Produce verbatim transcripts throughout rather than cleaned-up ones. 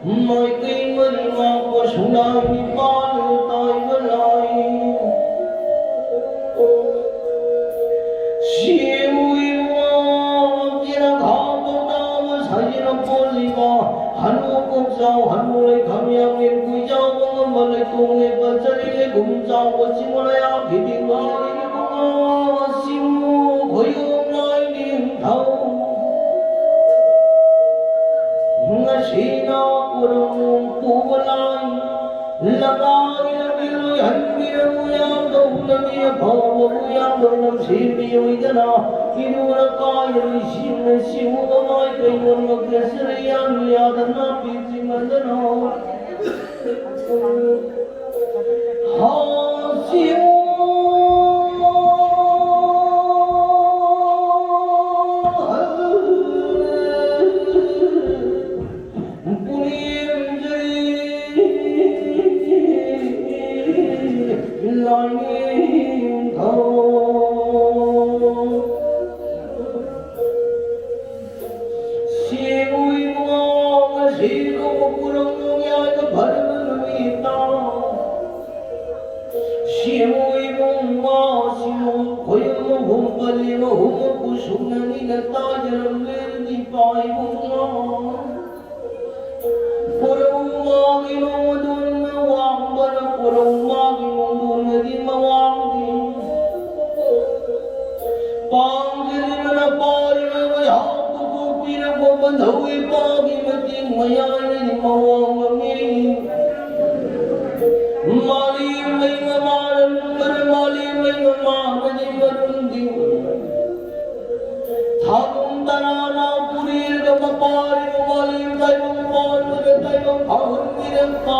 ꯃꯥꯏꯀꯩ ꯃꯔꯤ ꯉꯥꯛꯄ ꯁꯨꯡꯅꯥꯏ ꯅꯤꯄꯥꯜ ꯇꯥꯏꯕ ꯂꯥꯏ꯫ ꯁꯤꯕꯨ ꯏꯕꯨꯡꯉꯣ ꯀꯤꯔ ꯈꯥꯎꯕ ꯇꯥꯕ ꯁꯥꯖꯤꯅ ꯄꯣꯜꯂꯤꯕ ꯍꯅꯨ ꯀꯣꯛꯆꯥꯎ ꯍꯅꯨ ꯂꯩꯐꯝ ꯌꯥꯝꯃꯦ ꯀꯨꯏꯖꯥꯎꯕ ꯉꯝꯕ ꯂꯩꯇꯣꯡ ꯂꯦꯞꯄ ꯆꯔꯤ ꯂꯩꯒꯨꯝ ꯆꯥꯎꯕ ꯆꯤꯡꯃꯔꯥ ꯌꯥꯝꯈꯤꯕꯤ ꯉꯥꯏꯔꯤꯕ ꯁꯤꯕꯨ ꯈꯣꯏꯌꯣꯝ ꯂꯥꯏ ꯅꯤꯡꯊꯧ꯫ ꯉꯁꯤꯅ ꯀꯣꯔꯧ ꯄꯨꯕ ꯂꯥꯏ, ꯂꯝꯂꯥꯒꯤ ꯂꯝꯕꯤ ꯂꯣꯏꯍꯟꯕꯤꯔꯕ ꯌꯥꯝꯗꯧ, ꯂꯝꯕꯤ ꯑꯐꯕꯕꯨ ꯌꯥꯝꯗꯧ ꯂꯝꯁꯦꯝꯕꯤ ꯑꯣꯏꯗꯅ, ꯏꯔꯨ ꯂꯀꯥꯏꯗ ꯏꯁꯤꯡꯅ ꯁꯤꯃꯨꯕ ꯃꯥꯏꯀꯩ ꯌꯣꯟꯕ ꯀꯦꯁꯔ ꯌꯥꯝ ꯌꯥꯗꯅ ꯄꯤꯁꯤꯡ ꯑꯗꯨꯅ ꯁꯤꯕꯨ ꯏꯕꯨꯡ ꯃꯥ ꯁꯤꯕꯨ ꯈꯣꯏꯔꯨꯝ ꯑꯍꯨꯝ ꯄꯜꯂꯤ ꯑꯍꯨꯝ ꯃꯀꯨ ꯁꯨꯡꯅꯅꯤꯅ ꯇꯥꯖꯔꯝꯂꯦ ꯏꯄꯥ ꯏꯕꯨꯡ ꯃꯥ꯫ ꯀꯣꯔꯧ ꯃꯥꯒꯤ ꯅꯣꯡꯃꯗꯣꯟꯅ ꯋꯥꯡꯕꯅ ꯀꯣꯔꯧ ꯃꯥꯒꯤ ꯅꯣꯡꯃꯗꯣꯟꯅꯗꯤ ꯃꯋꯥꯡꯗꯦ꯫ ꯄꯥꯡꯖꯤꯜꯂꯤꯕꯅ ꯄꯥꯔꯤꯕ ꯃꯩꯍꯥꯎꯕꯨ ꯀꯣꯛꯄꯤꯔꯕ ꯃꯟꯙꯧ ꯏꯄꯥꯒꯤ ꯃꯇꯦꯡ ꯃꯌꯥꯏꯅꯗꯤ ꯃꯋꯥꯡ ꯉꯝꯃꯤ꯫ ꯃꯥꯂꯦꯝ ꯂꯩ ꯃꯃꯥꯅ ꯅꯨꯡꯒꯔ ꯃꯥꯂꯦꯝ ꯂꯩ ꯃꯃꯥꯅꯗꯤ ꯃꯔꯨꯝꯗꯤ ꯊꯥꯕꯨꯡ ꯇꯔꯥꯅ ꯄꯨꯔꯤꯔꯒ ꯃꯄꯥꯔꯤꯕ ꯃꯥꯂꯦꯝ ꯇꯥꯏꯕꯪ ꯄꯥꯟꯕꯗ ꯇꯥꯏꯕꯪ ꯐꯥꯎꯍꯟꯕꯤꯔꯛꯄ꯫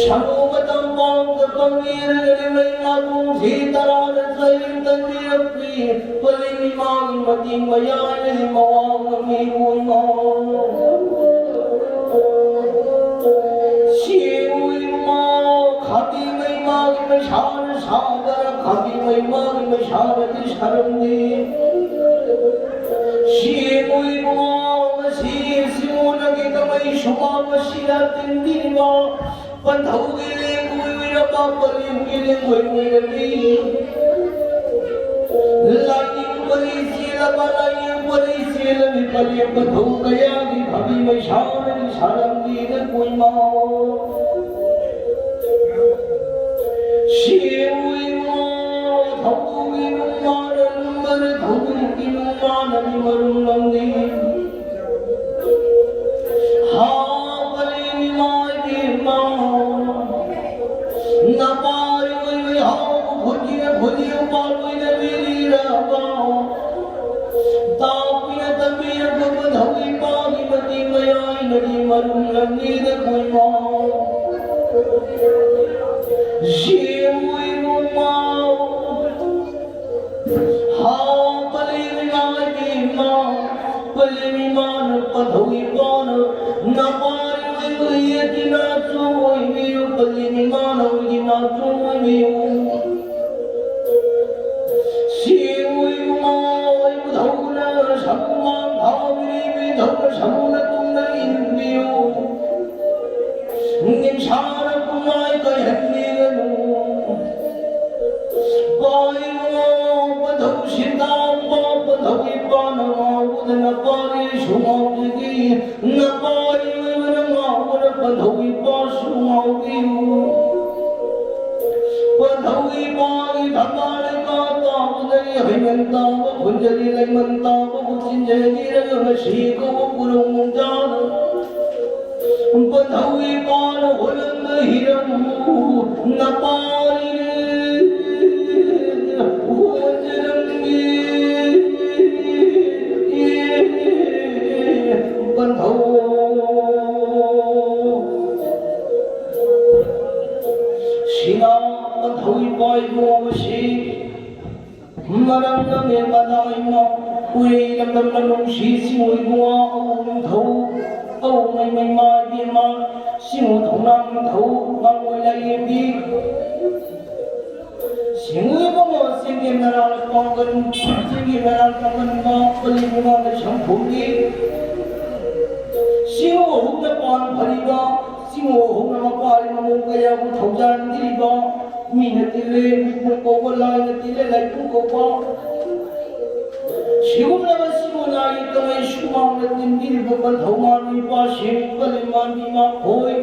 ꯁꯅꯨ ꯃꯇꯝ ꯄꯥꯡꯗ ꯄꯥꯡꯕꯤꯔꯒ ꯂꯩꯃꯩ ꯉꯥꯀꯣꯡ ꯊꯤ ꯇꯔꯥꯅ ꯆꯩ ꯇꯟꯕꯤꯔꯛꯄꯤ꯫ ꯄꯂꯤꯃꯤ ꯃꯥꯒꯤ ꯃꯇꯤꯡ ꯃꯌꯥꯏꯗꯒꯤ ꯃꯋꯥꯡꯅ ꯃꯤꯑꯣꯏ ꯃꯥ꯫ ꯁꯤꯑꯣꯏ ꯃꯥ ꯈꯥꯇꯤ ꯃꯩ ꯃꯥꯒꯤ ꯃꯩꯁꯥꯅ ꯁꯥꯗꯔ ꯈꯥꯇꯤ ꯃꯩ ꯃꯥꯒꯤ ꯃꯩꯁꯥꯅꯗꯤ ꯁꯥꯔꯝꯗꯦ꯫ ꯁꯤꯑꯣꯏ ꯃꯥ ꯉꯁꯤ ꯁꯤꯑꯣꯅꯒꯤ ꯀꯃꯩ ꯁꯨꯃꯥꯡ ꯑꯁꯤꯗ ꯇꯤꯟꯕꯤꯔꯤꯕ ꯄꯟꯊꯧꯒꯤ ꯂꯦꯡꯒꯣꯏ ꯑꯣꯏꯔꯕ ꯄꯂꯦꯝꯒꯤ ꯂꯦꯡꯒꯣꯏ ꯑꯣꯏꯔꯕꯤ꯫ ꯂꯥꯏꯅꯤꯡ ꯄꯔꯤ ꯆꯦꯜꯂꯕ ꯂꯥꯏꯅꯤꯡ ꯄꯔꯤ ꯆꯦꯜꯂꯕꯤ ꯄꯂꯦꯝ ꯄꯟꯊꯧ ꯀꯌꯥꯒꯤ ꯐꯥꯕꯤ ꯃꯩꯁꯥꯅ ꯁꯥꯔꯝꯕꯤꯗ ꯀꯣꯏꯃꯥꯎ꯫ ꯁꯤꯑꯣꯏ ꯃꯥ ꯊꯧꯗꯣꯛꯀꯤ ꯅꯨꯡꯃꯥꯅ ꯂꯨꯝꯕꯅ ꯊꯧꯗꯣꯛꯀꯤ ꯅꯨꯡꯃꯥꯅ ꯃꯔꯨꯝ ꯂꯝꯂꯤ꯫ ꯍꯥ ꯄꯂꯦꯝ ꯏꯃꯥ ꯏꯕꯦꯝꯃ꯫ ꯅꯄꯥꯔꯤ ꯑꯣꯏꯕ ꯍꯥꯎꯕ ꯈꯨꯟꯒꯤ ꯈꯨꯟꯒꯤ ꯃꯄꯥꯟ ꯑꯣꯏꯅ ꯄꯤꯔꯤꯔꯕ꯫ ꯇꯥꯛꯄꯤꯅ ꯇꯝꯕꯤꯔꯛꯄ ꯄꯟꯊꯧ ꯏꯄꯥꯒꯤ ꯃꯇꯦꯡ ꯃꯌꯥꯏꯅꯗꯤ ꯃꯔꯨꯝ ꯂꯝꯂꯤꯗ ꯀꯣꯏꯃꯥꯎ꯫ ꯁꯤꯑꯣꯏ ꯃꯥ꯫ ꯍꯥ ꯄꯂꯦꯝ ꯏꯃꯥ ꯏꯕꯦꯝꯃ꯫ ꯄꯂꯦꯝ ꯏꯃꯥꯅ ꯄꯟꯊꯧ ꯏꯄꯥꯅ ꯅꯄꯥꯔꯤ ꯑꯣꯏꯕ ꯏꯌꯦꯛꯀꯤ ꯅꯥꯆꯣꯝ ꯑꯣꯏꯕꯤꯌꯨ꯫ ꯄꯂꯦꯝ ꯏꯃꯥꯅ ꯑꯣꯏꯒꯤ ꯅꯥꯆꯣꯝ ꯑꯣꯏꯕꯤꯌꯨ꯫ ꯁꯤꯑꯣꯏ ꯃꯥ ꯑꯣꯏꯕ ꯊꯧꯅ ꯁꯃꯨ ꯃꯥꯡ ꯊꯥꯕꯤꯔꯤꯕꯤ ꯊꯧꯅ ꯁꯃꯨꯅ ꯇꯨꯡꯗ ꯏꯟꯕꯤꯌꯨ꯫ ꯅꯤꯡꯁꯥꯅ ꯄꯨꯡꯃꯥꯏ ꯀꯥꯏꯍꯟꯕꯤꯒꯅꯨ꯫ ꯄꯥꯏꯌꯨ ꯄꯟꯊꯧ ꯁꯤꯟꯇꯥꯝꯕ ꯄꯟꯊꯧ ꯏꯄꯥꯅ ꯉꯥꯎꯕꯗ ꯅꯄꯥꯒꯤꯁꯨ ꯉꯥꯎꯖꯈꯤ꯫ ꯅꯄꯥꯒꯤ ꯑꯣꯏꯕꯅ ꯉꯥꯎꯕꯅ ꯄꯟꯊꯧ ꯏꯄꯥꯁꯨ ꯉꯥꯎꯕꯤꯌꯨ꯫ ꯄꯟꯊꯧ ꯏꯄꯥꯒꯤ ꯊꯝꯕꯥꯜ ꯂꯩꯀꯥ ꯇꯥꯕꯗꯒꯤ ꯍꯩꯃꯟ ꯇꯥꯕ ꯈꯨꯟꯖꯔꯤ ꯂꯩꯃꯟ ꯇꯥꯕ ꯈꯨꯠꯁꯤꯟꯖꯔꯤꯔꯒ ꯉꯁꯤ ꯀꯧꯕ ꯀꯨꯔꯣꯡ ꯅꯨꯡꯖꯥꯅ ꯄꯟꯊꯧ ꯏꯄꯥꯅ ꯍꯣꯜꯂꯝꯕ ꯍꯤꯔꯝꯕꯨ ꯅꯄꯥꯔꯤꯔꯦ ꯍꯣꯟꯖꯔꯝꯃꯤ꯫ ꯁꯤ ꯃꯔꯝꯅꯅꯦ ꯃꯅꯥꯏꯃ ꯀꯨꯏꯔꯝꯂꯝꯅ ꯅꯨꯡꯁꯤ ꯁꯤꯡꯉꯣꯏ ꯏꯕꯨꯡꯉꯣ ꯑꯋꯨꯡ ꯅꯤꯡꯊꯧ ꯑꯋꯨꯡꯉꯩ ꯃꯩꯃꯥ ꯏꯕꯦꯝꯃ ꯁꯤꯡꯉꯣ ꯊꯧꯅꯥ ꯅꯤꯡꯊꯧ ꯉꯥꯡꯉꯣꯏ ꯂꯥꯏꯔꯦꯝꯕꯤ ꯁꯤꯡꯉꯣꯏ ꯏꯕꯨꯡꯉꯣ ꯆꯤꯡꯒꯤ ꯃꯔꯥꯜ ꯄꯥꯡꯒꯟ ꯆꯤꯡꯒꯤ ꯃꯔꯥꯜ ꯄꯥꯡꯒꯟ ꯉꯥꯛꯄ ꯏꯕꯨꯡꯉꯣ ꯁꯪꯐꯨꯝꯒꯤ ꯁꯤꯡꯉꯣ ꯑꯍꯨꯝꯅ ꯄꯥꯟ ꯐꯔꯤꯕ ꯁꯤꯡꯉꯣ ꯑꯍꯨꯝꯅ ꯃꯄꯥꯔꯤ ꯃꯃꯣꯡ ꯀꯌꯥꯕꯨ ꯊꯧꯖꯥꯟꯕꯤꯔꯤꯕ ꯃꯤꯅ ꯇꯤꯜꯂꯦ ꯃꯤꯄꯨꯡ ꯀꯧꯕ ꯂꯥꯏꯅ ꯇꯤꯜꯂꯦ ꯂꯥꯏꯄꯨꯡ ꯀꯧꯕ ꯁꯤꯒꯨꯝꯂꯕ ꯁꯤꯕꯨ ꯂꯥꯏꯒꯤ ꯀꯃꯩ ꯁꯨꯃꯥꯡꯗ ꯇꯤꯟꯕꯤꯔꯤꯕ ꯄꯟꯊꯧ ꯃꯥꯟꯕꯤ ꯄꯥꯁꯦꯝ ꯄꯂꯦꯝ ꯃꯥꯟꯕꯤ ꯃꯈꯣꯏ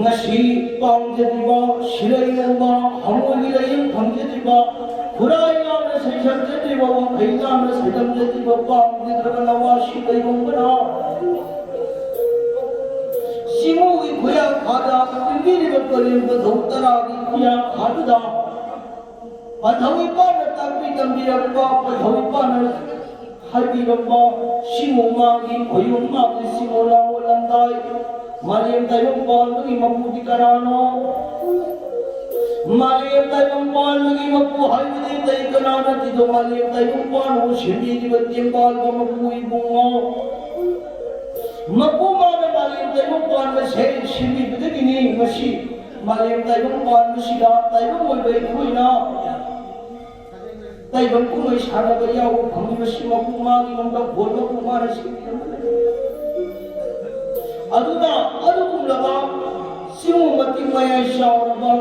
ꯉꯁꯤ ꯄꯥꯝꯖꯔꯤꯕ ꯁꯤꯔꯩ ꯂꯧꯕ ꯍꯪꯉꯣꯏꯒꯤ ꯂꯥꯏꯌꯦꯡ ꯐꯪꯖꯗ꯭ꯔꯤꯕ ꯈꯨꯔꯥꯏ ꯂꯥꯝꯅ ꯁꯩꯁꯛꯆꯗ꯭ꯔꯤꯕ ꯋꯥꯡꯈꯩ ꯂꯥꯝꯅ ꯁꯩꯗꯝꯖꯗ꯭ꯔꯤꯕ ꯄꯥꯝꯖꯗ꯭ꯔꯕ ꯅꯋꯥꯁꯤ ꯀꯩꯒꯨꯝꯕꯅ ꯁꯤꯃꯨꯒꯤ ꯈꯨꯌꯥꯈꯥꯗ ꯄꯤꯕꯤꯔꯤꯕ ꯄꯔꯦꯡ ꯄꯊꯧ ꯇꯔꯥꯒꯤ ꯈꯨꯌꯥꯈꯥꯗꯨꯗ ꯄꯟꯊꯧ ꯏꯄꯥꯅ ꯇꯥꯛꯄꯤ ꯇꯝꯕꯤꯔꯛꯄ ꯄꯟꯊꯧ ꯏꯄꯥꯅ ꯍꯥꯏꯕꯤꯔꯛꯄ ꯁꯤꯃꯨ ꯃꯥꯒꯤ ꯈꯣꯏꯌꯨꯝ ꯃꯥꯒꯤ ꯁꯤꯃꯨ ꯂꯥꯡ ꯑꯣꯜꯂꯝꯗꯥꯏ ꯃꯥꯂꯦꯝ ꯇꯥꯏꯕꯪ ꯄꯥꯟꯕꯒꯤ ꯃꯄꯨꯗꯤ ꯀꯅꯥꯅꯣ? ꯃꯥꯂꯦꯝ ꯇꯥꯏꯕꯪ ꯄꯥꯟꯕꯒꯤ ꯃꯄꯨ ꯍꯥꯏꯕꯗꯤ ꯑꯇꯩ ꯀꯅꯥ ꯅꯠꯇꯦꯗꯣ ꯃꯥꯂꯦꯝ ꯇꯥꯏꯕꯪ ꯄꯥꯟꯕꯕꯨ ꯁꯦꯝꯕꯤꯔꯤꯕ ꯇꯦꯡꯕꯥꯜꯕ ꯃꯄꯨ ꯏꯕꯨꯡꯉꯣ ꯃꯄꯨ ꯃꯥꯅ ꯃꯥꯂꯦꯝ ꯇꯥꯏꯕꯪ ꯄꯥꯟꯕꯁꯦ ꯁꯦꯝꯕꯤꯕꯗꯒꯤꯅꯤ ꯉꯁꯤ ꯃꯥꯂꯦꯝ ꯇꯥꯏꯕꯪ ꯄꯥꯟꯕꯁꯤꯗ ꯇꯥꯏꯕꯪ ꯑꯣꯏꯕ ꯑꯩꯈꯣꯏꯅ ꯇꯥꯏꯕꯪ ꯀꯨꯝꯍꯩ ꯁꯥꯟꯅꯕ ꯌꯥꯎꯕ ꯐꯪꯂꯤꯕꯁꯤ ꯃꯄꯨ ꯃꯥꯒꯤ ꯃꯥꯡꯗ ꯕꯣꯜ ꯃꯄꯨ ꯃꯥꯅ ꯁꯦꯝꯕꯤꯔꯝꯕꯅꯤ꯫ ꯑꯗꯨꯅ ꯑꯗꯨꯒꯨꯝꯂꯕ ꯁꯤꯃꯨ ꯃꯇꯤꯛ ꯃꯌꯥꯏ ꯆꯥꯎꯔꯕ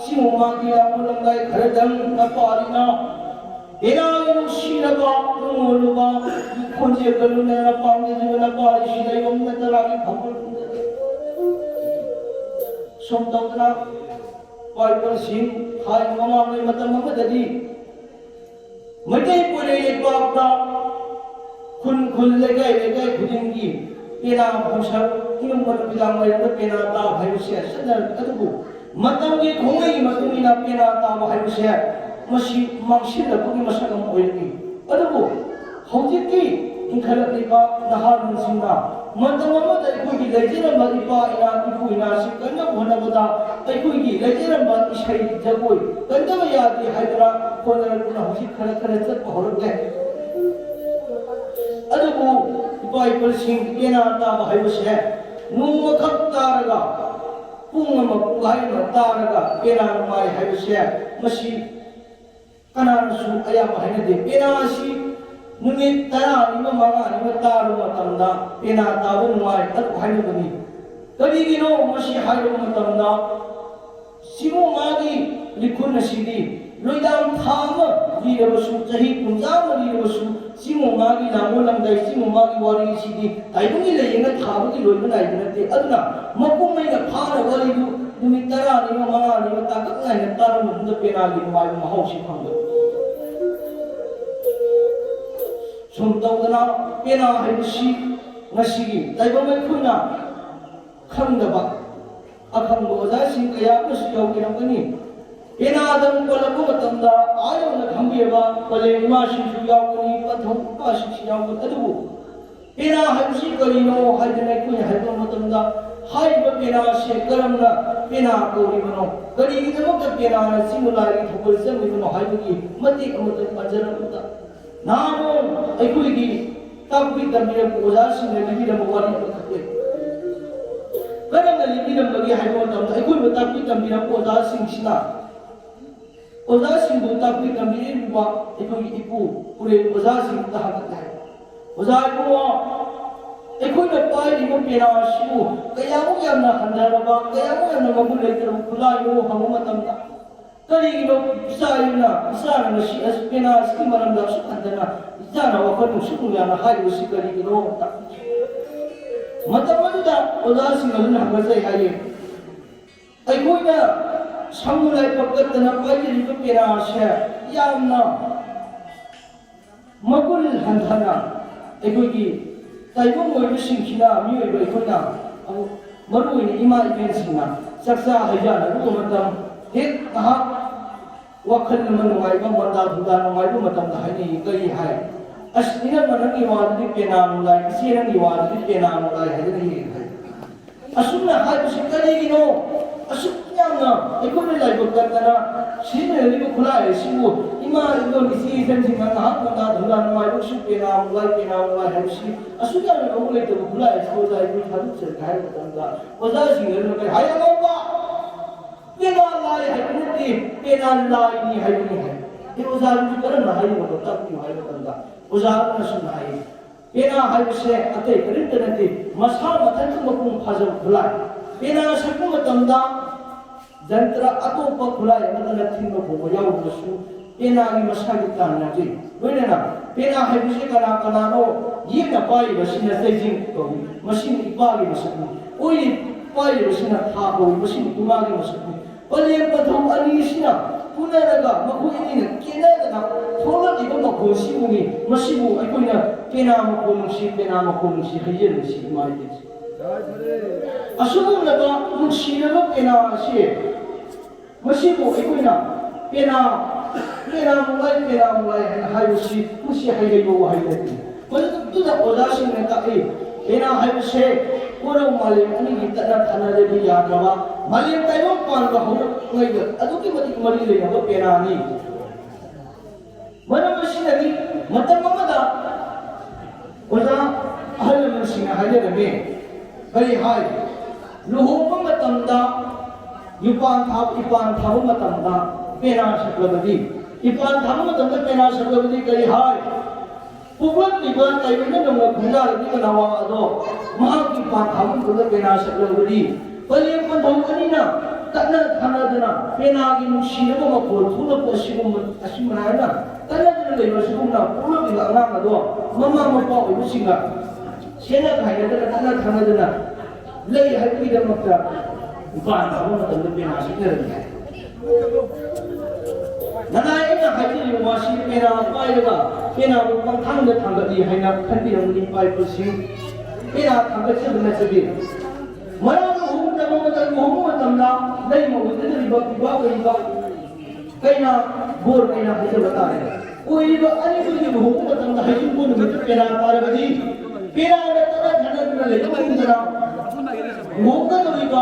ꯁꯤꯃꯨ ꯃꯥꯒꯤ ꯌꯥꯝꯕ ꯂꯝꯗꯥꯏ ꯈꯔꯗꯪ ꯅꯄꯥꯔꯤꯅ ꯄꯦꯅꯥꯒꯤ ꯅꯨꯡꯁꯤꯔꯕ ꯅꯨꯡꯉꯣꯜꯂꯨꯕ ꯈꯣꯟꯖꯦꯜꯒ ꯂꯣꯏꯅꯅ ꯄꯥꯝꯖꯔꯤꯕ ꯅꯄꯥꯔꯤꯁꯤ ꯂꯩꯕꯝꯅ ꯇꯔꯥꯒꯤ ꯐꯝꯕ ꯁꯨꯝ ꯇꯧꯗꯅ ꯄꯥꯏꯕꯁꯤꯡ ꯊꯥꯏꯅ ꯃꯃꯥꯡꯉꯩ ꯃꯇꯝ ꯑꯃꯗꯗꯤ ꯃꯩꯇꯩ ꯄꯣꯏꯔꯩ ꯂꯩꯄꯥꯛꯇ ꯈꯨꯟ ꯈꯨꯟ ꯂꯩꯀꯥꯏ ꯂꯩꯀꯥꯏ ꯈꯨꯗꯤꯡꯒꯤ ꯄꯦꯅꯥ ꯈꯣꯡꯁꯥ ꯏꯌꯨꯝꯕ ꯅꯨꯃꯤꯗꯥꯡ ꯋꯥꯏꯔꯝꯗ ꯄꯦꯅꯥ ꯇꯥꯕ ꯍꯥꯏꯕꯁꯦ ꯆꯠꯅꯔꯛꯄ ꯑꯗꯨꯕꯨ ꯃꯇꯝꯒꯤ ꯈꯣꯡꯂꯩꯒꯤ ꯃꯇꯨꯡ ꯏꯟꯅ ꯄꯦꯅꯥ ꯇꯥꯕ ꯍꯥꯏꯕꯁꯦ ꯃꯁꯤ ꯃꯥꯡꯁꯤꯜꯂꯛꯄꯒꯤ ꯃꯁꯛ ꯑꯃ ꯑꯣꯏꯔꯛꯏ꯫ ꯑꯗꯨꯕꯨ ꯍꯧꯖꯤꯛꯇꯤ ꯏꯟꯈꯠꯂꯛꯂꯤꯕ ꯅꯍꯥꯔꯣꯜꯁꯤꯡꯅ ꯃꯇꯝ ꯑꯃꯗ ꯑꯩꯈꯣꯏꯒꯤ ꯂꯩꯖꯔꯝꯕ ꯏꯄꯥ ꯏꯃꯥ, ꯏꯄꯨ ꯏꯃꯥꯁꯤꯡ ꯀꯟꯅꯕ ꯍꯣꯠꯅꯕꯗ ꯑꯩꯈꯣꯏꯒꯤ ꯂꯩꯖꯔꯝꯕ ꯏꯁꯩ ꯖꯒꯣꯏ ꯀꯟꯗꯕ ꯌꯥꯗꯦ ꯍꯥꯏꯗꯅ ꯍꯣꯠꯅꯔꯛꯇꯨꯅ ꯍꯧꯖꯤꯛ ꯈꯔ ꯈꯔ ꯆꯠꯄ ꯍꯧꯔꯛꯂꯦ꯫ ꯑꯗꯨꯕꯨ ꯏꯄꯥ ꯏꯄꯨꯁꯤꯡ ꯄꯦꯅꯥ ꯇꯥꯕ ꯍꯥꯏꯕꯁꯦ ꯅꯣꯡꯃꯈꯛ ꯇꯥꯔꯒ ꯄꯨꯡ ꯑꯃ ꯄꯨꯡꯈꯥꯏ ꯑꯃ ꯇꯥꯔꯒ ꯄꯦꯅꯥ ꯅꯨꯡꯉꯥꯏ ꯍꯥꯏꯕꯁꯦ ꯃꯁꯤ ꯀꯅꯥꯅꯁꯨ ꯑꯌꯥꯝꯕ ꯍꯥꯏꯅꯗꯦ꯫ ꯄꯦꯅꯥ ꯑꯁꯤ ꯅꯨꯃꯤꯠ ꯇꯔꯥꯅꯤ ꯑꯃ ꯃꯉꯥꯅꯤ ꯑꯃ ꯇꯥꯔꯕ ꯃꯇꯝꯗ ꯄꯦꯅꯥ ꯇꯥꯕ ꯅꯨꯡꯉꯥꯏ ꯑꯗꯨ ꯍꯥꯏꯅꯕꯅꯤ꯫ ꯀꯔꯤꯒꯤꯅꯣ ꯃꯁꯤ ꯍꯥꯏꯔꯕ ꯃꯇꯝꯗ ꯁꯤꯒꯨꯝꯕ ꯃꯥꯒꯤ ꯂꯤꯈꯨꯟ ꯑꯁꯤꯗꯤ ꯂꯣꯏꯗꯥꯡ ꯊꯥ ꯑꯃ ꯂꯤꯔꯕꯁꯨ, ꯆꯍꯤ ꯀꯨꯟꯊ꯭ꯔꯥ ꯑꯃ ꯂꯤꯔꯕꯁꯨ, ꯁꯤꯒꯨꯝꯕ ꯃꯥꯒꯤ ꯂꯥꯡꯒꯣꯜ ꯂꯝꯗꯥꯏ, ꯁꯤꯒꯨꯝꯕ ꯃꯥꯒꯤ ꯋꯥꯔꯤꯁꯤꯗꯤ ꯇꯥꯏꯕꯪꯒꯤ ꯂꯩꯌꯦꯅ ꯊꯥꯕꯒꯤ ꯂꯣꯏꯕ ꯅꯥꯏꯕ ꯅꯠꯇꯦ꯫ ꯑꯗꯨꯅ ꯃꯄꯨꯡ ꯑꯣꯏꯅ ꯐꯥꯅ ꯋꯥꯔꯤꯗꯨ ꯅꯨꯃꯤꯠ ꯇꯔꯥꯅꯤ ꯑꯃ ꯃꯉꯥꯅꯤ ꯑꯃ ꯇꯥꯡꯀꯛ ꯅꯥꯏꯅ ꯇꯥꯔꯕ ꯃꯇꯨꯡꯗ ꯄꯦꯅꯥꯒꯤ ꯅꯨꯡꯉꯥꯏꯕ ꯃꯍꯥꯎꯁꯤ ꯐꯪꯕ꯫ ꯁꯨꯝ ꯇꯧꯗꯅ ꯄꯦꯅꯥ ꯍꯥꯏꯕꯁꯤ ꯉꯁꯤꯒꯤ ꯇꯥꯏꯕꯪ ꯑꯩꯈꯣꯏꯅ ꯈꯪꯗꯕ ꯑꯈꯪꯕ ꯑꯣꯖꯥꯁꯤꯡ ꯀꯌꯥ ꯑꯃꯁꯨ ꯌꯥꯎꯕꯤꯔꯝꯒꯅꯤ꯫ ꯄꯦꯅꯥꯗ ꯄꯜꯂꯛꯄ ꯃꯇꯝꯗ ꯑꯥ ꯌꯧꯅ ꯈꯪꯕꯤꯔꯕ ꯄꯂꯦꯝ ꯏꯃꯥꯁꯤꯡꯁꯨ ꯌꯥꯎꯒꯅꯤ, ꯄꯟꯊꯧ ꯏꯄꯥꯁꯤꯡꯁꯨ ꯌꯥꯎꯒꯅꯤ꯫ ꯑꯗꯨꯕꯨ ꯄꯦꯅꯥ ꯍꯥꯏꯕꯁꯤ ꯀꯔꯤꯅꯣ ꯍꯥꯏꯗꯅ ꯑꯩꯈꯣꯏꯅ ꯍꯥꯏꯕ ꯃꯇꯝꯗ ꯍꯥꯏꯔꯤꯕ ꯄꯦꯅꯥ ꯑꯁꯤ ꯀꯔꯝꯅ ꯄꯦꯅꯥ ꯀꯧꯔꯤꯕꯅꯣ, ꯀꯔꯤꯒꯤꯗꯃꯛꯇ ꯄꯦꯅꯥꯅ ꯆꯤꯡꯕ ꯂꯥꯏꯒꯤ ꯊꯧꯒꯜ ꯆꯪꯂꯤꯕꯅꯣ ꯍꯥꯏꯕꯒꯤ ꯃꯇꯦꯛ ꯑꯃꯇꯪ ꯄꯟꯖꯔꯛꯄꯗ ꯅꯍꯥꯟ ꯑꯩꯈꯣꯏꯒꯤ ꯇꯥꯛꯄꯤ ꯇꯝꯕꯤꯔꯛꯄ ꯑꯣꯖꯥꯁꯤꯡꯅ ꯂꯤꯕꯤꯔꯝꯕ ꯋꯥꯔꯤ ꯑꯃꯈꯛ ꯂꯩ꯫ ꯀꯔꯝꯅ ꯂꯤꯕꯤꯔꯝꯕꯒꯦ ꯍꯥꯏꯕ ꯃꯇꯝꯗ ꯑꯩꯈꯣꯏꯕꯨ ꯇꯥꯛꯄꯤ ꯇꯝꯕꯤꯔꯛꯄ ꯑꯣꯖꯥꯁꯤꯡꯁꯤꯅ ꯑꯣꯖꯥꯁꯤꯡꯕꯨ ꯇꯥꯛꯄꯤ ꯇꯝꯕꯤꯔꯤꯕ ꯑꯩꯈꯣꯏꯒꯤ ꯏꯄꯨ ꯄꯨꯔꯦꯜ ꯑꯣꯖꯥꯁꯤꯡꯗ ꯍꯪꯒꯠꯂꯦ꯫ ꯑꯣꯖꯥ ꯏꯕꯨꯡꯉꯣ, ꯑꯩꯈꯣꯏꯅ ꯄꯥꯏꯔꯤꯕ ꯄꯦꯅꯥ ꯑꯁꯤꯕꯨ ꯀꯌꯥꯃꯨꯛ ꯌꯥꯝꯅ ꯍꯟꯊꯔꯕ, ꯀꯌꯥꯃꯨꯛ ꯌꯥꯝꯅ ꯃꯒꯨꯟ ꯂꯩꯇ꯭ꯔꯕ ꯈꯨꯠꯂꯥꯏꯅꯣ ꯍꯪꯕ ꯃꯇꯝꯗ, ꯀꯔꯤꯒꯤꯅꯣ ꯏꯆꯥ ꯏꯕꯅ, ꯏꯆꯥꯅ ꯉꯁꯤ ꯑꯁꯤ ꯄꯦꯅꯥ ꯑꯁꯤꯒꯤ ꯃꯔꯝꯗ ꯑꯁꯨꯛ ꯍꯟꯊꯅ ꯏꯆꯥꯅ ꯋꯥꯈꯜ ꯅꯨꯡꯁꯤꯠ ꯅꯨꯡꯌꯥꯅ ꯍꯥꯏꯔꯤꯕꯁꯤ ꯀꯔꯤꯒꯤꯅꯣ? ꯃꯇꯝ ꯑꯗꯨꯗ ꯑꯣꯖꯥꯁꯤꯡ ꯑꯗꯨꯅ ꯍꯪꯒꯠꯆꯩ ꯍꯥꯏꯌꯦ꯫ ꯑꯩꯈꯣꯏꯅ ꯁꯪꯒꯨ ꯂꯥꯏꯕꯛ ꯀꯠꯇꯅ ꯄꯥꯏꯖꯔꯤꯕ ꯄꯦꯅꯥꯁꯦ ꯌꯥꯝꯅ ꯃꯒꯨꯟ ꯍꯟꯊꯅ ꯑꯩꯈꯣꯏꯒꯤ ꯇꯥꯏꯕꯪ ꯑꯣꯏꯕꯁꯤꯡꯁꯤꯅ, ꯃꯤꯑꯣꯏꯕ ꯑꯩꯈꯣꯏꯅ, ꯃꯔꯨꯑꯣꯏꯅ ꯏꯃꯥ ꯏꯕꯦꯟꯁꯤꯡꯅ ꯆꯥꯛꯆꯥ ꯍꯩꯖꯥꯟꯅꯔꯨꯕ ꯃꯇꯝ, ꯍꯦꯛ ꯉꯥꯏꯍꯥꯛ ꯋꯥꯈꯜ ꯑꯃ ꯅꯨꯡꯉꯥꯏꯕ, ꯃꯣꯟꯗꯥ ꯙꯨꯟꯗꯥ ꯅꯨꯡꯉꯥꯏꯕ ꯃꯇꯝꯗ ꯍꯥꯏꯅꯩ꯫ ꯀꯔꯤ ꯍꯥꯏ? ꯑꯁ, ꯏꯅꯝꯃ ꯅꯪꯒꯤ ꯋꯥꯗꯨꯗꯤ ꯄꯦꯅꯥ ꯅꯨꯡꯂꯥꯏ, ꯏꯆꯦ ꯅꯪꯒꯤ ꯋꯥꯗꯨꯗꯤ ꯄꯦꯅꯥ ꯅꯨꯡꯂꯥꯏ ꯍꯥꯏꯗꯅ ꯍꯦꯛ ꯍꯦꯛ ꯍꯥꯏ꯫ ꯑꯁꯨꯝꯅ ꯍꯥꯏꯕꯁꯤ ꯀꯔꯤꯒꯤꯅꯣ? ꯑꯁꯨꯛ ꯌꯥꯝꯅ ꯑꯩꯈꯣꯏꯅ ꯂꯥꯏꯕꯛ ꯀꯟꯗꯅ ꯁꯤꯖꯤꯟꯅꯔꯤꯕ ꯈꯨꯠꯂꯥꯏ ꯑꯁꯤꯕꯨ ꯏꯃꯥ ꯏꯕꯣꯟ ꯏꯆꯦ ꯏꯆꯟꯁꯤꯡꯅ ꯉꯥꯏꯍꯥꯛ ꯉꯥꯏꯍꯥꯛ ꯅꯨꯡꯗꯥꯡ ꯅꯨꯡꯉꯥꯏꯕꯁꯨ ꯄꯦꯅꯥ ꯅꯨꯡꯂꯥꯏ, ꯄꯦꯅꯥ ꯅꯨꯡꯂꯥꯏ ꯍꯥꯏꯕꯁꯤ ꯑꯁꯨꯛ ꯌꯥꯝꯅ ꯃꯒꯨꯟ ꯂꯩꯇꯕ ꯈꯨꯠꯂꯥꯏ ꯑꯁꯤ ꯑꯣꯖꯥ ꯑꯩꯈꯣꯏ ꯊꯥꯗꯣꯛꯆꯔꯒꯦ ꯍꯥꯏꯕ ꯃꯇꯝꯗ ꯑꯣꯖꯥꯁꯤꯡ ꯑꯗꯨꯅ ꯀꯔꯤ ꯍꯥꯏ? "ꯑꯉꯥꯎꯕ! ꯄꯦꯅꯥ ꯂꯥꯏ ꯍꯥꯏꯕ ꯅꯠꯇꯦ, ꯄꯦꯅꯥ ꯂꯥꯏꯅꯤ ꯍꯥꯏꯕꯅꯤ" ꯍꯥꯏ꯫ ꯑꯦ, ꯑꯣꯖꯥꯗꯨꯗꯤ ꯀꯔꯝꯅ ꯍꯥꯏꯔꯤꯕꯅꯣ ꯇꯥꯛꯄꯤꯌꯨ ꯍꯥꯏꯕ ꯃꯇꯝꯗ ꯑꯣꯖꯥ ꯑꯗꯨꯅ ꯁꯨꯝ ꯍꯥꯏꯌꯦ, ꯄꯦꯅꯥ ꯍꯥꯏꯕꯁꯦ ꯑꯇꯩ ꯀꯔꯤꯝꯇ ꯅꯠꯇꯦ, ꯃꯁꯥ ꯃꯊꯟꯇ ꯃꯄꯨꯡ ꯐꯥꯖꯕ ꯈꯨꯠꯂꯥꯏ꯫ ꯄꯦꯅꯥ ꯁꯛꯄ ꯃꯇꯝꯗ ꯖꯟꯇ꯭ꯔ ꯑꯇꯣꯞꯄ ꯈꯨꯠꯂꯥꯏ ꯑꯃꯠꯇꯅ ꯊꯤꯟꯕ ꯈꯣꯡꯕ ꯌꯥꯎꯗ꯭ꯔꯁꯨ ꯄꯦꯅꯥꯒꯤ ꯃꯁꯥꯒꯤ ꯇꯥꯟꯅꯗꯦ꯫ ꯂꯣꯏꯅꯅ ꯄꯦꯅꯥ ꯍꯥꯏꯕꯁꯤ ꯀꯅꯥ ꯀꯅꯥꯅꯣ? ꯌꯦꯛꯅ ꯄꯥꯏꯔꯤꯕꯁꯤꯅ ꯆꯩꯖꯤꯡ ꯀꯧꯏ, ꯃꯁꯤꯅ ꯏꯄꯥꯒꯤ ꯃꯁꯛꯅꯤ꯫ ꯀꯣꯏꯔꯤ ꯄꯥꯏꯔꯤꯕꯁꯤꯅ ꯊꯥ ꯀꯧꯏ, ꯃꯁꯤꯅ ꯏꯃꯥꯒꯤ ꯃꯁꯛꯅꯤ꯫ ꯄꯂꯦꯝ ꯄꯟꯊꯧ ꯑꯅꯤꯁꯤꯅ ꯄꯨꯅꯔꯒ ꯃꯈꯣꯏ ꯑꯅꯤꯅ ꯀꯦꯅꯗꯅ ꯊꯣꯛꯂꯛꯂꯤꯕ ꯃꯈꯣꯜꯁꯤꯕꯨꯅꯤ꯫ ꯃꯁꯤꯕꯨ ꯑꯩꯈꯣꯏꯅ ꯄꯦꯅꯥ ꯃꯈꯣꯜ ꯅꯨꯡꯁꯤ, ꯄꯦꯅꯥ ꯃꯈꯣꯜ ꯅꯨꯡꯁꯤ ꯍꯩꯖꯤꯜꯂꯤꯁꯤ ꯏꯃꯥ ꯏꯕꯦꯟꯁꯤ꯫ ꯑꯁꯤꯒꯨꯝꯂꯕ ꯅꯨꯡꯁꯤꯔꯕ ꯄꯦꯅꯥ ꯑꯁꯤ ꯃꯁꯤꯕꯨ ꯑꯩꯈꯣꯏꯅ ꯄꯦꯅꯥ, ꯄꯦꯅꯥ ꯃꯨꯡꯂꯥꯏ, ꯄꯦꯅꯥ ꯃꯨꯡꯂꯥꯏ ꯍꯥꯏꯅ ꯍꯥꯏꯕꯁꯤ ꯃꯁꯤ ꯍꯩꯍꯩꯕ ꯋꯥꯍꯩ ꯅꯠꯇꯦ꯫ ꯃꯗꯨꯗ ꯑꯣꯖꯥꯁꯤꯡꯅ ꯇꯥꯛꯏ, ꯄꯦꯅꯥ ꯍꯥꯏꯕꯁꯦ ꯀꯣꯔꯧ ꯃꯥꯂꯦꯝ ꯑꯅꯤꯒꯤ ꯇꯠꯅ ꯊꯥꯅꯗꯕ ꯌꯥꯗ꯭ꯔꯕ, ꯃꯥꯂꯦꯝ ꯇꯥꯏꯕꯪ ꯄꯥꯟꯕ ꯍꯧꯔꯛꯂꯤꯉꯩꯗ ꯑꯗꯨꯛꯀꯤ ꯃꯇꯤꯛ ꯃꯔꯤ ꯂꯩꯅꯕ ꯄꯦꯅꯥꯅꯤ꯫ ꯃꯔꯝ ꯑꯁꯤꯅꯅꯤ ꯃꯇꯝ ꯑꯃꯗ ꯑꯣꯖꯥ ꯑꯍꯜ ꯂꯃꯟꯁꯤꯡꯅ ꯍꯥꯏꯅꯔꯝꯃꯤ꯫ ꯀꯔꯤ ꯍꯥꯏ? ꯂꯨꯍꯣꯡꯕ ꯃꯇꯝꯗ ꯌꯨꯄꯥꯟ ꯊꯥ-, ꯏꯄꯥꯟ ꯊꯥꯕ ꯃꯇꯝꯗ ꯄꯦꯅꯥ ꯁꯛꯂꯕꯗꯤ, ꯏꯄꯥꯟ ꯊꯥꯕ ꯃꯇꯝꯗ ꯄꯦꯅꯥ ꯁꯛꯂꯕꯗꯤ ꯀꯔꯤ ꯍꯥꯏ? ꯄꯣꯛꯂꯛꯂꯤꯕ ꯇꯥꯏꯕꯪꯗ ꯅꯧꯅ ꯈꯣꯡꯗꯥꯔꯛꯂꯤꯕ ꯅꯋꯥ ꯑꯗꯣ ꯃꯍꯥꯛꯀꯤ ꯏꯄꯥꯟ ꯊꯥꯕ ꯃꯇꯝꯗ ꯄꯦꯅꯥ ꯁꯛꯂꯕꯗꯤ ꯄꯂꯦꯝ ꯄꯟꯊꯧ ꯑꯅꯤꯅ ꯇꯠꯅ ꯊꯥꯅꯗꯅ ꯄꯦꯅꯥꯒꯤ ꯅꯨꯡꯁꯤꯅꯕ ꯃꯈꯣꯜ ꯊꯣꯛꯂꯛꯄ ꯑꯁꯤꯒꯨꯝꯕ, ꯑꯁꯤꯃꯥꯏꯅ ꯇꯠꯅꯗꯅ ꯂꯩꯕ ꯑꯁꯤꯒꯨꯝꯅ ꯄꯣꯛꯂꯛꯂꯤꯕ ꯑꯉꯥꯡ ꯑꯗꯣ ꯃꯃꯥ ꯃꯄꯥ ꯑꯣꯏꯕꯁꯤꯡꯒ ꯁꯦꯠꯅ ꯈꯥꯏꯅꯗꯅ ꯇꯠꯅ ꯊꯥꯅꯗꯅ ꯂꯩ ꯍꯥꯏꯕꯒꯤꯗꯃꯛꯇ ꯏꯄꯥꯟ ꯊꯥꯕ ꯃꯇꯝꯗ ꯄꯦꯅꯥ ꯁꯤꯖꯤꯟꯅꯔꯝꯃꯤ ꯍꯥꯏ꯫ ꯅꯅꯥꯏ ꯑꯩꯅ ꯍꯥꯏꯖꯔꯤꯕ ꯋꯥꯁꯤ ꯄꯦꯅꯥ ꯄꯥꯏꯔꯒ ꯄꯦꯅꯥꯕꯨ ꯄꯪꯊꯥꯡꯗ ꯊꯥꯡꯒꯠꯂꯤ ꯍꯥꯏꯅ ꯈꯟꯕꯤꯔꯝꯒꯅꯤ ꯏꯄꯥ ꯏꯄꯨꯁꯤꯡ꯫ ꯄꯦꯅꯥ ꯊꯥꯡꯒꯠꯆꯕ ꯅꯠꯆꯗꯦ꯫ ꯃꯔꯝ ꯂꯨꯍꯣꯡꯗꯕ ꯃꯇꯝ, ꯂꯨꯍꯣꯡꯕ ꯃꯇꯝꯗ ꯂꯩꯃ ꯑꯣꯏꯒꯗꯧꯔꯤꯕ ꯄꯤꯕꯥ ꯑꯣꯏꯔꯤꯕ ꯀꯩꯅꯥ, ꯕꯣꯔ ꯀꯩꯅꯥ ꯍꯥꯏꯖꯕ ꯇꯥꯔꯦ꯫ ꯑꯣꯏꯔꯤꯕ ꯑꯅꯤꯗꯨꯒꯤ ꯂꯨꯍꯣꯡꯕ ꯃꯇꯝꯗ ꯍꯩꯖꯤꯡꯄꯣꯠ ꯅꯨꯃꯤꯠꯇ ꯄꯦꯅꯥ ꯄꯥꯔꯕꯗꯤ, ꯄꯦꯅꯥꯅ ꯇꯠꯅ ꯊꯥꯅꯗꯨꯅ ꯂꯩꯕ ꯃꯇꯝꯗ, ꯂꯨꯍꯣꯡꯒꯗꯧꯔꯤꯕ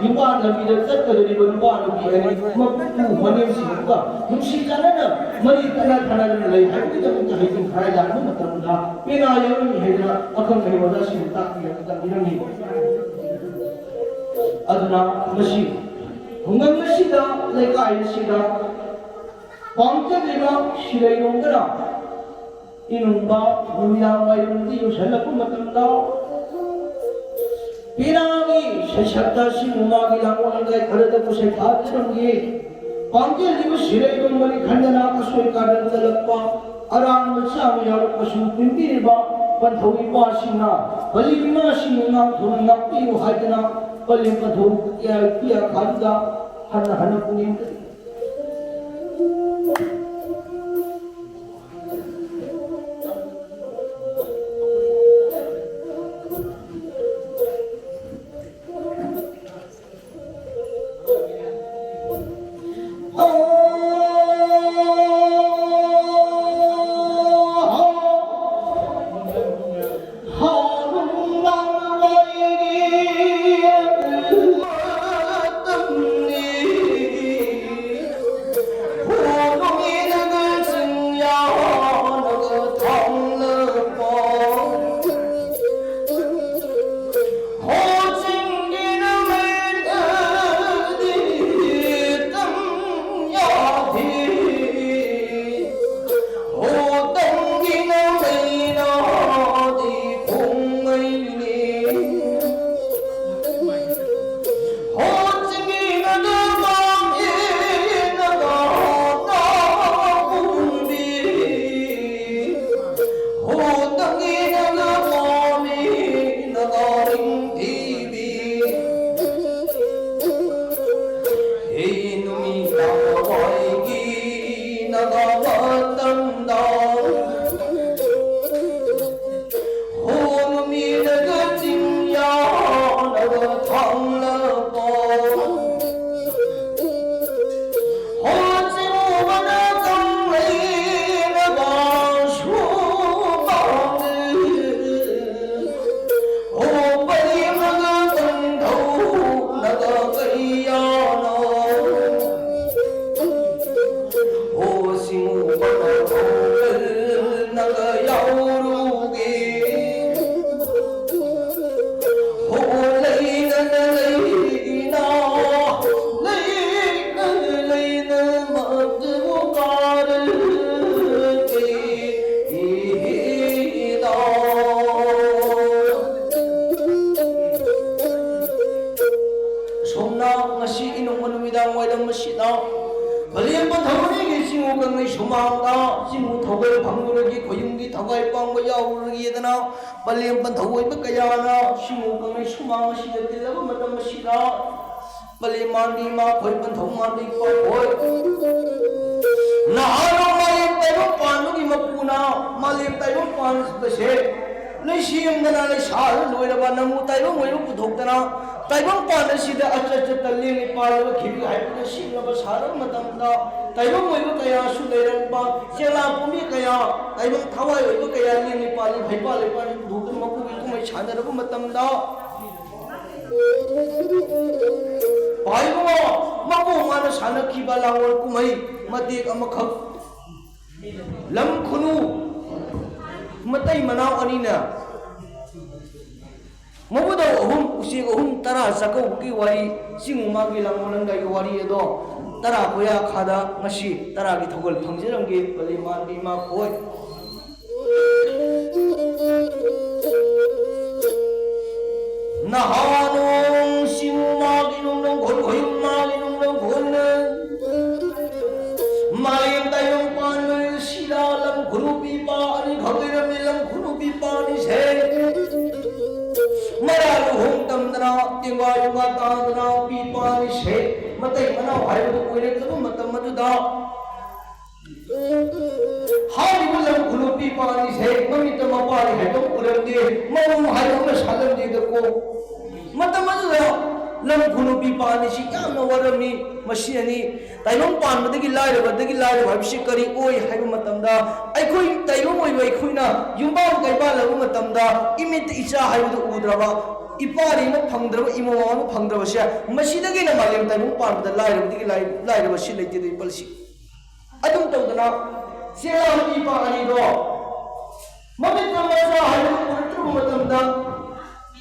ꯅꯨꯄꯥ ꯂꯝꯕꯤꯗ ꯆꯠꯀꯗꯧꯔꯤꯕ ꯅꯨꯄꯥ ꯅꯨꯄꯤ ꯑꯅꯤ ꯃꯄꯨ ꯃꯅꯦꯝꯁꯤꯡꯗꯨꯒ ꯅꯨꯡꯁꯤ ꯆꯥꯟꯅꯅ ꯃꯔꯤ ꯇꯠꯅ ꯊꯥꯅꯗꯨꯅ ꯂꯩ ꯍꯥꯏꯕꯒꯤꯗꯃꯛꯇ ꯍꯩꯖꯤꯡ ꯈꯔꯥꯏ ꯂꯥꯛꯄ ꯃꯇꯝꯗ ꯄꯦꯅꯥ ꯌꯥꯎꯔꯝꯃꯤ ꯍꯥꯏꯗꯅ ꯑꯈꯪ ꯑꯍꯩ ꯑꯣꯖꯥꯁꯤꯡꯅ ꯇꯥꯛꯄꯤꯔꯝꯃꯤ, ꯇꯝꯕꯤꯔꯝꯃꯤ꯫ ꯑꯗꯨꯅ ꯃꯁꯤ ꯈꯨꯡꯒꯪ ꯑꯁꯤꯗ, ꯂꯩꯀꯥꯏ ꯑꯁꯤꯗ ꯄꯥꯡꯊꯣꯛꯂꯤꯕ ꯁꯤꯔꯩ ꯅꯣꯡꯗꯅ ꯏꯅꯨꯡꯕ ꯅꯨꯃꯤꯗꯥꯡ ꯋꯥꯏꯔꯝꯗꯤ ꯌꯧꯁꯜꯂꯛꯄ ꯃꯇꯝꯗ ꯄꯦꯅꯥꯒꯤ ꯁꯩꯁꯛꯇ ꯑꯁꯤꯕꯨ ꯃꯥꯒꯤ ꯂꯥꯡꯒꯣꯜ ꯂꯩꯀꯥꯏ ꯈꯔꯗꯕꯨ ꯁꯩꯊꯥꯖꯔꯝꯒꯦ꯫ ꯄꯥꯡꯊꯣꯛꯂꯤꯕ ꯁꯤꯔꯩ ꯅꯣꯡꯃꯅꯤ ꯈꯟꯗꯅ ꯑꯁꯣꯏ ꯀꯥꯗ ꯆꯠꯂꯛꯄ ꯑꯔꯥꯟꯕ ꯆꯥꯕ ꯌꯥꯎꯔꯛꯄꯁꯨ ꯄꯦꯟꯕꯤꯔꯤꯕ ꯄꯟꯊꯧ ꯏꯄꯥꯁꯤꯡꯅ ꯄꯜꯂꯤꯕ ꯏꯃꯥꯁꯤꯡꯕꯨ ꯉꯥꯛꯊꯣꯛ ꯉꯥꯛꯄꯤꯌꯨ ꯍꯥꯏꯗꯅ ꯄꯜꯂꯤ ꯄꯟꯊꯧ ꯀꯌꯥ ꯀꯌꯥ ꯈꯥꯗꯨꯗ ꯍꯟꯅ ꯍꯟꯅ ꯄꯨꯛꯅꯤꯡ ꯌꯥꯎꯔꯨꯒꯦ꯫ ꯍꯣ ꯂꯩꯅ ꯂꯩꯅ ꯂꯩꯅ ꯂꯩꯅ ꯃꯗꯨ ꯀꯥꯔꯒꯦ꯫ ꯁꯣꯝꯅ ꯉꯁꯤ ꯏꯅꯧꯕ ꯅꯨꯃꯤꯗꯥꯡ ꯋꯥꯏꯔꯝ ꯑꯁꯤꯗ ꯄꯂꯦꯝ ꯄꯟꯊꯧ ꯑꯅꯤꯒꯤ ꯆꯤꯡꯉꯨ ꯀꯪꯂꯩ ꯁꯨꯃꯥꯡꯗ ꯆꯤꯡꯉꯨ ꯊꯧꯒꯜ ꯐꯪꯂꯨꯔꯒꯦ, ꯈꯣꯌꯨꯝꯒꯤ ꯊꯋꯥꯏ ꯄꯥꯡꯕ ꯌꯥꯎꯔꯨꯔꯒꯦꯗꯅ ꯄꯂꯦꯝ ꯄꯟꯊꯧ ꯑꯣꯏꯕ ꯀꯌꯥꯅ ꯆꯤꯡꯉꯨ ꯀꯪꯂꯩ ꯁꯨꯃꯥꯡ ꯑꯁꯤꯗ ꯇꯤꯜꯂꯕ ꯃꯇꯝ ꯑꯁꯤꯗ, ꯄꯂꯦꯝ ꯃꯥꯟꯕꯤ ꯏꯃꯥ ꯈꯣꯏ, ꯄꯟꯊꯧ ꯃꯥꯟꯕꯤ ꯏꯄꯥ ꯈꯣꯏ, ꯅꯍꯥꯔꯣꯜ ꯃꯥꯂꯦꯝ ꯇꯥꯏꯕꯪ ꯄꯥꯟꯕꯒꯤ ꯃꯄꯨꯅ ꯃꯥꯂꯦꯝ ꯇꯥꯏꯕꯪ ꯄꯥꯟꯕꯁꯦ ꯂꯩꯁꯦꯝꯗꯅ ꯂꯩꯁꯥꯗ ꯂꯣꯏꯔꯕ ꯅꯪꯕꯨ ꯇꯥꯏꯕꯪ ꯑꯣꯏꯕ ꯄꯨꯊꯣꯛꯇꯅ ꯇꯥꯏꯕꯪ ꯄꯥꯟ ꯑꯁꯤꯗ ꯑꯆꯠ ꯆꯠꯇ ꯂꯦꯡꯉꯤ ꯄꯥꯜꯂꯤꯕ ꯈꯤꯕꯤ ꯍꯥꯏꯕꯗ ꯁꯤꯡꯅꯕ ꯁꯥꯔꯕ ꯃꯇꯝꯗ, ꯇꯥꯏꯕꯪ ꯑꯣꯏꯕ ꯀꯌꯥꯁꯨ ꯂꯩꯔꯝꯕ, ꯆꯦꯂꯥ ꯄꯨꯝꯕꯤ ꯀꯌꯥ, ꯇꯥꯏꯕꯪ ꯊꯋꯥꯏ ꯑꯣꯏꯕ ꯀꯌꯥ ꯂꯦꯡꯉꯤ ꯄꯥꯜꯂꯤ ꯍꯩꯄꯥꯜ ꯂꯩꯄꯥꯜ ꯄꯨꯊꯣꯛꯇꯨꯅ ꯃꯄꯨꯒꯤ ꯀꯨꯝꯍꯩ ꯁꯥꯟꯅꯔꯕ ꯃꯇꯝꯗ, ꯄꯥꯏꯕꯨꯡꯉꯣ, ꯃꯄꯨ ꯃꯥꯅ ꯁꯥꯟꯅꯈꯤꯕ ꯂꯥꯡꯑꯣꯜ ꯀꯨꯝꯍꯩ ꯃꯇꯦꯛ ꯑꯃꯈꯛ, ꯂꯝ ꯈꯨꯅꯨ ꯃꯇꯩ ꯃꯅꯥꯎ ꯑꯅꯤꯅ ꯃꯕꯨꯗꯧ ꯑꯍꯨꯝ, ꯎꯆꯦꯛ ꯑꯍꯨꯝ, ꯇꯔꯥ ꯆꯥꯛꯀꯧꯕꯒꯤ ꯋꯥꯔꯤ, ꯆꯤꯡ ꯃꯥꯒꯤ ꯂꯥꯡꯃꯣꯂꯪꯒꯥꯏꯒꯤ ꯋꯥꯔꯤ ꯑꯗꯣ ꯇꯔꯥ ꯀꯣꯌꯥ ꯈꯥꯗ ꯉꯁꯤ ꯇꯔꯥꯒꯤ ꯊꯧꯒꯜ ꯐꯪꯖꯔꯝꯒꯦ꯫ ꯄꯂꯦꯝ ꯃꯥꯟꯕꯤ ꯏꯃꯥ ꯈꯣꯏ꯫ ꯅꯍꯥꯅꯣꯡ ꯁꯤꯃꯥꯒꯤ ꯅꯨꯡꯅꯧ ꯈꯣꯏ, ꯈꯣꯏꯃꯥꯒꯤ ꯅꯨꯡꯅꯧ ꯈꯣꯏꯅ ꯃꯥꯂꯦꯝ ꯇꯥꯏꯕꯪ ꯄꯥꯟꯕ ꯁꯤꯗ ꯂꯝ ꯈꯨꯅꯨ ꯄꯤꯄꯥ ꯑꯅꯤꯈꯛ ꯂꯩꯔꯝꯃꯤ꯫ ꯂꯝ ꯈꯨꯅꯨ ꯄꯤꯄꯥ ꯑꯅꯤꯁꯦ ꯃꯔꯥ ꯂꯨꯍꯣꯡ ꯇꯝꯗꯅ, ꯇꯦꯡꯒꯥ ꯌꯨꯒꯥ ꯇꯥꯗꯅ ꯄꯤꯄꯥ ꯑꯅꯤꯁꯦ ꯃꯇꯩ ꯃꯅꯥꯎ ꯍꯥꯏꯕꯗꯨ ꯑꯣꯏꯔꯛꯂꯕ ꯃꯇꯝ ꯑꯗꯨꯗ, ꯍꯥꯏꯔꯤꯕ ꯂꯝ ꯈꯨꯅꯨ ꯄꯤꯄꯥ ꯑꯅꯤꯁꯦ ꯃꯃꯤꯠꯇ ꯃꯄꯥꯔꯤ ꯍꯥꯏꯕ ꯑꯃ ꯎꯔꯝꯗꯦ, ꯃꯃꯨ ꯍꯥꯏꯕ ꯑꯃ ꯁꯥꯠꯂꯝꯗꯦꯗꯀꯣ꯫ ꯃꯇꯝ ꯑꯗꯨꯗ ꯂꯝ ꯈꯨꯅꯨ ꯄꯤꯄꯥ ꯑꯅꯤꯁꯤ ꯌꯥꯝꯅ ꯋꯥꯔꯝꯃꯤ꯫ ꯃꯁꯤ ꯑꯅꯤ ꯇꯥꯏꯕꯪ ꯄꯥꯟꯕꯗꯒꯤ ꯂꯥꯏꯔꯕꯗꯒꯤ ꯂꯥꯏꯔꯕ ꯍꯥꯏꯕꯁꯤ ꯀꯔꯤ ꯑꯣꯏ ꯍꯥꯏꯕ ꯃꯇꯝꯗ, ꯑꯩꯈꯣꯏ ꯇꯥꯏꯕꯪ ꯑꯣꯏꯕ ꯑꯩꯈꯣꯏꯅ ꯌꯨꯝꯕꯥꯟ ꯀꯩꯕꯥꯜꯂꯕ ꯃꯇꯝꯗ ꯏꯃꯤꯠꯇ ꯏꯆꯥ ꯍꯥꯏꯕꯗꯨ ꯎꯗ꯭ꯔꯕ, ꯏꯄꯥꯔꯤ ꯑꯃ ꯐꯪꯗ꯭ꯔꯕ, ꯏꯃꯧ ꯑꯃ ꯐꯪꯗ꯭ꯔꯕꯁꯦ, ꯃꯁꯤꯗꯒꯤ ꯍꯦꯟꯅ ꯃꯥꯂꯦꯝ ꯇꯥꯏꯕꯪ ꯄꯥꯟꯕꯗ ꯂꯥꯏꯔꯕꯗꯒꯤ ꯂꯥꯏ-, ꯂꯥꯏꯔꯕ ꯁꯤ ꯂꯩꯇꯦ꯫ ꯄꯜꯁꯤ ꯑꯗꯨꯝ ꯇꯧꯗꯅ ꯆꯦꯂꯥ ꯄꯤꯄꯥ ꯑꯅꯤꯗꯣ ꯃꯃꯤꯠꯇ ꯃꯆꯥ ꯍꯥꯏꯕꯗꯨ ꯎꯔꯛꯇ꯭ꯔꯕ ꯃꯇꯝꯗ,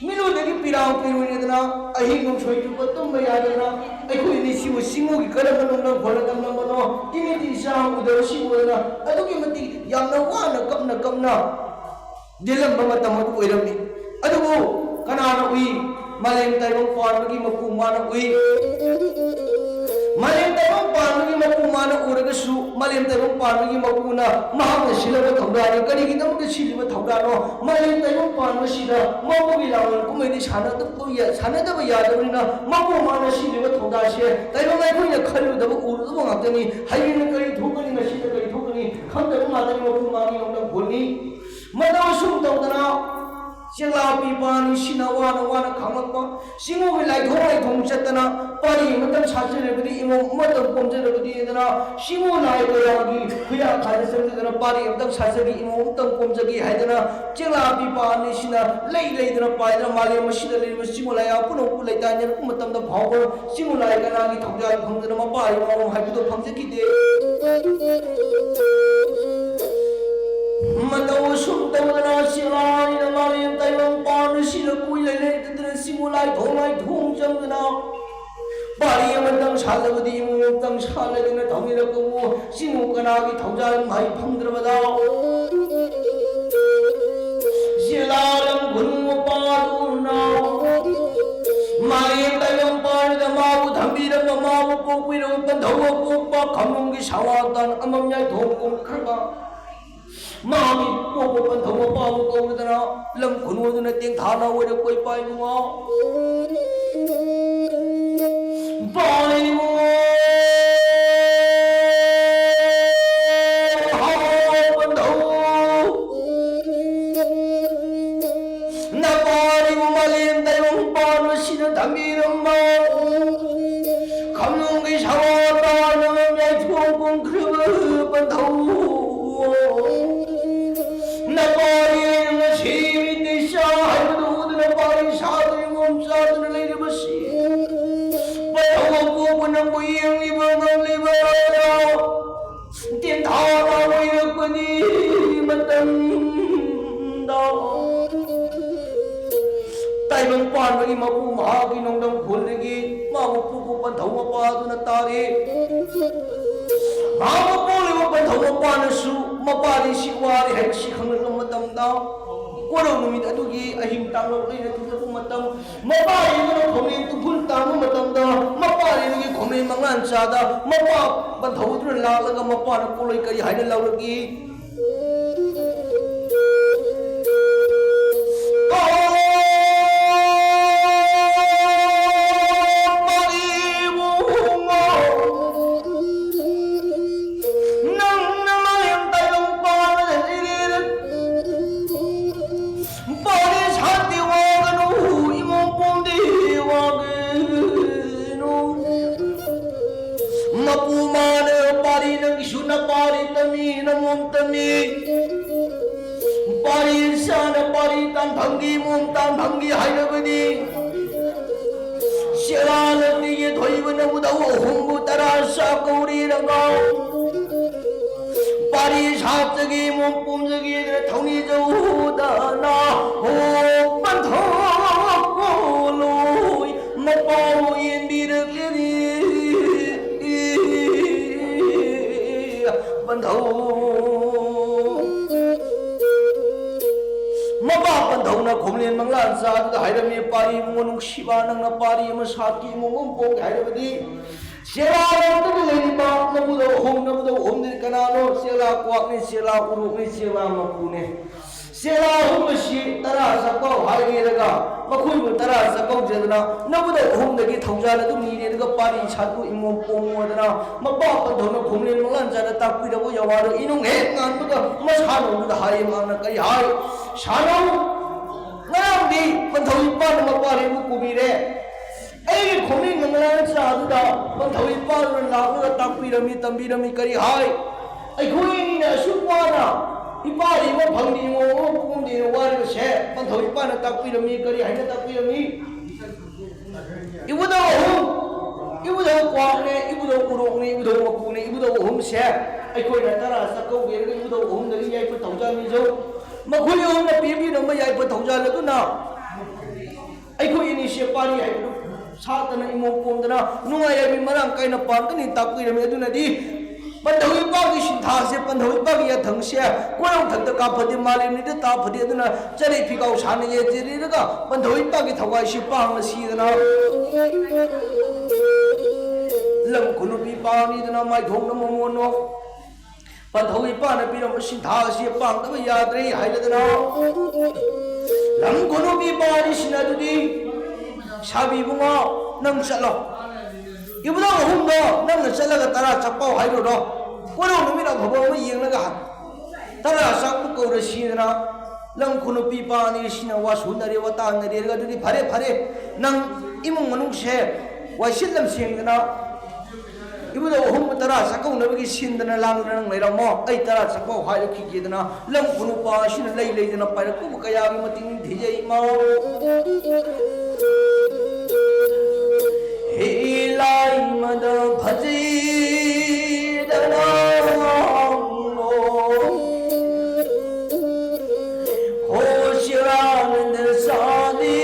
ꯃꯤꯠꯂꯨꯗꯒꯤ ꯄꯤꯔꯥꯡ ꯄꯤꯔꯨꯅꯗꯅ, ꯑꯍꯤꯡ ꯅꯣꯡꯁꯣꯏ ꯆꯨꯞꯄ ꯇꯨꯝꯕ ꯌꯥꯗꯗꯅ, ꯑꯩꯈꯣꯏ ꯑꯅꯤ ꯁꯤꯕꯨ ꯁꯤꯡꯉꯨꯒꯤ ꯀꯔꯝꯕ ꯅꯣꯡꯗꯝ ꯈꯣꯜꯂ ꯇꯝꯂꯝꯕꯅꯣ? ꯏꯃꯤꯠꯇꯤ ꯏꯆꯥ ꯎꯗꯕꯁꯤ ꯎꯗꯅ ꯑꯗꯨꯛꯀꯤ ꯃꯇꯤꯛ ꯌꯥꯝꯅ ꯋꯥꯅ ꯀꯞꯅ ꯀꯞꯅ ꯂꯦꯜꯂꯝꯕ ꯃꯇꯝ ꯑꯗꯨ ꯑꯣꯏꯔꯝꯃꯤ꯫ ꯑꯗꯨꯕꯨ ꯀꯅꯥꯅ ꯎꯏ? ꯃꯥꯂꯦꯝ ꯇꯥꯏꯕꯪ ꯄꯥꯟꯕꯒꯤ ꯃꯄꯨ ꯃꯥꯅ ꯎꯏ꯫ ꯃꯥꯂꯦꯝ ꯇꯥꯏꯕꯪ ꯄꯥꯟꯕꯒꯤ ꯃꯄꯨ ꯃꯥꯅ ꯎꯔꯒꯁꯨ, ꯃꯥꯂꯦꯝ ꯇꯥꯏꯕꯪ ꯄꯥꯟꯕꯒꯤ ꯃꯄꯨꯅ ꯃꯍꯥꯛꯅ ꯁꯤꯜꯂꯕ ꯊꯧꯗꯥꯡꯅꯤ꯫ ꯀꯔꯤꯒꯤꯗꯃꯛꯇ ꯁꯤꯜꯂꯤꯕ ꯊꯧꯗꯥꯡꯅꯣ? ꯃꯥꯂꯦꯝ ꯇꯥꯏꯕꯪ ꯄꯥꯟꯕꯁꯤꯗ ꯃꯄꯨꯒꯤ ꯂꯥꯡꯕꯟ ꯀꯨꯝꯍꯩꯗꯤ ꯁꯥꯟꯅꯗꯕ ꯌꯥ-, ꯁꯥꯟꯅꯗꯕ ꯌꯥꯗꯕꯅꯤꯅ, ꯃꯄꯨ ꯃꯥꯅ ꯁꯤꯜꯂꯤꯕ ꯊꯧꯗꯥꯡꯁꯦ ꯇꯥꯏꯕꯪ ꯑꯩꯈꯣꯏꯅ ꯈꯜꯂꯨꯗꯕ ꯎꯔꯨꯗꯕ ꯉꯥꯛꯇꯅꯤ꯫ ꯍꯌꯦꯡꯅ ꯀꯔꯤ ꯊꯣꯛꯀꯅꯤ, ꯉꯁꯤꯅ ꯀꯔꯤ ꯊꯣꯛꯀꯅꯤ ꯈꯪꯗꯕ ꯉꯥꯛꯇꯅꯤ ꯃꯄꯨ ꯃꯥꯒꯤ ꯃꯥꯡꯗ ꯍꯣꯜꯂꯤ꯫ ꯃꯇꯧ ꯑꯁꯨꯝ ꯇꯧꯗꯅ ꯆꯦꯛꯂꯥ ꯄꯤꯕ ꯑꯅꯤꯁꯤꯅ ꯋꯥꯅ ꯋꯥꯅ ꯈꯥꯡꯂꯛꯄ, ꯁꯤꯡꯉꯨꯒꯤ ꯂꯥꯏꯊꯣꯡ ꯂꯥꯏꯊꯣꯡ ꯆꯠꯇꯅ ꯄꯥꯔꯤ ꯑꯃꯇꯪ ꯁꯥꯖꯔꯕꯗꯤ, ꯏꯃꯣꯝ ꯑꯃꯇꯪ ꯄꯣꯝꯖꯔꯕꯗꯤ ꯍꯥꯏꯗꯅ ꯁꯤꯡꯉꯨ ꯂꯥꯏ ꯀꯌꯥꯒꯤ ꯈꯨꯌꯥ ꯈꯥꯗ ꯆꯪꯗꯗꯅ ꯄꯥꯔꯤ ꯑꯃꯇꯪ ꯁꯥꯖꯒꯦ, ꯏꯃꯣꯝ ꯑꯃꯇꯪ ꯄꯣꯝꯖꯒꯦ ꯍꯥꯏꯗꯅ ꯆꯦꯛꯂꯥ ꯄꯤꯕ ꯑꯅꯤꯁꯤꯅ ꯂꯩ ꯂꯩꯗꯅ ꯄꯥꯏꯗꯅ ꯃꯥꯂꯦꯝ ꯑꯁꯤꯗ ꯂꯩꯔꯤꯕ ꯁꯤꯡꯉꯨ ꯂꯥꯏ ꯄꯨꯝꯅꯃꯛꯄꯨ ꯂꯩꯇꯥꯏꯅꯔꯛꯄ ꯃꯇꯝꯗ ꯐꯥꯎꯕ ꯁꯤꯡꯉꯨ ꯂꯥꯏ ꯀꯅꯥꯒꯤ ꯊꯧꯖꯥꯜ ꯐꯪꯗꯅ ꯃꯄꯥ ꯏꯃꯣꯝ ꯍꯥꯏꯕꯗꯣ ꯐꯪꯖꯈꯤꯗꯦ꯫ ꯃꯇꯧ ꯑꯁꯨꯝ ꯇꯧꯗꯅ ꯁꯤꯂꯥꯏꯅ ꯃꯥꯂꯦꯝ ꯇꯥꯏꯕꯪ ꯄꯥꯟꯕꯁꯤꯗ ꯀꯨꯏꯅ ꯂꯩꯇꯗꯅ ꯁꯤꯕꯨ ꯂꯥꯏꯊꯣꯡ ꯂꯥꯏꯊꯣꯡ ꯆꯪꯗꯅ ꯄꯥꯔꯤ ꯑꯃꯇꯪ ꯁꯥꯜꯂꯕꯗꯤ ꯏꯃꯨꯡ ꯑꯃꯇꯪ ꯁꯥꯜꯂꯗꯅ ꯊꯧꯅꯤꯜꯂꯛꯄꯕꯨ ꯁꯤꯕꯨ ꯀꯅꯥꯒꯤ ꯊꯧꯖꯥꯜ ꯃꯍꯩ ꯐꯪꯗ꯭ꯔꯕꯗ ꯁꯤꯂꯥ ꯂꯝ ꯈꯨꯅꯨ ꯃꯄꯥꯗꯨꯅ ꯃꯥꯂꯦꯝ ꯇꯥꯏꯕꯪ ꯄꯥꯟꯕꯗ ꯃꯥꯕꯨ ꯊꯝꯕꯤꯔꯝꯕ, ꯃꯥꯕꯨ ꯄꯣꯛꯄꯤꯔꯝꯕ ꯄꯟꯊꯧ ꯑꯄꯣꯛꯄ ꯈꯝꯕꯝꯒꯤ ꯁꯋꯥꯇꯥꯟ ꯑꯃꯝ ꯌꯥꯏꯊꯣꯡ ꯀꯨꯝꯈ꯭ꯔꯕ ꯃꯥꯒꯤ ꯄꯣꯛꯄ ꯄꯟꯊꯧ ꯃꯄꯥꯕꯨ ꯀꯧꯔꯗꯅ ꯂꯝ ꯈꯨꯅꯨꯗꯨꯅ ꯇꯦꯡꯊꯥꯅ ꯑꯣꯏꯔꯛꯄ ꯏꯄꯥ ꯏꯕꯨꯡꯉꯣ꯫ ꯏꯄꯥ ꯏꯕꯨꯡꯉꯣ, ꯍꯥꯎ ꯄꯟꯊꯧ꯫ ꯅꯄꯥꯔꯤꯕ ꯃꯥꯂꯦꯝ ꯇꯥꯏꯕꯪ ꯄꯥꯟꯕꯁꯤꯅ ꯊꯝꯕꯤꯔꯝꯕ ꯈꯝꯅꯨꯡꯒꯤ ꯁꯋꯥ ꯇꯥꯅ ꯌꯥꯏꯊꯣꯛ ꯀꯨꯝꯈ꯭ꯔꯕ ꯄꯟꯊꯧ꯫ ꯅꯄꯥꯔꯤ ꯉꯁꯤ ꯃꯤꯠꯇ ꯏꯆꯥ ꯍꯥꯏꯕꯗꯨ ꯎꯗꯅ ꯄꯥꯔꯤ ꯁꯥꯗꯨꯅ ꯏꯉꯣꯝ ꯆꯥꯗꯨꯅ ꯂꯩꯔꯕꯁꯤ ꯄꯟꯊꯧ ꯑꯄꯣꯛꯄ ꯅꯪꯕꯨ ꯌꯦꯡꯂꯤꯕ ꯉꯝꯂꯤꯕ ꯇꯦꯟꯊꯥ ꯑꯣꯏꯔꯛꯄꯗꯤ ꯃꯇꯝ ꯃꯥꯒꯤ ꯃꯄꯨ ꯃꯍꯥꯛꯀꯤ ꯅꯣꯡꯗꯝ ꯈꯨꯜꯗꯒꯤ ꯃꯥꯕꯨ ꯄꯣꯛꯄ ꯄꯟꯊꯧ ꯃꯄꯥꯗꯨꯅ ꯇꯥꯔꯦ꯫ ꯃꯍꯥꯛꯄꯨ ꯄꯣꯛꯂꯤꯕ ꯄꯟꯊꯧ ꯃꯄꯥꯅꯁꯨ ꯃꯄꯥꯗꯤ ꯁꯤ ꯋꯥꯔꯦ ꯍꯥꯏꯕꯁꯤ ꯈꯪꯂꯛꯄ ꯃꯇꯝꯗ, ꯀꯣꯔꯧ ꯅꯨꯃꯤꯠ ꯑꯗꯨꯒꯤ ꯑꯍꯤꯡ ꯇꯥꯡꯂꯛ ꯂꯩꯅ ꯊꯣꯛꯂꯛꯄ ꯃꯇꯝ, ꯃꯄꯥꯔꯤꯗꯨꯅ ꯈꯣꯝꯂꯦꯟ ꯇꯨꯡꯈꯨꯜ ꯇꯥꯡꯕ ꯃꯇꯝꯗ, ꯃꯄꯥꯔꯤꯗꯨꯒꯤ ꯈꯣꯝꯂꯦꯟ ꯃꯉꯥꯟꯆꯥꯗ ꯃꯄꯥ ꯄꯟꯊꯧꯗꯨꯅ ꯂꯥꯛꯂꯒ ꯃꯄꯥꯅ ꯀꯣꯂꯣꯏ ꯀꯔꯤ ꯍꯥꯏꯅ ꯂꯥꯎꯔꯛꯏ? ꯄꯥꯔꯤ ꯁꯥꯠꯇꯤ ꯋꯥꯒꯅꯨ, ꯏꯃꯣꯝ ꯄꯣꯝꯗꯤ ꯋꯥꯒꯅꯨ꯫ ꯃꯄꯨ ꯃꯥꯅ ꯄꯥꯔꯤ ꯅꯪꯒꯤꯁꯨ ꯅꯄꯥꯔꯤ ꯇꯝꯃꯤ, ꯅꯃꯣꯝ ꯇꯝꯃꯤ꯫ ꯄꯥꯔꯤ ꯁꯥꯅ ꯄꯥꯔꯤ ꯇꯥꯟꯐꯝꯒꯤ ꯏꯃꯣꯝ ꯇꯥꯟꯐꯝꯒꯤ ꯍꯥꯏꯔꯕꯗꯤ꯫ ꯁꯦꯔꯥꯅ ꯇꯤꯌꯦ ꯊꯣꯏꯕ ꯅꯕꯨꯗꯧ ꯑꯍꯨꯝꯕꯨ ꯇꯔꯥ ꯁꯥ ꯀꯧꯔꯤꯔꯒ꯫ ꯄꯥꯔꯤ ꯁꯥꯠꯆꯒꯤ ꯏꯃꯣꯝ ꯄꯣꯝꯖꯒꯦꯗꯅ ꯊꯧꯅꯤꯖꯧꯗꯅ ꯍꯣ ꯄꯟꯊꯧ ꯀꯣꯂꯣꯏ ꯃꯄꯥꯎ ꯌꯦꯟꯕꯤꯔꯛꯂꯤꯅꯤ꯫ ꯄꯟꯊꯧ ꯃꯄꯥ ꯄꯟꯊꯧꯅ ꯈꯣꯝꯂꯦꯟ ꯃꯪꯂꯥꯟ ꯆꯥꯗꯨꯗ ꯍꯥꯏꯔꯝꯃꯤ, ꯄꯥꯔꯤ ꯏꯕꯨꯡꯉꯣ ꯅꯨꯡꯁꯤꯕ, ꯅꯪꯅ ꯄꯥꯔꯤ ꯑꯃ ꯁꯥꯠꯀꯤ ꯏꯃꯣꯝ ꯑꯃ ꯄꯣꯝꯒꯦ ꯍꯥꯏꯔꯕꯗꯤ, ꯆꯦꯂꯥ ꯂꯝꯗꯨꯗ ꯂꯩꯔꯤꯕ ꯅꯕꯨꯗꯧ ꯑꯍꯨꯝ, ꯅꯕꯨꯗꯧ ꯑꯍꯨꯝꯗꯤ ꯀꯅꯥꯅꯣ? ꯆꯦꯂꯥ ꯀ꯭ꯋꯥꯛꯅꯤ, ꯆꯦꯂꯥ ꯎꯔꯣꯛꯅꯤ, ꯆꯦꯂꯥ ꯃꯀꯨꯅꯤ꯫ ꯆꯦꯂꯥ ꯑꯍꯨꯝ ꯑꯁꯤ ꯇꯔꯥ ꯆꯠꯄꯧ ꯍꯥꯏꯔꯦꯔꯒ, ꯃꯈꯣꯏꯕꯨ ꯇꯔꯥ ꯆꯠꯄꯧꯖꯗꯅ ꯅꯕꯨꯗꯧ ꯑꯍꯨꯝꯗꯒꯤ ꯊꯧꯖꯥꯜ ꯑꯗꯨ ꯅꯤꯔꯦ, ꯑꯗꯨꯒ ꯄꯥꯔꯤ ꯁꯥꯠꯄꯨ ꯏꯃꯣꯝ ꯄꯣꯝꯃꯣꯗꯅ ꯃꯄꯥ ꯄꯟꯊꯧꯅ ꯈꯣꯝꯂꯦꯟ ꯃꯪꯂꯥꯟ ꯆꯥꯗ ꯇꯥꯛꯄꯤꯔꯕ ꯌꯥꯋꯥꯗꯣ ꯏꯅꯨꯡ ꯍꯦꯛ ꯉꯥꯟꯕꯒ ꯃꯁꯥꯅꯧꯗꯨꯗ ꯍꯥꯏꯌꯦ꯫ ꯃꯥꯅ ꯀꯔꯤ ꯍꯥꯏ? ꯁꯥꯅꯧ! ꯉꯔꯥꯡꯗꯤ ꯄꯟꯊꯧ ꯏꯄꯥꯅ ꯃꯄꯥꯔꯤꯕꯨ ꯀꯨꯕꯤꯔꯦ꯫ ꯑꯩꯒꯤ ꯈꯣꯡꯅꯤꯡ ꯃꯪꯂꯥꯟ ꯆꯥꯗꯨꯗ ꯄꯟꯊꯧ ꯏꯄꯥꯗꯨꯅ ꯂꯥꯛꯂꯒ ꯇꯥꯛꯄꯤꯔꯝꯃꯤ, ꯇꯝꯕꯤꯔꯝꯃꯤ꯫ ꯀꯔꯤ ꯍꯥꯏ? ꯑꯩꯈꯣꯏ ꯑꯅꯤꯅ ꯑꯁꯨꯛ ꯋꯥꯅ ꯏꯄꯥꯗꯤ ꯑꯃ ꯐꯪꯗꯦ, ꯏꯃꯣ ꯑꯃ ꯄꯣꯝꯗꯦꯅ ꯋꯥꯔꯤꯕꯁꯦ ꯄꯟꯊꯧ ꯏꯄꯥꯅ ꯇꯥꯛꯄꯤꯔꯝꯃꯤ꯫ ꯀꯔꯤ ꯍꯥꯏꯅ ꯇꯥꯛꯄꯤꯔꯝꯃꯤ? ꯏꯕꯨꯙꯧ ꯑꯍꯨꯝ, ꯏꯕꯨꯙꯧ ꯀ꯭ꯋꯥꯛꯅꯦ, ꯏꯕꯨꯙꯧ ꯎꯔꯣꯛꯅꯦ, ꯏꯕꯨꯙꯧ ꯃꯀꯨꯅꯦ, ꯏꯕꯨꯙꯧ ꯑꯍꯨꯝꯁꯦ ꯑꯩꯈꯣꯏꯅ ꯇꯔꯥ ꯆꯥꯛꯀꯧꯒꯦꯔꯒ ꯏꯕꯨꯙꯧ ꯑꯍꯨꯝꯗꯒꯤ ꯌꯥꯏꯐ ꯊꯧꯖꯥꯜ ꯅꯤꯖꯧ꯫ ꯃꯈꯣꯏ ꯑꯍꯨꯝꯅ ꯄꯤꯕꯤꯔꯝꯕ ꯌꯥꯏꯐ ꯊꯧꯖꯥꯜ ꯑꯗꯨꯅ ꯑꯩꯈꯣꯏ ꯑꯅꯤꯁꯦ ꯄꯥꯔꯤ ꯍꯥꯏꯕꯗꯨ ꯁꯥꯠꯇꯅ ꯏꯃꯣꯝ ꯄꯣꯝꯗꯅ ꯅꯨꯡꯉꯥꯏ ꯍꯥꯏꯕꯤ ꯃꯔꯥꯡ ꯀꯥꯏꯅ ꯄꯥꯟꯒꯅꯤ ꯇꯥꯛꯄꯤꯔꯝꯃꯤ꯫ ꯑꯗꯨꯅꯗꯤ ꯄꯟꯊꯧ ꯏꯄꯥꯒꯤ ꯁꯤꯟꯊꯥꯁꯦ, ꯄꯟꯊꯧ ꯏꯄꯥꯒꯤ ꯌꯥꯊꯪꯁꯦ ꯀꯣꯏꯔꯧ ꯊꯛꯇ ꯀꯥꯞꯐꯗꯦ, ꯃꯥꯂꯦꯝꯅꯤꯗ ꯇꯥꯐꯗꯦ꯫ ꯑꯗꯨꯅ ꯆꯔꯩ ꯐꯤꯒꯥꯎ ꯁꯥꯟꯅ ꯌꯦꯡꯖꯔꯤꯔꯒ ꯄꯟꯊꯧ ꯏꯄꯥꯒꯤ ꯊꯋꯥꯏꯁꯤ ꯄꯥꯡꯅ ꯁꯤꯗꯅ ꯂꯝ ꯈꯨꯅꯨꯄꯤ ꯄꯥꯡꯅꯤꯗꯅ ꯃꯥꯏꯊꯣꯡꯅ ꯃꯃꯣꯟꯅꯣ ꯄꯟꯊꯧ ꯏꯄꯥꯅ ꯄꯤꯔꯝꯕ ꯁꯤꯟꯊꯥ ꯑꯁꯤ ꯄꯥꯡꯗꯕ ꯌꯥꯗ꯭ꯔꯦ ꯍꯥꯏꯔꯗꯅ ꯂꯝ ꯈꯨꯅꯨꯄꯤ ꯄꯥꯔꯤꯁꯤꯅ ꯑꯗꯨꯗꯤ ꯁꯥꯕꯤ ꯏꯕꯨꯡꯉꯣ, ꯅꯪ ꯆꯠꯂꯣ꯫ ꯏꯕꯨꯙꯧ ꯑꯍꯨꯝꯗꯣ ꯅꯪꯅ ꯆꯠꯂꯒ ꯇꯔꯥ ꯆꯠꯄꯥꯎ ꯍꯥꯏꯔꯨꯔꯣ꯫ ꯀꯣꯏꯔꯧ ꯅꯨꯃꯤꯠ ꯑꯐꯕ ꯑꯃ ꯌꯦꯡꯂꯒ ꯇꯔꯥ ꯆꯠꯄ ꯀꯧꯔꯁꯤꯗꯅ ꯂꯝ ꯈꯨꯅꯨꯄꯤ ꯄꯥꯅꯤꯁꯤꯅ ꯋꯥ ꯁꯨꯅꯔꯦ, ꯋꯥ ꯇꯥꯅꯔꯦ꯫ ꯑꯗꯨꯗꯤ ꯐꯔꯦ, ꯐꯔꯦ, ꯅꯪ ꯏꯃꯨꯡ ꯃꯅꯨꯡꯁꯦ ꯋꯥꯏꯁꯤꯠ ꯂꯝꯁꯦꯡꯗꯅ ꯏꯕꯨꯙꯧ ꯑꯍꯨꯝ ꯇꯔꯥ ꯆꯥꯛꯀꯧꯅꯕꯒꯤ ꯁꯤꯟꯗꯅ ꯂꯥꯡꯗꯅ ꯅꯪ ꯂꯩꯔꯝꯃꯣ, ꯑꯩ ꯇꯔꯥ ꯆꯥꯛꯄꯧ ꯍꯥꯏꯔꯛꯈꯤꯒꯦꯗꯅ ꯂꯝ ꯈꯨꯅꯨꯄꯥ ꯑꯁꯤꯅ ꯂꯩ ꯂꯩꯗꯅ ꯄꯥꯏꯔꯛꯄꯕꯨ ꯀꯌꯥꯒꯤ ꯃꯇꯤꯛ ꯅꯤꯡꯊꯤꯖꯩ ꯏꯃꯥ꯫ ꯍꯦ ꯂꯥꯏꯃꯗ ꯐꯖꯩꯗꯅ ꯉꯥꯡꯂꯣ꯫ ꯍꯣ ꯁꯤꯔꯥꯅꯗ ꯁꯥꯗꯤ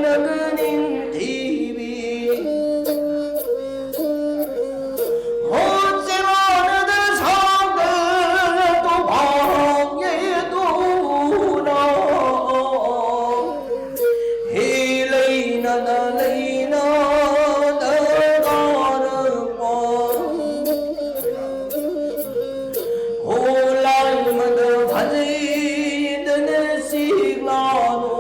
ꯅꯒ ꯅꯤꯡꯊꯤꯕꯤ꯫ ꯍꯣ ꯁꯤꯔꯥꯅꯗ ꯁꯥꯗ ꯇꯨꯐꯥꯡ ꯌꯩꯗꯨꯅ꯫ ꯍꯦ ꯂꯩꯅꯗ ꯂꯩꯅꯗ ꯀꯥꯔꯛꯄ꯫ ꯍꯣ ꯂꯥꯏꯃꯗ ꯐꯖꯩꯗꯅ ꯁꯤꯛꯂꯥꯅꯣ꯫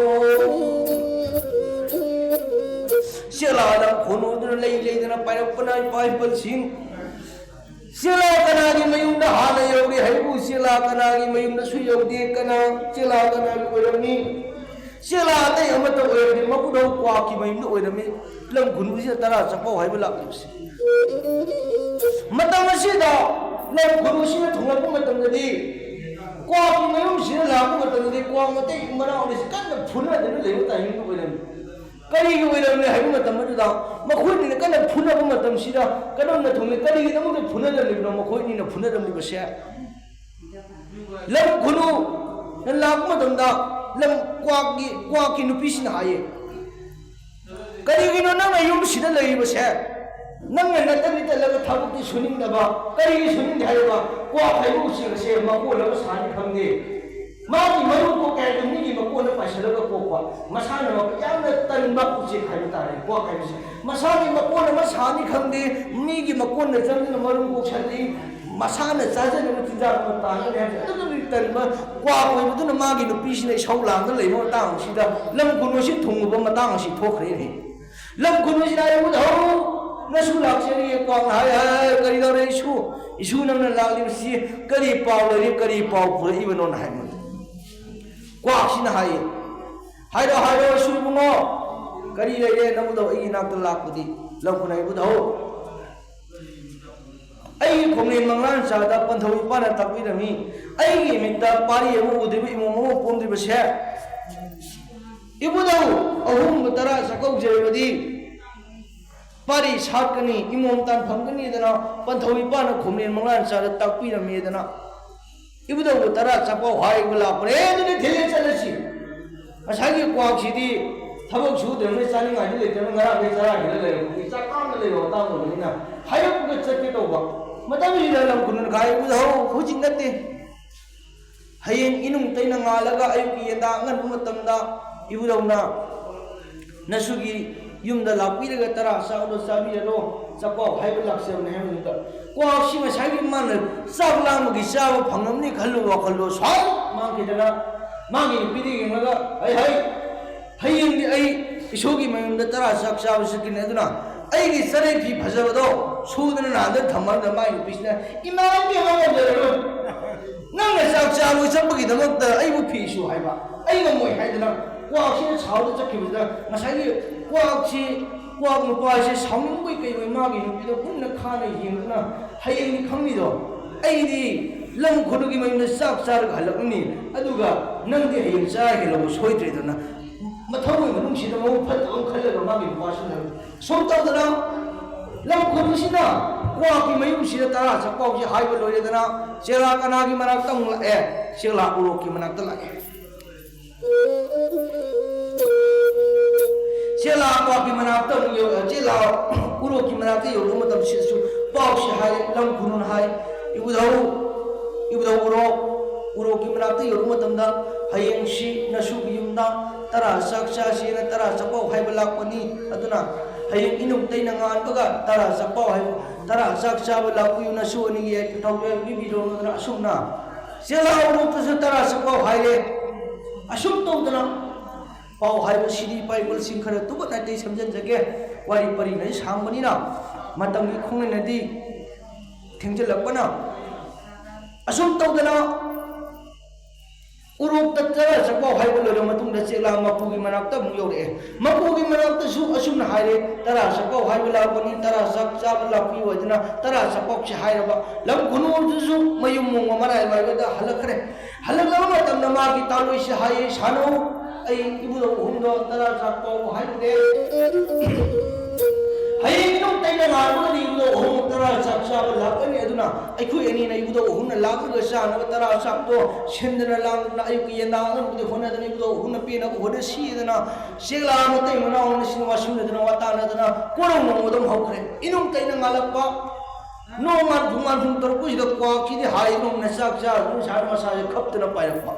ꯁꯤꯛꯂꯥꯗ ꯈꯨꯅꯨꯗꯨꯅ ꯂꯩ ꯂꯩꯗꯅ ꯄꯥꯏꯔꯛꯄꯅ ꯏꯄꯥ ꯏꯄꯜꯁꯤꯡ꯫ ꯁꯤꯛꯂꯥ ꯀꯅꯥꯒꯤ ꯃꯌꯨꯝꯗ ꯍꯥꯟꯅ ꯌꯧꯔꯤ ꯍꯥꯏꯕꯨ ꯁꯤꯛꯂꯥ ꯀꯅꯥꯒꯤ ꯃꯌꯨꯝꯗꯁꯨ ꯌꯧꯗꯦ꯫ ꯀꯅꯥ ꯁꯤꯛꯂꯥ ꯀꯅꯥꯒꯤ ꯑꯣꯏꯔꯝꯃꯤ? ꯁꯤꯛꯂꯥ ꯑꯇꯩ ꯑꯃꯠꯇ ꯑꯣꯏꯔꯝꯗꯦ, ꯃꯄꯨꯗꯧ ꯀ꯭ꯋꯥꯛꯀꯤ ꯃꯌꯨꯝꯗ ꯑꯣꯏꯔꯝꯃꯤ꯫ ꯂꯝ ꯈꯨꯅꯨꯁꯤꯗ ꯇꯔꯥ ꯆꯥꯛꯄꯧ ꯍꯥꯏꯕ ꯂꯥꯛꯂꯤꯕꯁꯤ꯫ ꯃꯇꯝ ꯑꯁꯤꯗ ꯂꯝ ꯈꯨꯅꯨꯁꯤꯅ ꯊꯨꯡꯂꯛꯄ ꯃꯇꯝꯗꯗꯤ ꯀ꯭ꯋꯥꯛꯀꯤ ꯃꯌꯨꯝꯁꯤꯗ ꯂꯥꯛꯄ ꯃꯇꯝꯗꯗꯤ ꯀ꯭ꯋꯥꯛ ꯃꯇꯩ ꯃꯅꯥꯎ ꯑꯅꯤꯁꯤ ꯀꯟꯅ ꯐꯨꯅꯗꯨꯅ ꯂꯩꯕ ꯇꯥꯏꯃꯤꯡꯗꯨ ꯑꯣꯏꯔꯝꯃꯤ꯫ ꯀꯔꯤꯒꯤ ꯑꯣꯏꯔꯝꯃꯤ ꯍꯥꯏꯕ ꯃꯇꯝ ꯑꯗꯨꯗ ꯃꯈꯣꯏꯅꯤꯅ ꯀꯟꯅ ꯐꯨꯅꯕ ꯃꯇꯝꯁꯤꯗ ꯀꯔꯝꯅ ꯊꯨꯡꯂꯦ? ꯀꯔꯤꯒꯤꯗꯃꯛꯇ ꯐꯨꯅꯔꯝꯂꯤꯕꯅꯣ ꯃꯈꯣꯏꯅꯤꯅ ꯐꯨꯅꯔꯝꯂꯤꯕꯁꯦ? ꯂꯝ ꯈꯨꯅꯨꯅ ꯂꯥꯛꯄ ꯃꯇꯝꯗ ꯂꯝ ꯀ꯭ꯋꯥꯛꯀꯤ, ꯀ꯭ꯋꯥꯛꯀꯤ ꯅꯨꯄꯤꯁꯤꯅ ꯍꯥꯏꯌꯦ, ꯀꯔꯤꯒꯤꯅꯣ ꯅꯪꯅ ꯌꯨꯝꯁꯤꯗ ꯂꯩꯔꯤꯕꯁꯦ? ꯅꯪꯅ ꯅꯇꯟ ꯏꯇꯜꯂꯒ ꯊꯕꯛꯇꯤ ꯁꯨꯅꯤꯡꯗꯕ, ꯀꯔꯤꯒꯤ ꯁꯨꯅꯤꯡꯗꯦ ꯍꯥꯏꯔꯤꯕ? ꯀ꯭ꯋꯥꯛ ꯍꯥꯏꯕ ꯎꯆꯦꯛ ꯑꯁꯦ ꯃꯀꯣꯟ ꯑꯃ ꯁꯥꯅꯤ ꯈꯪꯗꯦ, ꯃꯥꯒꯤ ꯃꯔꯨꯝ ꯀꯣꯛꯀꯦ ꯍꯥꯏꯗꯨ ꯃꯤꯒꯤ ꯃꯀꯣꯟꯗ ꯄꯥꯏꯁꯤꯜꯂꯒ ꯀꯣꯛꯄ, ꯃꯁꯥꯅ ꯌꯥꯝꯅ ꯇꯟꯕ ꯎꯆꯦꯛ ꯍꯥꯏꯕ ꯇꯥꯔꯦ꯫ ꯀ꯭ꯋꯥꯛ ꯍꯥꯏꯕꯁꯦ ꯃꯁꯥꯒꯤ ꯃꯀꯣꯟ ꯑꯃ ꯁꯥꯅꯤ ꯈꯪꯗꯦ, ꯃꯤꯒꯤ ꯃꯀꯣꯟꯗ ꯆꯪꯗꯨꯅ ꯃꯔꯨꯝ ꯀꯣꯛꯁꯜꯂꯤ, ꯃꯁꯥꯅ ꯆꯥꯖꯅꯕ ꯆꯤꯟꯖꯥꯛ ꯑꯃ ꯇꯥꯟꯒꯅꯤ ꯍꯥꯏꯕꯁꯦ ꯑꯗꯨꯛꯀꯤ ꯃꯇꯤꯛ ꯇꯟꯕ ꯀ꯭ꯋꯥꯛ ꯑꯣꯏꯕꯗꯨꯅ ꯃꯥꯒꯤ ꯅꯨꯄꯤꯁꯤꯅ ꯏꯁꯧ ꯂꯥꯡꯗ ꯂꯩꯕ ꯃꯇꯥꯡ ꯑꯁꯤꯗ ꯂꯝ ꯈꯨꯅꯨ ꯑꯁꯤ ꯊꯨꯡꯉꯨꯕ ꯃꯇꯥꯡ ꯑꯁꯤ ꯊꯣꯛꯈ꯭ꯔꯦꯅꯦ꯫ ꯂꯝ ꯈꯨꯅꯨꯁꯤꯅ ꯍꯥꯏ, "ꯏꯕꯨꯙꯧ, ꯅꯁꯨ ꯂꯥꯛꯆꯔꯤꯌꯦ, ꯀ꯭ꯋꯥꯛꯅ ꯍꯥꯏ, ꯍꯥꯏ, ꯀꯔꯤ ꯇꯧꯔꯦ ꯏꯁꯨ? ꯏꯁꯨ ꯅꯪꯅ ꯂꯥꯛꯂꯤꯕꯁꯤ ꯀꯔꯤ ꯄꯥꯎ ꯂꯩꯔꯤ, ꯀꯔꯤ ꯄꯥꯎ ꯄꯨꯔꯛꯏꯕꯅꯣꯅ?" ꯍꯥꯏꯕ꯫ ꯀ꯭ꯋꯥꯛꯁꯤꯅ ꯍꯥꯏꯌꯦ, "ꯍꯥꯏꯔꯣ, ꯍꯥꯏꯔꯣ ꯏꯁꯨ ꯏꯕꯨꯡꯉꯣ, ꯀꯔꯤ ꯂꯩꯔꯦ ꯅꯕꯨꯙꯧ ꯑꯩꯒꯤ ꯏꯅꯥꯛꯇ ꯂꯥꯛꯄꯗꯤ?" ꯂꯝ ꯈꯨꯅꯨ, "ꯏꯕꯨꯙꯧ, ꯑꯩꯒꯤ ꯈꯣꯡꯂꯦꯟ ꯃꯪꯂꯥꯟ ꯆꯥꯗ ꯄꯟꯊꯧ ꯏꯄꯥꯅ ꯇꯥꯛꯄꯤꯔꯝꯃꯤ, ꯑꯩꯒꯤ ꯃꯤꯠꯇ ꯄꯥꯔꯤ ꯑꯃ ꯎꯗ꯭ꯔꯤꯕ, ꯏꯃꯣꯝ ꯑꯃ ꯄꯣꯝꯗ꯭ꯔꯤꯕꯁꯦ, ꯏꯕꯨꯙꯧ ꯑꯍꯣꯡꯕ ꯇꯔꯥ ꯆꯥꯛꯀꯧꯖꯔꯕꯗꯤ ꯄꯥꯔꯤ ꯁꯥꯠꯀꯅꯤ, ꯏꯃꯣꯝ ꯇꯥꯟ ꯐꯪꯒꯅꯤꯗꯅ ꯄꯟꯊꯧ ꯏꯄꯥꯅ ꯈꯣꯝꯂꯦꯟ ꯃꯪꯂꯥꯟ ꯆꯥꯗ ꯇꯥꯛꯄꯤꯔꯝꯃꯦꯗꯅ ꯏꯕꯨꯙꯧꯕꯨ ꯇꯔꯥ ꯆꯥꯛꯄꯥꯎ ꯍꯥꯏꯕ ꯂꯥꯛꯄꯅꯦ꯫ ꯑꯗꯨꯗꯤ ꯊꯤꯜꯂꯦ ꯆꯠꯂꯁꯤ꯫ ꯉꯁꯥꯏꯒꯤ ꯀ꯭ꯋꯥꯛꯁꯤꯗꯤ ꯊꯕꯛ ꯁꯨꯗ꯭ꯔꯕꯅꯤꯅ ꯆꯥꯅꯤꯡꯉꯥꯏꯗꯤ ꯂꯩꯇ꯭ꯔꯕꯅꯤꯅ ꯉꯔꯥꯡꯗꯩ ꯆꯔꯥ ꯍꯦꯜꯂ ꯂꯩꯔꯕꯅꯤ, ꯆꯥꯛ ꯂꯥꯝꯅ ꯂꯩꯕ ꯃꯇꯥꯡ ꯑꯣꯏꯕꯅꯤꯅ ꯍꯥꯏꯔꯛꯄꯒ ꯆꯠꯀꯦ ꯇꯧꯕ꯫ ꯃꯇꯝꯁꯤꯗ ꯂꯝ ꯈꯨꯅꯨꯅ ꯈꯥꯏ, "ꯏꯕꯨꯙꯧ, ꯍꯧꯖꯤꯛ ꯅꯠꯇꯦ, ꯍꯌꯦꯡ ꯏꯅꯨꯡ ꯇꯩꯅ ꯉꯥꯜꯂꯒ ꯑꯌꯨꯛꯀꯤ ꯌꯦꯟꯗꯥ ꯑꯉꯟꯕ ꯃꯇꯝꯗ ꯏꯕꯨꯙꯧꯅ ꯅꯁꯨꯒꯤ ꯌꯨꯝꯗ ꯂꯥꯛꯄꯤꯔꯒ ꯇꯔꯥ ꯆꯥꯕꯗꯣ ꯆꯥꯕꯤꯔꯔꯣ, ꯆꯥꯛꯄꯥꯎ ꯍꯥꯏꯕ ꯂꯥꯛꯆꯕꯅꯦ" ꯍꯥꯏꯕꯗꯨꯗ ꯀ꯭ꯋꯥꯛꯁꯤ ꯉꯁꯥꯏꯒꯤ ꯃꯥꯅ ꯆꯥꯛ ꯂꯥꯝꯕꯒꯤ ꯆꯥꯕ ꯐꯪꯉꯝꯅꯤ ꯈꯜꯂꯨ ꯋꯥꯈꯜꯗꯣ ꯁ꯭ꯋꯥꯏ ꯃꯥꯡꯈꯤꯗꯅ ꯃꯥꯒꯤ ꯅꯨꯄꯤꯗ ꯌꯦꯡꯂꯒ, "ꯍꯩ, ꯍꯩ, ꯍꯌꯦꯡꯗꯤ ꯑꯩ ꯏꯁꯣꯔꯒꯤ ꯃꯌꯨꯝꯗ ꯇꯔꯥ ꯆꯥꯛ ꯆꯥꯕ ꯆꯠꯀꯅꯤ, ꯑꯗꯨꯅ ꯑꯩꯒꯤ ꯆꯔꯩ ꯐꯤ ꯐꯖꯕꯗꯣ ꯁꯨꯗꯅ ꯅꯍꯥꯟꯗ ꯊꯝꯃꯝꯗ" ꯃꯥꯒꯤ ꯅꯨꯄꯤꯁꯤꯅ, "ꯏꯃꯥ, ꯏꯕꯦꯝꯃ, ꯉꯝꯖꯔꯔꯣꯏ꯫ ꯅꯪꯅ ꯆꯥꯛ ꯆꯥꯕ ꯆꯠꯄꯒꯤꯗꯃꯛꯇ ꯑꯩꯕꯨ ꯐꯤ ꯁꯨ ꯍꯥꯏꯕ? ꯑꯩ ꯉꯝꯃꯣꯏ" ꯍꯥꯏꯗꯅ ꯀ꯭ꯋꯥꯛꯁꯤꯅ ꯁꯥꯎꯗ ꯆꯠꯈꯤꯕꯁꯤꯗ ꯉꯁꯥꯏꯒꯤ ꯀ꯭ꯋꯥꯛꯁꯤ, ꯀ꯭ꯋꯥꯛ ꯅꯨꯄꯥꯁꯤ ꯁꯥꯎꯅꯤꯡꯕꯩ ꯀꯩꯕꯣꯏ ꯃꯥꯒꯤ ꯅꯨꯄꯤꯗꯣ ꯃꯨꯟꯅ ꯈꯥꯅ ꯌꯦꯡꯗꯨꯅ, "ꯍꯌꯦꯡꯗꯤ ꯈꯪꯅꯤꯗꯣ, ꯑꯩꯗꯤ ꯂꯝ ꯈꯨꯅꯨꯒꯤ ꯃꯌꯨꯝꯗ ꯆꯥꯛ ꯆꯥꯔꯒ ꯍꯜꯂꯛꯂꯅꯤ, ꯑꯗꯨꯒ ꯅꯪꯗꯤ ꯍꯌꯦꯡ ꯆꯔꯥ ꯍꯦꯜꯂꯧꯕ ꯁꯣꯏꯗ꯭ꯔꯦꯗꯅ" ꯃꯊꯃꯣꯏ ꯃꯅꯨꯡꯁꯤꯗ ꯃꯑꯣꯡ ꯐꯠꯇꯕ ꯑꯃ ꯈꯜꯂꯒ ꯃꯥꯒꯤ ꯅꯨꯄꯥꯁꯤꯅ ꯁꯨꯝ ꯇꯧꯗꯅ ꯂꯝ ꯈꯨꯅꯨꯁꯤꯅ ꯀ꯭ꯋꯥꯛꯀꯤ ꯃꯌꯨꯝꯁꯤꯗ ꯇꯔꯥ ꯆꯥꯛꯄꯥꯎꯁꯤ ꯍꯥꯏꯕ ꯂꯣꯏꯔꯦꯗꯅ ꯆꯦꯂꯥ ꯀꯅꯥꯒꯤ ꯃꯅꯥꯛꯇ ꯑꯃꯨꯛ ꯂꯥꯛꯑꯦ? ꯆꯦꯂꯥ ꯎꯔꯣꯛꯀꯤ ꯃꯅꯥꯛꯇ ꯂꯥꯛꯑꯦ꯫ ꯆꯦꯂꯥ ꯀ꯭ꯋꯥꯛꯀꯤ ꯃꯅꯥꯛꯇ ꯑꯃꯨꯛ ꯌꯧ-, ꯆꯦꯂꯥ ꯎꯔꯣꯛꯀꯤ ꯃꯅꯥꯛꯇ ꯌꯧꯔꯛꯄ ꯃꯇꯝꯁꯤꯗꯁꯨ ꯄꯥꯎꯁꯤ ꯍꯥꯏꯔꯦ, ꯂꯝ ꯈꯨꯅꯨꯅ ꯍꯥꯏ, "ꯏꯕꯨꯙꯧ, ꯏꯕꯨꯙꯧ ꯎꯔꯣꯛ, ꯎꯔꯣꯛꯀꯤ ꯃꯅꯥꯛꯇ ꯌꯧꯔꯛꯄ ꯃꯇꯝꯗ ꯍꯌꯦꯡꯁꯤ ꯅꯁꯨꯒꯤ ꯌꯨꯝꯗ ꯇꯔꯥ ꯆꯥꯛ ꯆꯥꯁꯦꯅ ꯇꯔꯥ ꯆꯥꯛꯄꯥꯎ ꯍꯥꯏꯕ ꯂꯥꯛꯄꯅꯤ꯫ ꯑꯗꯨꯅ ꯍꯌꯦꯡ ꯏꯅꯨꯡ ꯇꯩꯅ ꯉꯥꯟꯕꯒ ꯇꯔꯥ ꯆꯥꯛꯄꯥꯎ ꯍꯥꯏꯕ, ꯇꯔꯥ ꯆꯥꯛ ꯆꯥꯕ ꯂꯥꯛꯄꯤꯌꯨ, ꯅꯁꯨ ꯑꯅꯤꯒꯤ ꯌꯥꯏꯐ ꯊꯧꯖꯥꯜ ꯄꯤꯕꯤꯔꯣ" ꯑꯗꯨꯅ ꯑꯁꯨꯝꯅ ꯆꯦꯂꯥ ꯎꯔꯣꯛꯇꯁꯨ ꯇꯔꯥ ꯆꯥꯛꯄꯥꯎ ꯍꯥꯏꯔꯦ꯫ ꯑꯁꯨꯝ ꯇꯧꯗꯅ ꯄꯥꯎ ꯍꯥꯏꯕꯁꯤꯗꯤ ꯏꯄꯥ ꯏꯄꯨꯁꯤꯡ ꯈꯔ ꯇꯨꯕꯠ ꯅꯥꯇꯩ ꯁꯝꯖꯤꯟꯖꯒꯦ꯫ ꯋꯥꯔꯤ ꯄꯔꯤꯅꯗꯤ ꯁꯥꯡꯕꯅꯤꯅ ꯃꯇꯝꯒꯤ ꯈꯣꯡꯂꯦꯟꯅꯗꯤ ꯊꯦꯡꯖꯤꯜꯂꯛꯄꯅ ꯑꯁꯨꯝ ꯇꯧꯗꯅ ꯎꯔꯣꯛꯇ ꯇꯔꯥ ꯆꯥꯛꯄꯥꯎ ꯍꯥꯏꯕ ꯂꯣꯏꯔ ꯃꯇꯨꯡꯗ ꯆꯦꯛꯂꯥ ꯃꯄꯨꯒꯤ ꯃꯅꯥꯛꯇ ꯑꯃꯨꯛ ꯌꯧꯔꯛꯑꯦ꯫ ꯃꯄꯨꯒꯤ ꯃꯅꯥꯛꯇꯁꯨ ꯑꯁꯨꯝꯅ ꯍꯥꯏꯔꯦ, "ꯇꯔꯥ ꯆꯥꯛꯄꯥꯎ ꯍꯥꯏꯕ ꯂꯥꯛꯄꯅꯤ, ꯇꯔꯥ ꯆꯥꯛ ꯆꯥꯕ ꯂꯥꯛꯄꯤꯌꯨ" ꯍꯥꯏꯗꯅ ꯇꯔꯥ ꯆꯥꯛꯄꯥꯎꯁꯦ ꯍꯥꯏꯔꯕ ꯂꯝ ꯈꯨꯅꯨꯗꯨꯁꯨ ꯃꯌꯨꯝ ꯃꯣꯡꯕ ꯃꯔꯥꯏ ꯃꯥꯏꯕꯗ ꯍꯜꯂꯛꯈ꯭ꯔꯦ꯫ ꯍꯜꯂꯛꯂꯕ ꯃꯇꯝꯗ ꯃꯥꯒꯤ ꯇꯥꯂꯣꯏꯁꯦ ꯍꯥꯏꯌꯦ, "ꯁꯥꯅꯧ, ꯑꯩ ꯏꯕꯨꯙꯧ ꯑꯍꯨꯝꯗꯣ ꯇꯔꯥ ꯆꯥꯛꯄꯥꯎ ꯍꯥꯏꯔꯨꯔꯦ꯫ ꯍꯌꯦꯡ ꯏꯅꯨꯡ ꯇꯩꯅ ꯉꯥꯟꯕꯒꯗꯤ ꯏꯕꯨꯙꯧ ꯑꯍꯨꯝ ꯇꯔꯥ ꯆꯥꯛ ꯆꯥꯕ ꯂꯥꯛꯀꯅꯤ꯫ ꯑꯗꯨꯅ ꯑꯩꯈꯣꯏ ꯑꯅꯤꯅ ꯏꯕꯨꯙꯧ ꯑꯍꯨꯝꯅ ꯂꯥꯛꯂꯒ ꯆꯥꯅꯕ ꯇꯔꯥ ꯆꯥꯛꯇꯣ ꯁꯤꯟꯗꯅ ꯂꯥꯡꯗꯅ ꯑꯌꯨꯛꯀꯤ ꯌꯦꯟꯗꯥ ꯑꯉꯟꯕꯗ ꯍꯣꯠꯅꯗꯅ ꯏꯕꯨꯙꯧ ꯑꯍꯨꯝꯅ ꯄꯦꯟꯅꯕ ꯍꯣꯠꯅꯁꯤꯗꯅ ꯆꯦꯛꯂꯥ ꯃꯇꯩ ꯃꯅꯥꯎ ꯑꯅꯤꯁꯤꯅ ꯋꯥꯁꯤꯟꯅꯗꯅ ꯋꯥꯇꯥꯅꯗꯅ ꯀꯣꯔꯧ ꯅꯣꯡꯃꯗ ꯑꯃꯨꯛ ꯍꯧꯈ꯭ꯔꯦ꯫ ꯏꯅꯨꯡ ꯇꯩꯅ ꯉꯥꯜꯂꯛꯄ ꯅꯣꯡ ꯉꯥꯟꯐꯨ ꯉꯥꯟꯐꯨ ꯇꯧꯔꯛꯄꯁꯤꯗ ꯀ꯭ꯋꯥꯛꯁꯤꯗꯤ ꯍꯥꯏꯗ꯭ꯔꯣꯝꯅ ꯆꯥꯛ ꯆꯥꯔꯗꯨꯅ ꯁꯥꯔ ꯃꯁꯥꯁꯦ ꯈꯞꯇꯅ ꯄꯥꯏꯔꯛꯄ꯫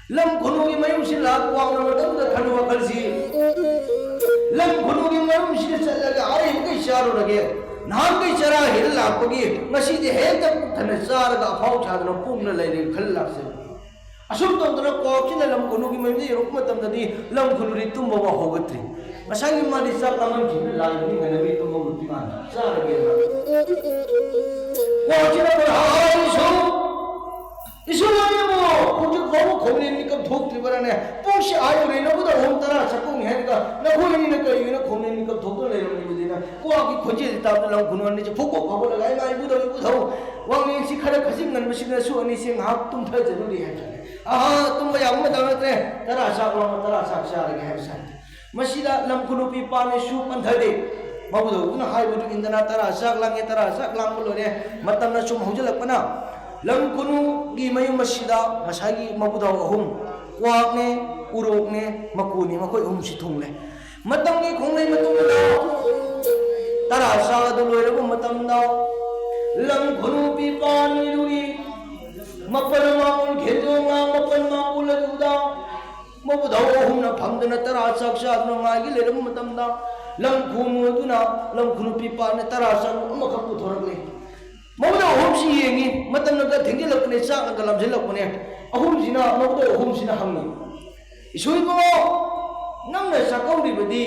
ꯂꯝ ꯈꯨꯅꯨꯒꯤ ꯃꯌꯨꯝꯁꯤ ꯂꯥꯛ ꯀ꯭ꯋꯥꯛꯅ ꯃꯇꯝꯗ ꯈꯟꯕ ꯋꯥꯈꯜꯁꯤ, ꯂꯝ ꯈꯨꯅꯨꯒꯤ ꯃꯌꯨꯝꯁꯤꯗ ꯆꯠꯂꯒ ꯑꯔꯩꯕꯈꯩ ꯆꯥꯔꯨꯔꯒꯦ, ꯅꯍꯥꯟꯈꯩ ꯆꯔꯥ ꯍꯦꯟꯅ ꯂꯥꯛꯄꯒꯤ ꯉꯁꯤꯗꯤ ꯍꯦꯛꯇ ꯄꯨꯛ ꯊꯟꯅ ꯆꯥꯔꯒ ꯑꯐꯥꯎ ꯁꯥꯗꯅ ꯄꯣꯛꯅ ꯂꯩꯔꯦ ꯈꯜ ꯂꯥꯛꯆꯩ꯫ ꯑꯁꯨꯝ ꯇꯧꯗꯅ ꯀ꯭ꯋꯥꯛꯁꯤꯅ ꯂꯝ ꯈꯨꯅꯨꯒꯤ ꯃꯌꯨꯝꯗ ꯌꯧꯔꯛꯄ ꯃꯇꯝꯗꯗꯤ ꯂꯝ ꯈꯨꯅꯨꯗꯤ ꯇꯨꯝꯕ ꯐꯥꯎ ꯍꯧꯒꯠꯇ꯭ꯔꯤ꯫ ꯉꯁꯥꯏꯒꯤ ꯃꯥꯗꯤ ꯆꯥꯛ ꯂꯥꯝꯃꯟꯈꯤꯕꯅ ꯂꯥꯏꯕꯅꯤ, ꯉꯟꯅꯕꯤ ꯇꯨꯝꯕ ꯃꯨꯠꯇꯤ ꯃꯥꯟꯗꯦ, ꯆꯥꯔꯒꯦꯅ꯫ ꯀ꯭ꯋꯥꯛꯁꯤꯅ ꯀꯣꯏꯍꯥꯏꯁꯨ, "ꯏꯁꯣꯔ ꯑꯅꯤꯕꯨ ꯍꯧꯖꯤꯛ ꯐꯥꯎꯕ ꯈꯣꯝꯂꯦꯟ ꯃꯤꯀꯞ ꯊꯣꯛꯇ꯭ꯔꯤꯕꯔꯅꯦ? ꯄꯨꯡꯁꯤ ꯑꯥ ꯌꯧꯔꯦ, ꯅꯕꯨꯙꯧ ꯑꯍꯨꯝ ꯇꯔꯥ ꯆꯥꯛꯄꯥꯎꯅꯤ ꯍꯥꯏꯔꯒ ꯅꯈꯣꯏ ꯑꯅꯤꯅ ꯀꯔꯤꯒꯤꯅꯣ ꯈꯣꯝꯂꯦꯟ ꯃꯤꯀꯞ ꯊꯣꯛꯇꯨꯅ ꯂꯩꯔꯝꯂꯤꯕꯗꯤꯅ?" ꯀ꯭ꯋꯥꯛꯀꯤ ꯈꯣꯟꯖꯦꯜꯁꯤ ꯇꯥꯕꯗ ꯂꯝ ꯈꯨꯅꯨ ꯑꯅꯤꯁꯤ ꯐꯨꯛ ꯐꯨꯛ ꯍꯧꯒꯠꯂꯒ, "ꯏꯃꯥ ꯏꯕꯨꯙꯧ, ꯏꯕꯨꯙꯧ, ꯋꯥꯡꯂꯦꯟꯁꯤ ꯈꯔ ꯈꯖꯤꯛ ꯉꯟꯕꯁꯤꯗꯁꯨ ꯑꯅꯤꯁꯦ ꯉꯥꯏꯍꯥꯛ ꯇꯨꯝꯊꯖꯔꯨꯔꯤ" ꯍꯥꯏꯕꯁꯤꯅꯤ꯫ "ꯑꯍꯥ, ꯇꯨꯝꯕ ꯌꯥꯕ ꯃꯇꯝ ꯅꯠꯇ꯭ꯔꯦ, ꯇꯔꯥ ꯆꯥꯛ ꯂꯥꯝꯃ ꯇꯔꯥ ꯆꯥꯛ ꯆꯥꯔꯒꯦ" ꯍꯥꯏꯕꯁꯤꯅꯤ꯫ ꯃꯁꯤꯗ ꯂꯝ ꯈꯨꯅꯨ ꯄꯤꯄꯥꯅꯁꯨ ꯄꯟꯊꯗꯦ꯫ ꯃꯕꯨꯙꯧꯗꯨꯅ ꯍꯥꯏꯕꯗꯨ ꯏꯟꯗꯅ ꯇꯔꯥ ꯆꯥꯛ ꯂꯥꯡꯉꯦ, ꯇꯔꯥ ꯆꯥꯛ ꯂꯥꯡꯕ ꯂꯣꯏꯔꯦ꯫ ꯃꯇꯝꯅ ꯁꯨꯝ ꯍꯧꯖꯤꯜꯂꯛꯄꯅ ꯂꯝ ꯈꯨꯅꯨꯒꯤ ꯃꯌꯨꯝ ꯑꯁꯤꯗ ꯉꯁꯥꯏꯒꯤ ꯃꯕꯨꯙꯧ ꯑꯍꯨꯝ, ꯀ꯭ꯋꯥꯛꯅꯦ, ꯎꯔꯣꯛꯅꯦ, ꯃꯀꯨꯅꯦ, ꯃꯈꯣꯏ ꯑꯍꯨꯝꯁꯤ ꯊꯨꯡꯂꯦ꯫ ꯃꯇꯝꯒꯤ ꯈꯣꯡꯂꯩ ꯃꯇꯨꯡ ꯏꯟꯅ ꯇꯔꯥ ꯆꯥꯛ ꯑꯗꯨ ꯂꯣꯏꯔꯕ ꯃꯇꯝꯗ, ꯂꯝ ꯈꯨꯅꯨ ꯄꯤꯄꯥ ꯑꯅꯤꯗꯨꯒꯤ ꯃꯄꯜ ꯃꯥꯄꯜ ꯈꯦꯟꯖꯣ ꯉꯥ ꯃꯄꯜ ꯃꯥꯄꯜ ꯑꯗꯨꯗ ꯃꯕꯨꯙꯧ ꯑꯍꯨꯝꯅ ꯐꯝꯗꯨꯅ ꯇꯔꯥ ꯆꯥꯛ ꯆꯥꯗꯨꯅ ꯉꯥꯏꯒꯤ ꯂꯩꯔꯕ ꯃꯇꯝꯗ, ꯂꯝ ꯈꯨꯅꯨ ꯑꯗꯨꯅ, ꯂꯝ ꯈꯨꯅꯨ ꯄꯤꯄꯥꯅ ꯇꯔꯥ ꯆꯥꯛ ꯑꯃꯈꯛ ꯄꯨꯊꯣꯔꯛꯂꯤ꯫ ꯃꯕꯨꯙꯧ ꯑꯍꯨꯝꯁꯤ ꯌꯦꯡꯉꯤ꯫ ꯃꯇꯝꯅꯒ ꯊꯦꯡꯖꯤꯜꯂꯛꯄꯅꯦ, ꯆꯥꯛꯅꯒ ꯂꯥꯝꯁꯤꯜꯂꯛꯄꯅꯦ꯫ ꯑꯍꯨꯝꯁꯤꯅ, ꯃꯕꯨꯙꯧ ꯑꯍꯨꯝꯁꯤꯅ ꯍꯪꯉꯤ, "ꯏꯁꯣꯔ ꯏꯕꯨꯡꯉꯣ, ꯅꯪꯅ ꯆꯥꯛꯀꯧꯔꯤꯕꯗꯤ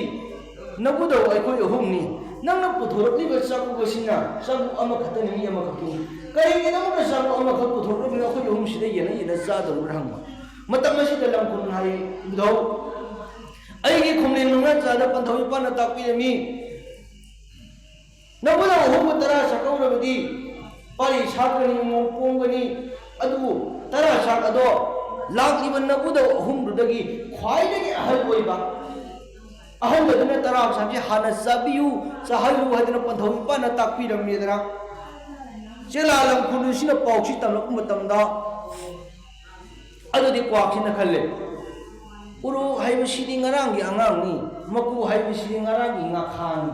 ꯅꯕꯨꯙꯧ ꯑꯩꯈꯣꯏ ꯑꯍꯨꯝꯅꯤ꯫ ꯅꯪꯅ ꯄꯨꯊꯣꯔꯛꯂꯤꯕ ꯆꯥꯛꯀꯧꯕꯁꯤꯅ ꯆꯥꯛꯀꯧꯕ ꯑꯃꯈꯛꯇꯅꯤ, ꯃꯤ ꯑꯃꯈꯛꯀꯤꯅꯤ꯫ ꯀꯔꯤꯒꯤ ꯅꯪꯅ ꯆꯥꯛꯀꯧꯕ ꯑꯃꯈꯛ ꯄꯨꯊꯣꯔꯛꯂꯤꯕꯅꯣ? ꯑꯩꯈꯣꯏ ꯑꯍꯨꯝꯁꯤꯗ ꯌꯦꯟꯅ ꯌꯦꯟꯅ ꯆꯥꯗꯧꯔꯤꯕ꯭ꯔꯥ?" ꯍꯪꯕ꯫ ꯃꯇꯝ ꯑꯁꯤꯗ ꯂꯝ ꯈꯨꯅꯨꯅ ꯍꯥꯏ, "ꯏꯕꯨꯙꯧ, ꯑꯩꯒꯤ ꯈꯣꯡꯂꯦꯟ ꯃꯉꯥ ꯆꯥꯗ ꯄꯟꯊꯧ ꯏꯄꯥꯅ ꯇꯥꯛꯄꯤꯔꯝꯃꯤ, ꯅꯕꯨꯙꯧ ꯑꯍꯨꯝꯕꯨ ꯇꯔꯥ ꯆꯥꯛꯀꯧꯔꯕꯗꯤ ꯄꯥꯔꯤ ꯁꯥꯠꯀꯅꯤ, ꯎꯃꯪ ꯄꯣꯡꯒꯅꯤ꯫ ꯑꯗꯨꯕꯨ ꯇꯔꯥ ꯆꯥꯛ ꯑꯗꯣ ꯂꯥꯛꯂꯤꯕ ꯅꯕꯨꯙꯧ ꯑꯍꯨꯝꯗꯨꯗꯒꯤ ꯈ꯭ꯋꯥꯏꯗꯒꯤ ꯑꯍꯜ ꯑꯣꯏꯕ, ꯑꯍꯜ ꯑꯗꯨꯅ ꯇꯔꯥ ꯆꯥꯛꯁꯤ ꯍꯥꯟꯅ ꯆꯥꯕꯤꯌꯨ, ꯆꯥꯍꯜꯂꯨ" ꯍꯥꯏꯗꯅ ꯄꯟꯊꯧ ꯏꯄꯥꯅ ꯇꯥꯛꯄꯤꯔꯝꯃꯦꯗꯅ꯫ ꯆꯦꯂꯥ ꯂꯝ ꯈꯨꯅꯨꯁꯤꯅ ꯄꯥꯎꯁꯤ ꯇꯝꯂꯛꯄ ꯃꯇꯝꯗ, ꯑꯗꯨꯗꯤ ꯀ꯭ꯋꯥꯛꯁꯤꯅ ꯈꯜꯂꯦ, "ꯎꯔꯣꯛ ꯍꯥꯏꯕꯁꯤꯗꯤ ꯉꯔꯥꯡꯒꯤ ꯑꯉꯥꯡꯅꯤ, ꯃꯀꯨ ꯍꯥꯏꯕꯁꯤꯗꯤ ꯉꯔꯥꯡꯒꯤ ꯉꯥꯈꯥꯅꯤ꯫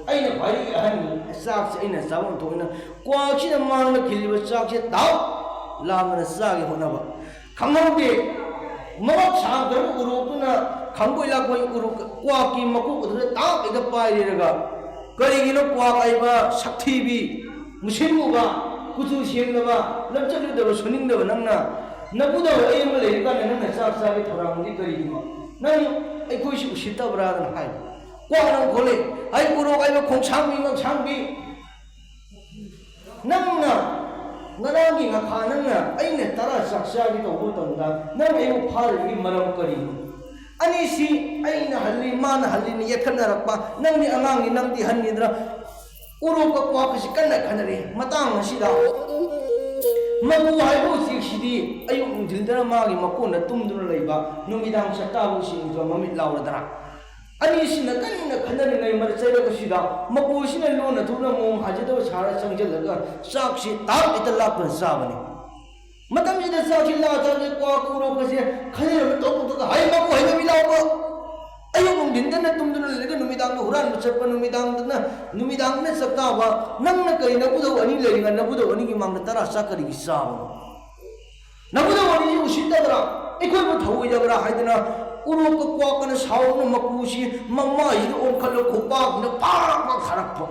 ꯑꯩꯅ ꯈ꯭ꯋꯥꯏꯗꯒꯤ ꯑꯍꯟꯅꯤ, ꯆꯥꯛꯁꯦ ꯑꯩꯅ ꯆꯥꯐꯝ ꯊꯣꯛꯏꯅ" ꯀ꯭ꯋꯥꯛꯁꯤꯅ ꯃꯥꯡꯗ ꯈꯤꯜꯂꯤꯕ ꯆꯥꯛꯁꯦ ꯇꯥꯞ ꯂꯥꯝꯗꯅ ꯆꯥꯒꯦ ꯍꯣꯠꯅꯕ꯫ ꯈꯪꯍꯧꯗꯦ, ꯃꯃꯛ ꯁꯥꯡꯈ꯭ꯔꯕ ꯎꯔꯣꯛꯇꯨꯅ ꯈꯪꯕꯣꯏ ꯂꯥꯛꯄꯣꯏ ꯎꯔꯣꯛ ꯀ꯭ꯋꯥꯛꯀꯤ ꯃꯀꯣꯛ ꯑꯗꯨꯗ ꯇꯥꯞ ꯍꯦꯛꯇ ꯄꯥꯏꯔꯦꯔꯒ, "ꯀꯔꯤꯒꯤꯅꯣ ꯀ꯭ꯋꯥꯛ ꯍꯥꯏꯕ ꯁꯛꯊꯤꯕꯤ, ꯃꯨꯁꯤꯟꯃꯨꯕ, ꯀꯨꯆꯨ ꯁꯦꯡꯗꯕ, ꯂꯝꯆꯠ ꯂꯨꯗꯕ, ꯁꯣꯟꯅꯤꯡꯗꯕ ꯅꯪꯅ ꯅꯕꯨꯙꯧ ꯑꯩ ꯑꯃ ꯂꯩꯔꯀꯥꯟꯗ ꯅꯪꯅ ꯆꯥꯛ ꯆꯥꯕꯒꯤ ꯊꯧꯔꯥꯡꯗꯤ ꯀꯔꯤꯒꯤꯅꯣ? ꯅꯪ ꯑꯩꯈꯣꯏꯁꯤ ꯎꯁꯤꯠꯇꯕ꯭ꯔꯥꯗꯅ" ꯍꯥꯏꯕ꯫ ꯀ꯭ꯋꯥꯛꯅ ꯈꯣꯠꯂꯦ, "ꯑꯩ ꯎꯔꯣꯛ ꯍꯥꯏꯕ ꯈꯣꯡꯁꯥꯡꯕꯤ ꯉꯛꯁꯥꯡꯕꯤ, ꯅꯪꯅ ꯉꯔꯥꯡꯒꯤ ꯉꯥꯈꯥ ꯅꯪꯅ ꯑꯩꯅ ꯇꯔꯥ ꯆꯥꯛ ꯆꯥꯒꯦ ꯇꯧꯕ ꯃꯇꯝꯗ ꯅꯪ ꯑꯩꯕꯨ ꯐꯥꯔꯤꯕꯒꯤ ꯃꯔꯝ ꯀꯔꯤꯅꯣ? ꯑꯅꯤꯁꯤ ꯑꯩꯅ ꯍꯜꯂꯤ, ꯃꯥꯅ ꯍꯜꯂꯤꯅ ꯌꯦꯠꯈꯠꯅꯔꯛꯄ, ꯅꯪꯗꯤ ꯑꯉꯥꯡꯅꯤ, ꯅꯪꯗꯤ ꯑꯍꯟꯅꯤꯗꯅ" ꯎꯔꯣꯛꯀ ꯀ꯭ꯋꯥꯛꯀꯁꯤ ꯀꯟꯅ ꯈꯟꯅꯔꯛꯏ꯫ ꯃꯇꯥꯡ ꯑꯁꯤꯗ ꯃꯀꯨ ꯍꯥꯏꯕ ꯎꯆꯦꯛꯁꯤꯗꯤ ꯑꯌꯨꯛ ꯅꯨꯡꯊꯤꯜꯗꯅ ꯃꯥꯒꯤ ꯃꯀꯣꯟꯗ ꯇꯨꯝꯗꯨꯅ ꯂꯩꯕ, ꯅꯨꯃꯤꯗꯥꯡ ꯆꯥꯛꯇꯥꯕ ꯎꯆꯦꯛꯅꯤꯗꯣ ꯃꯃꯤꯠ ꯂꯥꯎꯔꯗꯅ꯫ ꯑꯅꯤꯁꯤꯅ ꯀꯟꯅ ꯈꯟꯅꯔꯤꯉꯩ ꯃꯔꯛ ꯆꯩꯔꯛ ꯑꯁꯤꯗ ꯃꯀꯨꯁꯤꯅ ꯂꯣꯟꯅ ꯊꯨꯞꯅ ꯃꯣꯡ ꯍꯥꯏꯖꯗꯕ ꯁꯥꯔ ꯆꯪꯁꯤꯜꯂꯒ ꯆꯥꯛꯁꯤ ꯇꯥꯞ ꯍꯦꯛꯇ ꯂꯥꯛꯇꯨꯅ ꯆꯥꯕꯅꯤ꯫ ꯃꯇꯝꯁꯤꯗ ꯆꯥꯛꯁꯤ ꯂꯥ ꯆꯥꯛꯁꯤ ꯀ꯭ꯋꯥꯛ ꯎꯔꯣꯛꯀꯁꯦ ꯈꯟꯅꯔꯕ ꯇꯧꯕꯗꯨꯒ "ꯍꯩ ꯃꯀꯨ ꯍꯩꯅꯕꯤ ꯂꯥꯎꯕ!" ꯑꯌꯨꯛ ꯅꯨꯡꯊꯤꯟꯗꯅ ꯇꯨꯝꯗꯨꯅ ꯂꯩꯔꯒ ꯅꯨꯃꯤꯗꯥꯡꯗ ꯍꯨꯔꯥꯟꯕ ꯆꯠꯄ, ꯅꯨꯃꯤꯗꯥꯡꯗꯅ, ꯅꯨꯃꯤꯗꯥꯡꯗꯅ ꯆꯥꯛ ꯆꯥꯕ, ꯅꯪꯅ ꯀꯔꯤ ꯅꯕꯨꯗꯧ ꯑꯅꯤ ꯂꯩꯔꯤꯉꯩ ꯅꯕꯨꯗꯧ ꯑꯅꯤꯒꯤ ꯃꯥꯡꯗ ꯇꯔꯥ ꯆꯥꯛ ꯀꯔꯤꯒꯤ ꯆꯥꯕꯅꯣ? ꯅꯕꯨꯗꯧ ꯑꯅꯤꯁꯤ ꯎꯁꯤꯠꯇꯕ꯭ꯔꯥ? ꯑꯩꯈꯣꯏꯕꯨ ꯊꯧꯑꯣꯏꯗꯕ꯭ꯔꯥ ꯍꯥꯏꯗꯅ ꯎꯔꯣꯛꯀ ꯀ꯭ꯋꯥꯛꯀꯅ ꯁꯥꯎꯗꯨꯅ ꯃꯀꯨꯁꯤ ꯃꯃꯥꯏꯁꯤꯗ ꯑꯣꯟꯈꯠꯂ ꯈꯣꯡꯄꯥꯛꯁꯤꯅ ꯄꯥꯛ ꯄꯥꯛ ꯊꯥꯔꯛꯄ꯫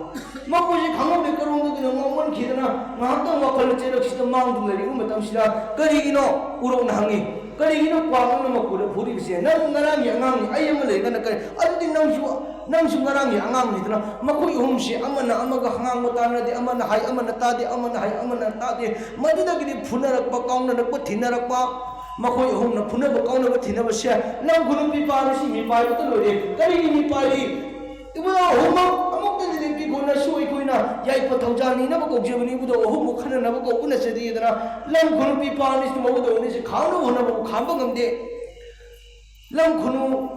ꯃꯀꯨꯁꯤ ꯈꯪꯍꯧꯗꯦ ꯀꯔꯣꯝꯗꯒꯤꯅꯣ ꯉꯥꯎꯃꯟꯈꯤꯗꯅ ꯉꯥꯏꯍꯥꯛꯇꯪ ꯋꯥꯈꯜ ꯆꯦꯜꯂꯛꯁꯤꯗ ꯃꯥꯡꯗꯨꯅ ꯂꯩꯔꯤꯕ ꯃꯇꯝꯁꯤꯗ ꯀꯔꯤꯒꯤꯅꯣ? ꯎꯔꯣꯛꯅ ꯍꯪꯉꯤ꯫ ꯀꯔꯤꯒꯤꯅꯣ ꯀ꯭ꯋꯥꯛ ꯅꯪꯅ ꯃꯀꯨꯗ ꯐꯨꯔꯤꯕꯁꯦ? ꯅꯪ ꯉꯔꯥꯡꯒꯤ ꯑꯉꯥꯡꯅꯤ, ꯑꯩ ꯑꯃ ꯂꯩꯔꯒꯅ ꯀꯔꯤ? ꯑꯗꯨꯗꯤ ꯅꯪꯁꯨ, ꯅꯪꯁꯨ ꯉꯔꯥꯡꯒꯤ ꯑꯉꯥꯡꯅꯤꯗꯅ꯫ ꯃꯈꯣꯏ ꯑꯍꯨꯝꯁꯦ ꯑꯃꯅ ꯑꯃꯒ ꯉꯥꯡꯕ ꯇꯥꯟꯅꯗꯦ, ꯑꯃꯅ ꯍꯥꯏ ꯑꯃꯅ ꯇꯥꯗꯦ, ꯑꯃꯅ ꯍꯥꯏ ꯑꯃꯅ ꯇꯥꯗꯦ꯫ ꯃꯗꯨꯗꯒꯤꯗꯤ ꯐꯨꯅꯔꯛꯄ, ꯀꯥꯎꯅꯔꯛꯄ, ꯊꯤꯅꯔꯛꯄ꯫ ꯃꯈꯣꯏ ꯑꯍꯨꯝꯅ ꯐꯨꯅꯕ, ꯀꯥꯎꯅꯕ, ꯊꯤꯅꯕꯁꯦ ꯂꯝ ꯈꯨꯅꯨ ꯄꯤꯄꯥꯅ ꯁꯤ ꯃꯤꯄꯥꯏꯕꯇ ꯂꯣꯏꯔꯦ꯫ ꯀꯔꯤꯒꯤ ꯃꯤꯄꯥꯏꯔꯤ? ꯏꯕꯨꯡꯉꯣ ꯑꯍꯨꯝꯃꯛ ꯑꯃꯨꯛꯇꯗꯤ ꯂꯦꯞꯄꯤꯈꯣ꯫ ꯅꯁꯨ ꯑꯩꯈꯣꯏꯅ ꯌꯥꯏꯐ ꯊꯧꯖꯥꯜ ꯅꯤꯅꯕ ꯀꯧꯖꯕꯅꯤ꯫ ꯏꯕꯨꯡꯉꯣ ꯑꯍꯨꯝꯃꯨꯛ ꯈꯟꯅꯅꯕ ꯀꯧꯕ ꯅꯠꯆꯗꯦꯗꯅ ꯂꯝ ꯈꯨꯅꯨ ꯄꯤꯄꯥꯅ ꯁꯤ ꯃꯧꯗꯧꯅꯤꯁꯦ ꯈꯥꯡꯅꯕ ꯍꯣꯠꯅꯕꯕꯨ ꯈꯥꯝꯕ ꯉꯝꯗꯦ꯫ ꯂꯝ ꯈꯨꯅꯨ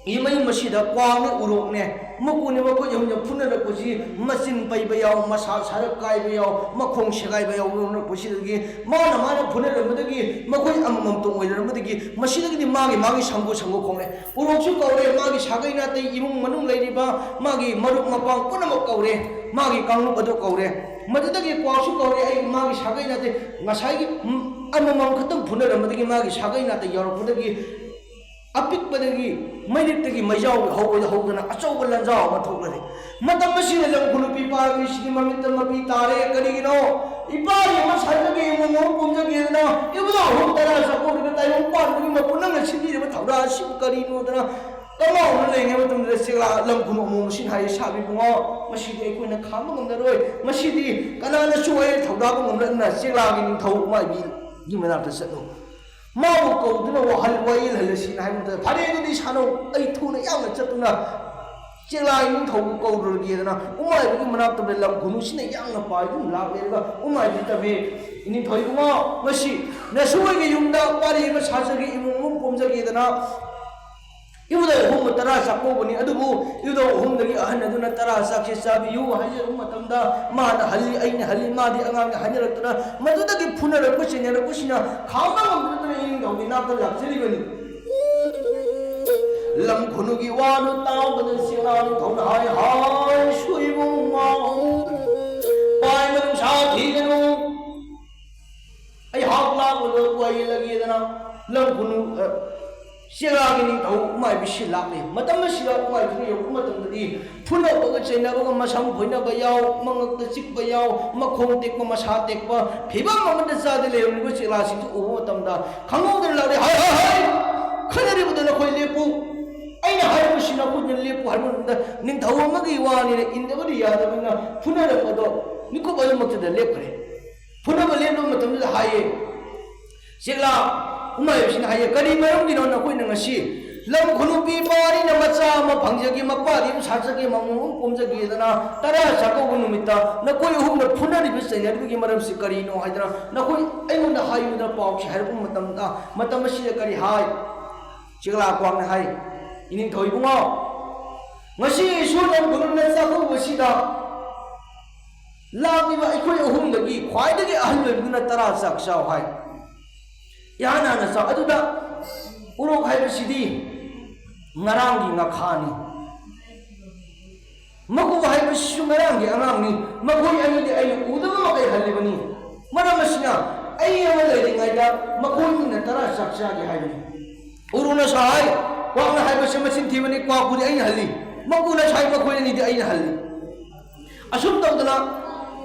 ꯃꯌꯨꯝ ꯑꯁꯤꯗ ꯀ꯭ꯋꯥꯛꯅꯦ, ꯎꯔꯣꯛꯅꯦ, ꯃꯀꯨꯅꯦ, ꯃꯈꯣꯏ ꯑꯍꯨꯝꯅ ꯐꯨꯅꯔꯛꯄꯁꯤ ꯃꯆꯤꯟ ꯄꯩꯕ ꯌꯥꯎ, ꯃꯁꯥ ꯁꯔꯛ ꯀꯥꯏꯕ ꯌꯥꯎ, ꯃꯈꯣꯡ ꯁꯦꯒꯥꯏꯕ ꯌꯥꯎ꯫ ꯌꯥꯎꯅꯔꯛꯄꯁꯤꯗꯒꯤ ꯃꯥꯅ, ꯃꯥꯅ ꯐꯨꯅꯔꯝꯕꯗꯒꯤ ꯃꯈꯣꯏ ꯑꯃꯃꯝꯇ ꯑꯣꯏꯅꯔꯝꯕꯗꯒꯤ ꯃꯁꯤꯗꯒꯤꯗꯤ ꯃꯥꯒꯤ, ꯃꯥꯒꯤ ꯁꯪꯒꯨ ꯁꯪꯒꯨ ꯈꯣꯡꯂꯦ꯫ ꯎꯔꯣꯛꯁꯨ ꯀꯧꯔꯦ, ꯃꯥꯒꯤ ꯁꯥꯒꯩ ꯅꯥꯇꯩ ꯏꯃꯨꯡ ꯃꯅꯨꯡ ꯂꯩꯔꯤꯕ ꯃꯥꯒꯤ ꯃꯔꯨꯞ ꯃꯄꯥꯡ ꯄꯨꯝꯅꯃꯛ ꯀꯧꯔꯦ, ꯃꯥꯒꯤ ꯀꯥꯡꯂꯨꯞ ꯑꯗꯨ ꯀꯧꯔꯦ꯫ ꯃꯗꯨꯗꯒꯤ ꯀ꯭ꯋꯥꯛꯁꯨ ꯀꯧꯔꯦ, ꯑꯩ ꯃꯥꯒꯤ ꯁꯥꯒꯩ ꯅꯥꯇꯩ ꯉꯁꯥꯏꯒꯤ, ꯎꯝ, ꯑꯃꯃꯝ ꯈꯛꯇꯪ ꯐꯨꯅꯔꯝꯕꯗꯒꯤ ꯃꯥꯒꯤ ꯁꯥꯒꯩ ꯅꯥꯇꯩ ꯌꯥꯎꯔꯛꯄꯗꯒꯤ ꯑꯄꯤꯛꯄꯗꯒꯤ ꯃꯩꯔꯤꯛꯇꯒꯤ ꯃꯩꯖꯥꯎ ꯍꯧꯕꯗ ꯍꯧꯗꯅ ꯑꯆꯧꯕ ꯂꯟꯖꯥꯎ ꯑꯃ ꯊꯣꯛꯂꯔꯦ꯫ ꯃꯇꯝ ꯑꯁꯤꯗ ꯂꯝ ꯈꯨꯅꯨ ꯄꯤꯄꯥꯒꯤ ꯁꯤꯒꯤ ꯃꯃꯤꯠꯇ ꯃꯄꯤ ꯇꯥꯔꯦ꯫ ꯀꯔꯤꯒꯤꯅꯣ? ꯏꯄꯥꯒꯤ ꯑꯃ ꯁꯥꯖꯒꯦ, ꯏꯃꯨꯡ ꯑꯃ ꯄꯨꯝꯖꯒꯦꯗꯅ ꯏꯕꯨꯙꯧ ꯑꯍꯨꯝ ꯇꯔꯥ ꯆꯥꯛꯀꯧꯔꯤꯕ ꯇꯥꯏꯕꯪ ꯄꯥꯟꯕꯒꯤ ꯃꯄꯨ ꯅꯪꯅ ꯁꯤꯟꯕꯤꯔꯤꯕ ꯊꯧꯗꯥꯡ ꯑꯁꯤꯕꯨ ꯀꯔꯤꯅꯣꯗꯅ ꯀꯃꯥꯎꯅ ꯂꯩꯔꯤꯉꯩ ꯃꯇꯝꯗ ꯆꯦꯛꯂꯥ ꯂꯝ ꯈꯨꯅꯨ ꯑꯃꯣꯝ ꯑꯁꯤꯅ ꯍꯥꯏ, "ꯏꯁꯥꯕꯤ ꯏꯕꯨꯡꯉꯣ, ꯃꯁꯤꯗꯤ ꯑꯩꯈꯣꯏꯅ ꯈꯥꯝꯕ ꯉꯝꯂꯔꯣꯏ꯫ ꯃꯁꯤꯗꯤ ꯀꯅꯥꯅꯁꯨ ꯑꯩ ꯊꯧꯗꯥꯕ ꯉꯝꯂꯔꯣꯏ꯫ ꯆꯦꯛꯂꯥꯒꯤ ꯅꯤꯡꯊꯧ ꯃꯥꯏꯕꯤꯒꯤ ꯃꯅꯥꯛꯇ ꯆꯠꯂꯨ꯫ ꯃꯥꯕꯨ ꯀꯧꯗꯨꯅ ꯋꯥꯍꯜ ꯋꯥꯌꯦꯜꯍꯜꯂꯁꯤꯅ" ꯍꯥꯏꯕ ꯃꯇꯝꯗ, "ꯐꯔꯦ, ꯑꯗꯨꯗꯤ ꯁꯥꯟꯅꯧ, ꯑꯩ ꯊꯨꯅ ꯌꯥꯡꯅ ꯆꯠꯇꯨꯅ ꯆꯦꯛꯂꯥꯒꯤ ꯅꯤꯡꯊꯧꯕꯨ ꯀꯧꯔꯨꯔꯒꯦꯗꯅ ꯎꯃꯥꯏꯕꯒꯤ ꯃꯅꯥꯛꯇ ꯂꯝ ꯈꯨꯅꯨꯁꯤꯅ ꯌꯥꯡꯅ ꯄꯥꯏꯗꯨꯅ ꯂꯥꯛꯂꯦ꯫ ꯑꯗꯨꯒ ꯎꯃꯥꯏꯕꯤ ꯇꯝꯃꯤ, "ꯏꯅꯤꯡꯊꯧ ꯏꯕꯨꯡꯉꯣ, ꯉꯁꯤ ꯅꯁꯨ ꯑꯩꯒꯤ ꯌꯨꯝꯗ ꯄꯥꯔꯤ ꯑꯃ ꯁꯥꯖꯒꯦ, ꯏꯃꯨꯡ ꯑꯃ ꯄꯨꯝꯖꯒꯦꯗꯅ ꯏꯕꯨꯙꯧ ꯑꯍꯨꯝꯕꯨ ꯇꯔꯥ ꯆꯥꯛꯀꯧꯕꯅꯤ꯫ ꯑꯗꯨꯕꯨ ꯏꯕꯨꯙꯧ ꯑꯍꯨꯝꯗꯒꯤ ꯑꯍꯟ ꯑꯗꯨꯅ ꯇꯔꯥ ꯆꯥꯛꯁꯦ ꯆꯥꯕꯤꯌꯨ ꯍꯥꯏꯖꯔꯨꯕ ꯃꯇꯝꯗ ꯃꯥꯅ ꯍꯜꯂꯤ, ꯑꯩꯅ ꯍꯜꯂꯤ, ꯃꯥꯗꯤ ꯑꯉꯥꯡꯅꯤ" ꯍꯥꯏꯅꯔꯛꯇꯅ ꯃꯗꯨꯗꯒꯤ ꯐꯨꯅꯔꯛꯄ ꯆꯩꯅꯔꯛꯄꯁꯤꯅ ꯈꯥꯝꯕ ꯉꯝꯗꯗꯅ ꯏꯅꯤꯡꯊꯧꯒꯤ ꯅꯥꯛꯇ ꯂꯥꯛꯆꯔꯤꯕꯅꯤ꯫ ꯂꯝ ꯈꯨꯅꯨꯒꯤ ꯋꯥꯗꯨ ꯇꯥꯕꯗ ꯆꯦꯛꯂꯥ ꯅꯤꯡꯊꯧꯅ ꯍꯥꯏ, ꯍꯥꯏ ꯁꯣꯏꯕꯨꯝ ꯃꯥꯎ, ꯄꯥꯏꯕ ꯅꯨꯡꯁꯥ ꯊꯤꯒꯅꯨ, ꯑꯩꯍꯥꯛ ꯂꯥꯛꯄꯗ ꯋꯥꯌꯦꯜꯂꯒꯦꯗꯅ ꯂꯝ ꯈꯨꯅꯨ, ꯑ, ꯆꯦꯛꯂꯥꯒꯤ ꯅꯤꯡꯊꯧ ꯎꯃꯥꯏꯕꯤꯁꯤ ꯂꯥꯛꯂꯦ꯫ ꯃꯇꯝ ꯑꯁꯤꯗ ꯎꯃꯥꯏꯕꯤꯁꯤꯅ ꯌꯧꯔꯛꯄ ꯃꯇꯝꯗꯗꯤ ꯐꯨꯅꯕꯒ ꯆꯩꯅꯕꯒ, ꯃꯁꯝ ꯐꯣꯏꯅꯕ ꯌꯥꯎ, ꯃꯉꯛꯇ ꯆꯤꯛꯄ ꯌꯥꯎ, ꯃꯈꯣꯡ ꯇꯦꯛꯄ, ꯃꯁꯥ ꯇꯦꯛꯄ, ꯐꯤꯕꯝ ꯑꯃꯗ ꯆꯥꯗ ꯂꯩꯔꯝꯂꯤꯕ ꯆꯦꯛꯂꯥꯁꯤꯡꯗꯨ ꯎꯕ ꯃꯇꯝꯗ ꯈꯪꯍꯧꯗꯅ ꯂꯥꯎꯔꯦ, "ꯍꯥꯏ, ꯍꯥꯏ, ꯍꯥꯏ! ꯈꯠꯅꯔꯤꯕꯗꯨ ꯅꯈꯣꯏ ꯂꯦꯞꯄꯨ꯫ ꯑꯩꯅ ꯍꯥꯏꯔꯤꯕꯁꯤ ꯅꯈꯣꯏꯅ ꯂꯦꯞꯄꯨ" ꯍꯥꯏꯕ ꯃꯇꯝꯗ ꯅꯤꯡꯊꯧ ꯑꯃꯒꯤ ꯋꯥꯅꯤꯅ ꯏꯟꯗꯕꯗꯤ ꯌꯥꯗꯕꯅꯤꯅ ꯐꯨꯅꯔꯝꯕꯗꯣ ꯃꯤꯀꯨꯞ ꯑꯗꯨꯃꯛꯇꯗ ꯂꯦꯞꯈ꯭ꯔꯦ꯫ ꯐꯨꯅꯕ ꯂꯦꯞꯄ ꯃꯇꯝꯗꯨꯗ ꯍꯥꯏꯌꯦ, ꯆꯦꯛꯂꯥ ꯎꯃꯥꯏꯕꯁꯤꯅ ꯍꯥꯏꯌꯦ, "ꯀꯔꯤ ꯃꯔꯝꯒꯤꯅꯣ ꯅꯈꯣꯏꯅ ꯉꯁꯤ ꯂꯝ ꯈꯨꯅꯨ ꯄꯤꯕ ꯑꯅꯤꯅ ꯃꯆꯥ ꯑꯃ ꯐꯪꯖꯒꯦ, ꯃꯄꯥꯗꯤ ꯑꯃ ꯁꯥꯠꯆꯒꯦ, ꯃꯃꯣꯝ ꯑꯃ ꯄꯣꯝꯖꯒꯦꯗꯅ ꯇꯔꯥ ꯆꯥꯛꯀꯧꯕ ꯅꯨꯃꯤꯠꯇ ꯅꯈꯣꯏ ꯑꯍꯨꯝꯅ ꯐꯨꯅꯔꯤꯕ ꯆꯩꯅꯔꯤꯕꯒꯤ ꯃꯔꯝꯁꯤ ꯀꯔꯤꯅꯣ ꯍꯥꯏꯗꯅ ꯅꯈꯣꯏ ꯑꯩꯉꯣꯟꯗ ꯍꯥꯏꯌꯨꯗꯅ?" ꯄꯥꯎꯁꯤ ꯍꯥꯏꯔꯛꯄ ꯃꯇꯝꯗ, ꯃꯇꯝ ꯑꯁꯤꯗ ꯀꯔꯤ ꯍꯥꯏ? ꯆꯦꯛꯂꯥ ꯀ꯭ꯋꯥꯛꯅ ꯍꯥꯏ, "ꯏꯅꯤꯡꯊꯧ ꯏꯕꯨꯡꯉꯣ, ꯉꯁꯤ ꯏꯁꯣꯔꯅ ꯈꯨꯅꯨꯅ ꯆꯥꯛꯀꯧꯕꯁꯤꯗ ꯂꯥꯛꯂꯤꯕ ꯑꯩꯈꯣꯏ ꯑꯍꯨꯝꯗꯒꯤ ꯈ꯭ꯋꯥꯏꯗꯒꯤ ꯑꯍꯜ ꯑꯣꯏꯕꯗꯨꯅ ꯇꯔꯥ ꯆꯥꯛ ꯆꯥꯎ" ꯍꯥꯏ꯫ ꯏꯍꯥꯟ ꯍꯥꯟꯅ ꯆꯥꯎ꯫ ꯑꯗꯨꯗ ꯎꯔꯣꯛ ꯍꯥꯏꯕꯁꯤꯗꯤ ꯉꯔꯥꯡꯒꯤ ꯉꯥꯈꯥꯅꯤ꯫ ꯃꯀꯨ ꯍꯥꯏꯕꯁꯤꯁꯨ ꯉꯔꯥꯡꯒꯤ ꯑꯉꯥꯡꯅꯤ꯫ ꯃꯈꯣꯏ ꯑꯅꯤꯗꯤ ꯑꯩꯅ ꯎꯗꯕ ꯃꯈꯩ ꯍꯜꯂꯤꯕꯅꯤ꯫ ꯃꯔꯝ ꯑꯁꯤꯅ ꯑꯩ ꯑꯃ ꯂꯩꯔꯤꯉꯩꯗ ꯃꯈꯣꯏ ꯑꯅꯤꯅ ꯇꯔꯥ ꯆꯥꯛ ꯆꯥꯒꯦ ꯍꯥꯏꯕꯅꯤ꯫ ꯎꯔꯨꯅ ꯁꯥꯏ, ꯀ꯭ꯋꯥꯛꯅ ꯍꯥꯏꯕꯁꯤ ꯃꯆꯤꯟ ꯊꯤꯕꯅꯤ, ꯀ꯭ꯋꯥꯛꯄꯨꯗꯤ ꯑꯩꯅ ꯍꯜꯂꯤ꯫ ꯃꯀꯨꯅ ꯁꯥꯏ, ꯃꯈꯣꯏ ꯑꯅꯤꯗꯤ ꯑꯩꯅ ꯍꯜꯂꯤ꯫ ꯑꯁꯨꯝ ꯇꯧꯗꯅ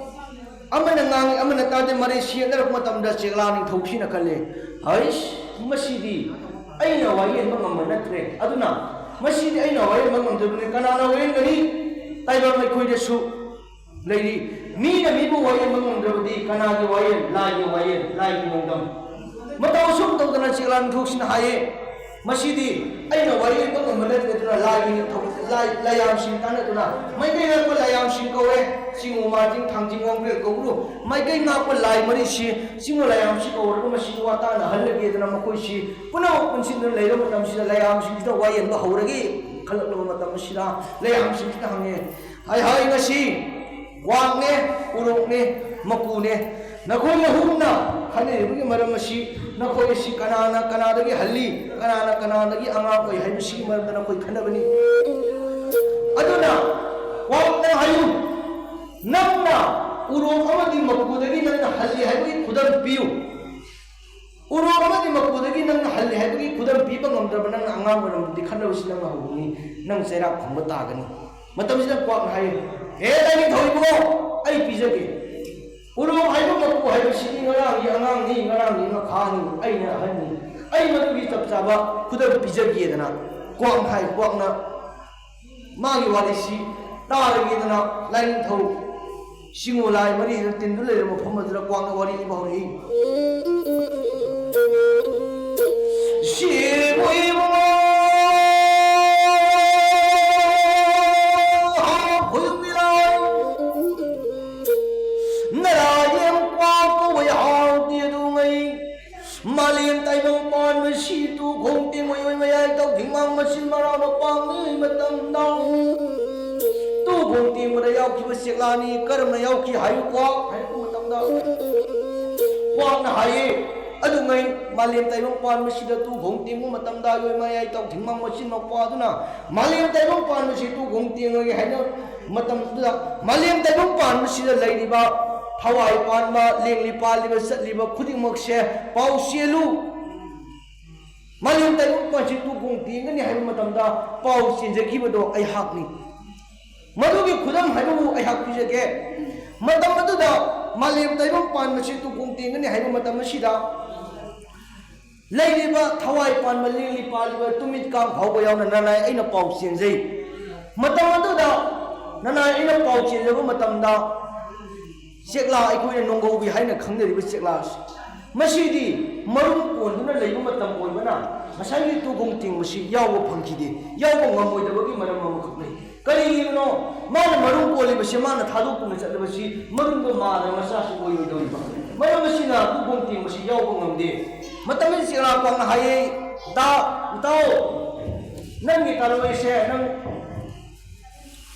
ꯑꯃꯅ ꯉꯥꯡꯉꯤ, ꯑꯃꯅ ꯇꯥꯗꯦ, ꯃꯔꯩ ꯁꯤꯌꯦꯠꯅꯔꯛꯄ ꯃꯇꯝꯗ ꯆꯦꯛꯂꯥ ꯅꯤꯡꯊꯧꯁꯤꯅ ꯈꯜꯂꯦ, "ꯍꯩꯁ, ꯃꯁꯤꯗꯤ ꯑꯩꯅ ꯋꯥꯌꯦꯟꯕ ꯉꯝꯕ ꯅꯠꯇ꯭ꯔꯦ꯫ ꯑꯗꯨꯅ ꯃꯁꯤꯗꯤ ꯑꯩꯅ ꯋꯥꯌꯦꯟꯕ ꯉꯝꯗꯕꯅꯤ, ꯀꯅꯥꯅ ꯋꯥꯌꯦꯟꯒꯅꯤ?" ꯇꯥꯏꯕꯪ ꯑꯩꯈꯣꯏꯗꯁꯨ ꯂꯩꯔꯤ꯫ ꯃꯤꯅ ꯃꯤꯕꯨ ꯋꯥꯌꯦꯟꯕ ꯉꯝꯗ꯭ꯔꯕꯗꯤ ꯀꯅꯥꯒꯤ ꯋꯥꯌꯦꯟ? ꯂꯥꯏꯒꯤ ꯋꯥꯌꯦꯟ, ꯂꯥꯏꯒꯤ ꯅꯣꯡꯗꯝ꯫ ꯃꯇꯧ ꯑꯁꯨꯝ ꯇꯧꯗꯅ ꯆꯦꯛꯂꯥ ꯅꯤꯡꯊꯧꯁꯤꯅ ꯍꯥꯏꯌꯦ, "ꯃꯁꯤꯗꯤ ꯑꯩꯅ ꯋꯥꯌꯦꯟꯕ ꯉꯝꯕ ꯅꯠꯇꯦ", ꯑꯗꯨꯅ ꯂꯥꯏꯒꯤ ꯅꯤꯡꯊꯧ, ꯂꯥꯏ, ꯂꯥꯏꯌꯥꯝꯁꯤꯡ ꯇꯥꯟꯅꯗꯨꯅ ꯃꯥꯏꯀꯩ ꯉꯥꯛꯄ ꯂꯥꯏꯌꯥꯝꯁꯤꯡ ꯀꯧꯋꯦ꯫ ꯆꯤꯡꯉꯨ ꯃꯥꯔꯖꯤꯡ, ꯊꯥꯡꯖꯤꯡ, ꯋꯥꯡꯕ꯭ꯔꯦꯜ ꯀꯧꯕ꯭ꯔꯨ ꯃꯥꯏꯀꯩ ꯉꯥꯛꯄ ꯂꯥꯏ ꯃꯔꯤꯁꯤ ꯆꯤꯡꯉꯨ ꯂꯥꯏꯌꯥꯝꯁꯤ ꯀꯧꯔꯒ ꯃꯁꯤꯕꯨ ꯋꯥ ꯇꯥꯅꯍꯜꯂꯒꯦꯗꯅ ꯃꯈꯣꯏꯁꯤ ꯄꯨꯝꯅꯃꯛ ꯄꯨꯟꯁꯤꯟꯗꯨꯅ ꯂꯩꯔꯕ ꯃꯇꯝꯁꯤꯗ ꯂꯥꯏꯌꯥꯝꯁꯤꯡꯁꯤꯗ ꯋꯥꯌꯦꯟꯕ ꯍꯧꯔꯒꯦ ꯈꯜꯂꯛꯂꯕ ꯃꯇꯝ ꯑꯁꯤꯗ ꯂꯥꯏꯌꯥꯝꯁꯤꯡꯁꯤꯅ ꯍꯪꯉꯦ, "ꯍꯥꯏ ꯍꯥꯏ, ꯉꯁꯤ ꯀ꯭ꯋꯥꯛꯅꯦ, ꯎꯔꯣꯛꯅꯦ, ꯃꯀꯨꯅꯦ, ꯅꯈꯣꯏ ꯑꯍꯨꯝꯅ ꯈꯟꯅꯔꯤꯕꯒꯤ ꯃꯔꯝ ꯑꯁꯤ, ꯅꯈꯣꯏ ꯑꯁꯤ ꯀꯅꯥꯅ ꯀꯅꯥꯗꯒꯤ ꯍꯜꯂꯤ, ꯀꯅꯥꯅ ꯀꯅꯥꯗꯒꯤ ꯑꯉꯥꯡ ꯑꯣꯏ ꯍꯥꯏꯕꯁꯤꯒꯤ ꯃꯔꯝꯗ ꯅꯈꯣꯏ ꯈꯟꯅꯕꯅꯤ꯫ ꯑꯗꯨꯅ ꯀ꯭ꯋꯥꯛꯅ ꯍꯥꯏꯌꯨ, ꯅꯪꯅ ꯎꯔꯣꯛ ꯑꯃꯗꯤ ꯃꯄꯨꯗꯒꯤ ꯅꯪꯅ ꯍꯜꯂꯤ ꯍꯥꯏꯕꯒꯤ ꯈꯨꯗꯝ ꯄꯤꯌꯨ꯫ ꯎꯔꯣꯛ ꯑꯃꯗꯤ ꯃꯄꯨꯗꯒꯤ ꯅꯪꯅ ꯍꯜꯂꯤ ꯍꯥꯏꯕꯒꯤ ꯈꯨꯗꯝ ꯄꯤꯕ ꯉꯝꯗ꯭ꯔꯕ ꯅꯪꯅ ꯑꯉꯥꯡ ꯑꯣꯏꯔꯝꯕꯗꯤ ꯈꯠꯅꯕꯁꯤ ꯅꯪꯅ ꯍꯧꯕꯅꯤ, ꯅꯪ ꯆꯩꯔꯥꯛ ꯐꯪꯕ ꯇꯥꯒꯅꯤ꯫ ꯃꯇꯝꯁꯤꯗ ꯀ꯭ꯋꯥꯛꯅ ꯍꯥꯏꯌꯦ, "ꯍꯦ ꯂꯥꯏꯅꯤꯡꯊꯧ ꯏꯕꯨꯡꯉꯣ, ꯑꯩ ꯄꯤꯖꯒꯦ꯫ ꯎꯔꯣꯛ ꯍꯥꯏꯕ ꯃꯄꯨ ꯍꯥꯏꯕꯁꯤꯗꯤ ꯉꯔꯥꯡꯒꯤ ꯑꯉꯥꯡꯅꯤ, ꯉꯔꯥꯡꯒꯤ ꯃꯈꯥꯅꯤ, ꯑꯩꯅ ꯑꯍꯟꯅꯤ, ꯑꯩ ꯃꯗꯨꯒꯤ ꯆꯞ ꯆꯥꯕ ꯈꯨꯗꯝ ꯄꯤꯖꯒꯦꯗꯅ" ꯀ꯭ꯋꯥꯛꯅ ꯍꯥꯏ꯫ ꯀ꯭ꯋꯥꯛꯅ ꯃꯥꯒꯤ ꯋꯥꯔꯤꯁꯤ ꯇꯥꯔꯒꯦꯗꯅ ꯂꯥꯏꯅꯤꯡꯊꯧ ꯁꯤꯡꯉꯣ ꯂꯥꯏ ꯃꯔꯤꯗꯨꯅ ꯇꯤꯟꯗꯨ ꯂꯩꯔꯕ ꯃꯐꯝ ꯑꯗꯨꯗ ꯀ꯭ꯋꯥꯛꯅ ꯋꯥꯔꯤ ꯂꯤꯕ ꯍꯧꯔꯛꯏ꯫ ꯁꯤꯕꯨ ꯏꯕꯨꯡꯉꯣ, ꯍꯥꯎ ꯈꯣꯏꯔꯨꯝꯕꯤ ꯂꯥꯏ, ꯅꯔꯥ ꯌꯦꯡ ꯀ꯭ꯋꯥꯛ ꯀꯧꯕ ꯌꯥꯍꯥꯎꯗꯦ ꯑꯗꯨꯉꯩ꯫ ꯃꯥꯂꯦꯝ ꯇꯥꯏꯕꯪ ꯄꯥꯟꯕꯁꯤ ꯇꯨ ꯈꯣꯡ ꯇꯦꯡ ꯃꯌꯣꯏ ꯃꯌꯥꯏ ꯇꯧ ꯊꯤꯡꯃꯥꯡ ꯃꯆꯤꯟ ꯃꯔꯥ ꯃꯄꯥꯡ ꯃꯤꯑꯣꯏ ꯃꯇꯝꯗ ꯇꯨ ꯈꯣꯡ ꯇꯦꯡꯕꯗ ꯌꯥꯎꯈꯤꯕ ꯆꯦꯛꯂꯥꯅꯤ꯫ ꯀꯔꯝꯅ ꯌꯥꯎꯈꯤ ꯍꯥꯏꯌꯨꯀꯣ ꯍꯥꯏꯔꯛꯄ ꯃꯇꯝꯗ ꯀ꯭ꯋꯥꯛꯅ ꯍꯥꯏꯌꯦ, ꯑꯗꯨꯉꯩ ꯃꯥꯂꯦꯝ ꯇꯥꯏꯕꯪ ꯄꯥꯟꯕꯁꯤꯗ ꯇꯨ ꯈꯣꯡ ꯇꯦꯡꯕ ꯃꯇꯝꯗ ꯌꯣꯏ ꯃꯌꯥꯏ ꯇꯧ ꯊꯤꯡꯃꯥꯡ ꯃꯆꯤꯟ ꯃꯄꯥꯗꯨꯅ ꯃꯥꯂꯦꯝ ꯇꯥꯏꯕꯪ ꯄꯥꯟꯕꯁꯤ ꯇꯨ ꯈꯣꯡ ꯇꯦꯡꯉꯒꯦ ꯍꯥꯏꯅ ꯃꯇꯝꯗꯨꯗ ꯃꯥꯂꯦꯝ ꯇꯥꯏꯕꯪ ꯄꯥꯟꯕꯁꯤꯗ ꯂꯩꯔꯤꯕ ꯊꯋꯥꯏ ꯄꯥꯟꯕ, ꯂꯦꯡꯂꯤ ꯄꯥꯜꯂꯤꯕ, ꯆꯠꯂꯤꯕ ꯈꯨꯗꯤꯡꯃꯛꯁꯦ ꯄꯥꯎ ꯆꯦꯜꯂꯨ꯫ ꯃꯥꯂꯦꯝ ꯇꯥꯏꯕꯪ ꯄꯥꯟꯕꯁꯤ ꯇꯨ ꯈꯣꯡ ꯇꯦꯡꯒꯅꯤ ꯍꯥꯏꯕ ꯃꯇꯝꯗ ꯄꯥꯎ ꯆꯦꯟꯖꯈꯤꯕꯗꯣ ꯑꯩꯍꯥꯛꯅꯤ꯫ ꯃꯗꯨꯒꯤ ꯈꯨꯗꯝ ꯍꯥꯏꯕꯕꯨ ꯑꯩꯍꯥꯛ ꯄꯤꯖꯒꯦ꯫ ꯃꯇꯝ ꯑꯗꯨꯗ ꯃꯥꯂꯦꯝ ꯇꯥꯏꯕꯪ ꯄꯥꯟꯕꯁꯤ ꯇꯨ ꯈꯣꯡ ꯇꯦꯡꯒꯅꯤ ꯍꯥꯏꯕ ꯃꯇꯝ ꯑꯁꯤꯗ ꯂꯩꯔꯤꯕ ꯊꯋꯥꯏ ꯄꯥꯟꯕ, ꯂꯦꯡꯂꯤ ꯄꯥꯜꯂꯤꯕ, ꯇꯨꯃꯤꯠ ꯀꯥꯡ ꯐꯥꯎꯕ ꯌꯥꯎꯅ ꯅꯅꯥꯏ ꯑꯩꯅ ꯄꯥꯎ ꯆꯦꯟꯖꯩ꯫ ꯃꯇꯝ ꯑꯗꯨꯗ ꯅꯅꯥꯏ ꯑꯩꯅ ꯄꯥꯎ ꯆꯦꯟꯖꯕ ꯃꯇꯝꯗ ꯆꯦꯛꯂꯥ ꯑꯩꯈꯣꯏꯅ ꯅꯣꯡꯒꯧꯕꯤ ꯍꯥꯏꯅ ꯈꯪꯅꯔꯤꯕ ꯆꯦꯛꯂꯥ ꯑꯁꯤ, ꯃꯁꯤꯗꯤ ꯃꯔꯨꯝ ꯀꯣꯟꯗꯨꯅ ꯂꯩꯕ ꯃꯇꯝ ꯑꯣꯏꯕꯅ ꯉꯁꯥꯏꯒꯤ ꯇꯨꯈꯣꯡ ꯇꯦꯡꯕꯁꯤ ꯌꯥꯎꯕ ꯐꯪꯈꯤꯗꯦ꯫ ꯌꯥꯎꯕ ꯉꯝꯃꯣꯏꯗꯕꯒꯤ ꯃꯔꯝ ꯑꯃꯈꯛ ꯂꯩ꯫ ꯀꯔꯤꯒꯤꯅꯣ? ꯃꯥꯅ ꯃꯔꯨꯝ ꯀꯣꯜꯂꯤꯕꯁꯤ, ꯃꯥꯅ ꯊꯥꯗꯣꯛꯇꯨꯅ ꯆꯠꯂꯕꯁꯤ ꯃꯔꯨꯝꯗꯣ ꯃꯥꯗ ꯃꯆꯥꯁꯨ ꯑꯣꯏꯔꯣꯏꯗꯧꯔꯤꯕ꯫ ꯃꯔꯝ ꯑꯁꯤꯅ ꯇꯨꯈꯣꯡ ꯇꯦꯡꯕꯁꯤ ꯌꯥꯎꯕ ꯉꯝꯗꯦ꯫ ꯃꯇꯝ ꯑꯁꯤꯗ ꯆꯦꯛꯂꯥ ꯀ꯭ꯋꯥꯛꯅ ꯍꯥꯏꯌꯦ, "ꯗꯥ, ꯏꯇꯥꯎ, ꯅꯪꯒꯤ ꯇꯥꯂꯣꯏꯁꯦ ꯅꯪ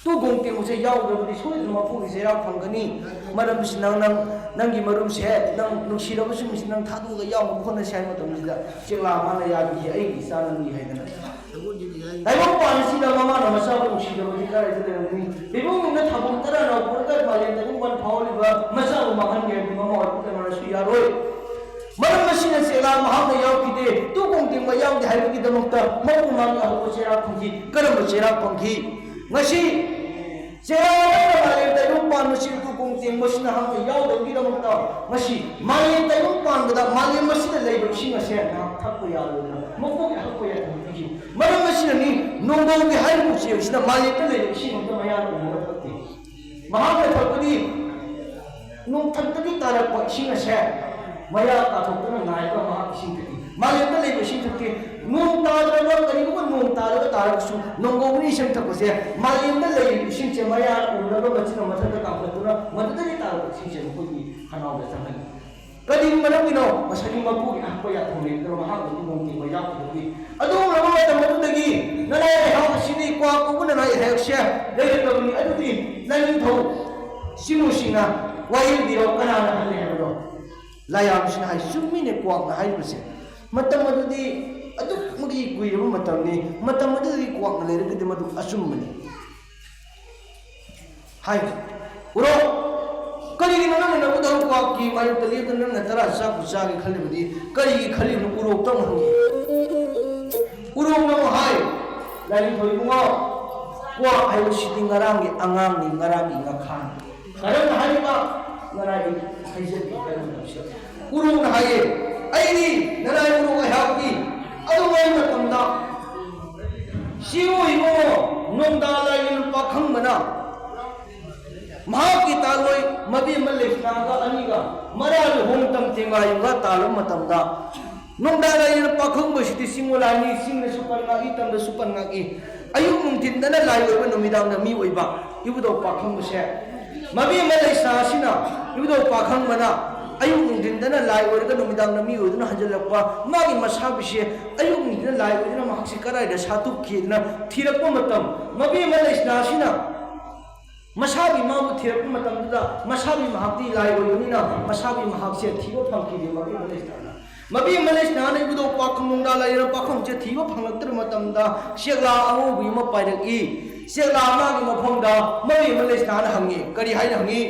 ꯇꯨ ꯀꯣꯡ ꯇꯦꯡꯕꯁꯦ ꯌꯥꯎꯗ꯭ꯔꯕꯗꯤ ꯁꯣꯏꯗꯅ ꯃꯄꯨꯒꯤ ꯆꯩꯔꯥꯛ ꯐꯪꯒꯅꯤ꯫ ꯃꯔꯝꯁꯤꯅ ꯅꯪ, ꯅꯪꯒꯤ ꯃꯔꯨꯞꯁꯦ, ꯅꯪ ꯅꯨꯡꯁꯤꯔꯕꯁꯤꯡꯁꯤ ꯅꯪ ꯊꯥꯗꯣꯛꯑꯒ ꯌꯥꯎꯅꯕ ꯍꯣꯠꯅꯁꯤ ꯍꯥꯏꯕ ꯃꯇꯝꯁꯤꯗ ꯆꯦꯛꯂꯥ ꯃꯥꯅ ꯌꯥꯈꯤ, "ꯑꯩꯒꯤ ꯏꯆꯥ ꯅꯪꯒꯤ" ꯍꯥꯏꯗꯅ꯫ ꯇꯥꯏꯕꯪꯄꯥꯟ ꯑꯁꯤꯗ ꯃꯃꯥꯅ ꯃꯆꯥꯕꯨ ꯅꯨꯡꯁꯤꯗꯕꯗꯤ ꯀꯗꯥꯏꯗ ꯂꯩꯔꯝꯒꯅꯤ? ꯏꯕꯨꯡꯗꯨꯅ ꯊꯥꯕꯜ ꯇꯔꯥꯅ ꯄꯨꯔꯒ ꯃꯥꯂꯦꯝ ꯇꯥꯏꯕꯪꯄꯥꯟ ꯐꯥꯎꯔꯤꯕ ꯃꯆꯥꯕꯨ ꯃꯥꯡꯍꯟꯒꯦ ꯍꯥꯏꯕꯗꯤ ꯃꯃꯥ ꯑꯣꯏꯕ ꯀꯅꯥꯅꯁꯨ ꯌꯥꯔꯣꯏ꯫ ꯃꯔꯝ ꯑꯁꯤꯅ ꯆꯦꯛꯂꯥ ꯃꯍꯥꯛꯅ ꯌꯥꯎꯈꯤꯗꯦ, ꯇꯨ ꯀꯣꯡ ꯇꯦꯡꯕ ꯌꯥꯎꯗꯦ ꯍꯥꯏꯕꯒꯤꯗꯃꯛꯇ ꯃꯄꯨ ꯃꯥꯒꯤ ꯑꯍꯧꯕ ꯆꯩꯔꯥꯛ ꯐꯪꯈꯤ꯫ ꯀꯔꯝꯕ ꯆꯩꯔꯥꯛ ꯐꯪꯈꯤ? ꯉꯁꯤ ꯆꯦꯔꯥ ꯅꯪꯅ ꯃꯥꯂꯦꯝ ꯇꯥꯏꯕꯪ ꯄꯥꯟꯕꯁꯤ ꯇꯨ ꯀꯣꯡ ꯇꯦꯡꯕꯁꯤꯅ ꯍꯥꯟꯅ ꯌꯥꯎꯗꯕꯒꯤꯗꯃꯛꯇ ꯉꯁꯤ ꯃꯥꯂꯦꯝ ꯇꯥꯏꯕꯪ ꯄꯥꯟꯕꯗ ꯃꯥꯂꯦꯝ ꯑꯁꯤꯗ ꯂꯩꯕ ꯏꯁꯤꯡ ꯑꯁꯦ ꯉꯥꯏꯍꯥꯛ ꯊꯛꯄ ꯌꯥꯔꯣꯏꯗꯅ ꯃꯀꯣꯛ ꯊꯛꯄ ꯌꯥꯗꯅ ꯄꯤꯈꯤ꯫ ꯃꯔꯝ ꯑꯁꯤꯅꯅꯤ ꯅꯣꯡꯗꯣꯡꯒꯤ ꯍꯥꯏꯔꯤꯕ ꯎꯆꯦꯛ ꯑꯁꯤꯅ ꯃꯥꯂꯦꯝꯗ ꯂꯩꯕ ꯏꯁꯤꯡ ꯑꯝꯇ ꯃꯌꯥꯅ ꯎꯅꯕ ꯊꯛꯇꯦ꯫ ꯃꯍꯥꯛꯅ ꯊꯛꯄꯗꯤ ꯅꯣꯡꯊꯛꯇꯒꯤ ꯇꯥꯔꯛꯄ ꯏꯁꯤꯡ ꯑꯁꯦ ꯃꯌꯥ ꯀꯥꯊꯣꯛꯇꯨꯅ ꯉꯥꯏꯕ ꯃꯍꯥꯛ ꯏꯁꯤꯡ ꯊꯛꯏ꯫ ꯃꯥꯂꯦꯝꯗ ꯂꯩꯕ ꯏꯁꯤꯡ ꯊꯛꯇꯦ꯫ ꯅꯣꯡ ꯇꯥꯗ꯭ꯔꯕ, ꯀꯔꯤꯒꯨꯝꯕ ꯅꯣꯡ ꯇꯥꯔꯒ ꯇꯥꯔꯒꯁꯨ ꯅꯣꯡꯒꯧꯕꯅ ꯏꯁꯤꯡ ꯊꯛꯄꯁꯦ ꯃꯥꯂꯦꯝꯗ ꯂꯩꯔꯤꯕ ꯏꯁꯤꯡꯁꯦ ꯃꯌꯥ ꯎꯔꯒ ꯃꯆꯤꯟꯅ ꯃꯊꯛꯇ ꯀꯥꯡꯈꯠꯇꯨꯅ ꯃꯗꯨꯗꯒꯤ ꯇꯥꯔꯛꯄ ꯏꯁꯤꯡꯁꯦ ꯃꯈꯣꯏꯒꯤ ꯈꯅꯥꯎꯗ ꯆꯪꯍꯜꯂꯤ꯫ ꯀꯔꯤ ꯃꯔꯝꯒꯤꯅꯣ? ꯉꯁꯥꯏꯒꯤ ꯃꯄꯨꯒꯤ ꯑꯍꯛꯄ ꯌꯥꯊꯪ ꯂꯩꯔꯛꯇꯅ ꯃꯍꯥꯛꯅ ꯅꯣꯡ ꯇꯦꯡꯕ ꯌꯥꯎꯈꯤꯕꯒꯤ꯫ ꯑꯗꯨꯒꯨꯝꯂꯕ ꯃꯇꯝ ꯑꯗꯨꯗꯒꯤ ꯅꯅꯥꯏ ꯂꯩꯍꯥꯎ ꯑꯁꯤꯗꯤ ꯀ꯭ꯋꯥ ꯀꯧꯕ ꯅꯅꯥꯏ ꯂꯩꯍꯥꯎꯁꯦ ꯂꯩꯔꯛꯂꯕꯅꯤ꯫ ꯑꯗꯨꯗꯤ ꯂꯥꯏꯅꯤꯡꯊꯧ ꯆꯤꯡꯉꯨꯁꯤꯡꯅ ꯋꯥꯌꯦꯜꯕꯤꯔꯣ, ꯀꯅꯥꯅ ꯍꯜꯂꯦ ꯍꯥꯏꯕꯅꯣ? ꯂꯥꯏꯌꯥꯝꯁꯤꯅ ꯍꯥꯏ, "ꯆꯨꯝꯃꯤꯅꯦ ꯀ꯭ꯋꯥꯛꯅ ꯍꯥꯏꯔꯤꯕꯁꯦ꯫ ꯃꯇꯝ ꯑꯗꯨꯗꯤ ꯑꯗꯨꯛ ꯃꯒꯤ ꯀꯨꯏꯔꯕ ꯃꯇꯝꯅꯤ, ꯃꯇꯝ ꯑꯗꯨꯗꯗꯤ ꯀ꯭ꯋꯥꯛꯅ ꯂꯩꯔꯒꯗꯤ ꯃꯗꯨ ꯑꯆꯨꯝꯕꯅꯤ" ꯍꯥꯏ꯫ "ꯎꯔꯣꯛ, ꯀꯔꯤꯒꯤꯅꯣ ꯅꯪꯅ ꯅꯕꯨꯙꯧ ꯀ꯭ꯋꯥꯛꯀꯤ ꯃꯥꯌꯣꯛꯇ ꯂꯦꯞꯇꯅ ꯅꯪꯅ ꯇꯔꯥ ꯆꯥꯛꯄꯨ ꯆꯥꯒꯦ ꯈꯜꯂꯤꯕꯗꯤ? ꯀꯔꯤꯒꯤ ꯈꯜꯂꯤꯕꯅꯣ?" ꯎꯔꯣꯛꯇ ꯑꯃꯨꯛ ꯍꯪꯉꯤ꯫ ꯎꯔꯣꯛꯅ ꯑꯃꯨꯛ ꯍꯥꯏ, "ꯂꯥꯏꯅꯤꯡꯊꯧ ꯏꯕꯨꯡꯉꯣ, ꯀ꯭ꯋꯥꯛ ꯍꯥꯏꯕꯁꯤꯗꯤ ꯉꯔꯥꯡꯒꯤ ꯑꯉꯥꯡꯅꯤ, ꯉꯔꯥꯡꯒꯤ ꯉꯥꯈꯥꯅꯤ꯫ ꯀꯔꯝꯅ ꯍꯥꯏꯔꯤꯕ? ꯉꯔꯥꯡꯒꯤ ꯍꯥꯏꯖꯒꯦ ꯍꯥꯏꯕ ꯃꯇꯝꯁꯤꯗ ꯎꯔꯣꯛꯅ ꯍꯥꯏꯌꯦ, ꯑꯩꯗꯤ ꯅꯅꯥꯏ ꯎꯔꯣꯛ ꯑꯩꯍꯥꯛꯇꯤ ꯑꯗꯨꯉꯩ ꯃꯇꯝꯗ ꯆꯤꯡꯉꯨ ꯏꯕꯨꯡꯉꯣ ꯅꯣꯡꯗꯥ ꯂꯥꯏꯔꯦꯟ ꯄꯥꯈꯪꯕꯅ ꯃꯍꯥꯛꯀꯤ ꯇꯥꯂꯣꯏ ꯃꯕꯦꯝꯃ ꯂꯩꯁꯅꯥꯒ ꯑꯅꯤꯒ ꯃꯔꯥ ꯂꯨꯍꯣꯡ ꯇꯝ ꯇꯦꯡꯒꯥꯏ ꯌꯨꯡꯒꯥ ꯇꯥꯜꯂꯕ ꯃꯇꯝꯗ ꯅꯣꯡꯗꯥ ꯂꯥꯏꯔꯦꯟ ꯄꯥꯈꯪꯕꯁꯤꯗꯤ ꯆꯤꯡꯉꯨ ꯂꯥꯏꯅꯤ, ꯆꯤꯡꯗꯁꯨ ꯄꯟ ꯉꯥꯛꯏ, ꯇꯝꯗꯁꯨ ꯄꯟ ꯉꯥꯛꯏ꯫ ꯑꯌꯨꯛ ꯅꯨꯡꯊꯤꯟꯗꯅ ꯂꯥꯏ ꯑꯣꯏꯕ, ꯅꯨꯃꯤꯗꯥꯡꯗ ꯃꯤ ꯑꯣꯏꯕ ꯏꯕꯨꯙꯧ ꯄꯥꯈꯪꯕꯁꯦ ꯃꯕꯦꯝꯃ ꯂꯩꯁꯥ ꯑꯁꯤꯅ ꯏꯕꯨꯙꯧ ꯄꯥꯈꯪꯕꯅ ꯑꯌꯨꯛ ꯅꯨꯡꯊꯤꯟꯗꯅ ꯂꯥꯏ ꯑꯣꯏꯔꯒ ꯅꯨꯃꯤꯗꯥꯡꯗ ꯃꯤ ꯑꯣꯏꯗꯨꯅ ꯍꯟꯖꯤꯜꯂꯛꯄ, ꯃꯥꯒꯤ ꯃꯁꯥꯕꯤꯁꯦ ꯑꯌꯨꯛ ꯅꯨꯡꯊꯤꯟꯗ ꯂꯥꯏ ꯑꯣꯏꯗꯨꯅ ꯃꯍꯥꯛꯁꯦ ꯀꯗꯥꯏꯗ ꯁꯥꯠꯇꯣꯛꯈꯤꯗꯅ ꯊꯤꯔꯛꯄ ꯃꯇꯝ, ꯃꯕꯦꯝꯃ ꯂꯩꯁꯥ ꯑꯁꯤꯅ ꯃꯁꯥꯕꯤ ꯃꯥꯕꯨ ꯊꯤꯔꯛꯄ ꯃꯇꯝꯗꯨꯗ ꯃꯁꯥꯕꯤ ꯃꯍꯥꯛꯇꯤ ꯂꯥꯏ ꯑꯣꯏꯕꯅꯤꯅ ꯃꯁꯥꯕꯤ ꯃꯍꯥꯛꯁꯦ ꯊꯤꯕ ꯐꯪꯈꯤꯗꯦ ꯃꯕꯤ ꯑꯃ ꯂꯩꯁꯅꯥꯅ꯫ ꯃꯕꯤ ꯑꯃ ꯂꯩꯁꯅꯥꯅ ꯏꯕꯨꯙꯧ ꯄꯥꯈꯪ ꯅꯣꯡꯗꯥ ꯂꯩꯔꯕ ꯄꯥꯈꯪꯁꯦ ꯊꯤꯕ ꯐꯪꯂꯛꯇ꯭ꯔꯕ ꯃꯇꯝꯗ ꯆꯦꯛꯂꯥ ꯑꯉꯧꯕꯤ ꯑꯃ ꯄꯥꯏꯔꯛꯏ꯫ ꯆꯦꯛꯂꯥ ꯃꯥꯒꯤ ꯃꯐꯝꯗ ꯃꯕꯤ ꯑꯃ ꯂꯩꯁꯅꯥꯅ ꯍꯪꯉꯤ꯫ ꯀꯔꯤ ꯍꯥꯏꯅ ꯍꯪꯉꯤ?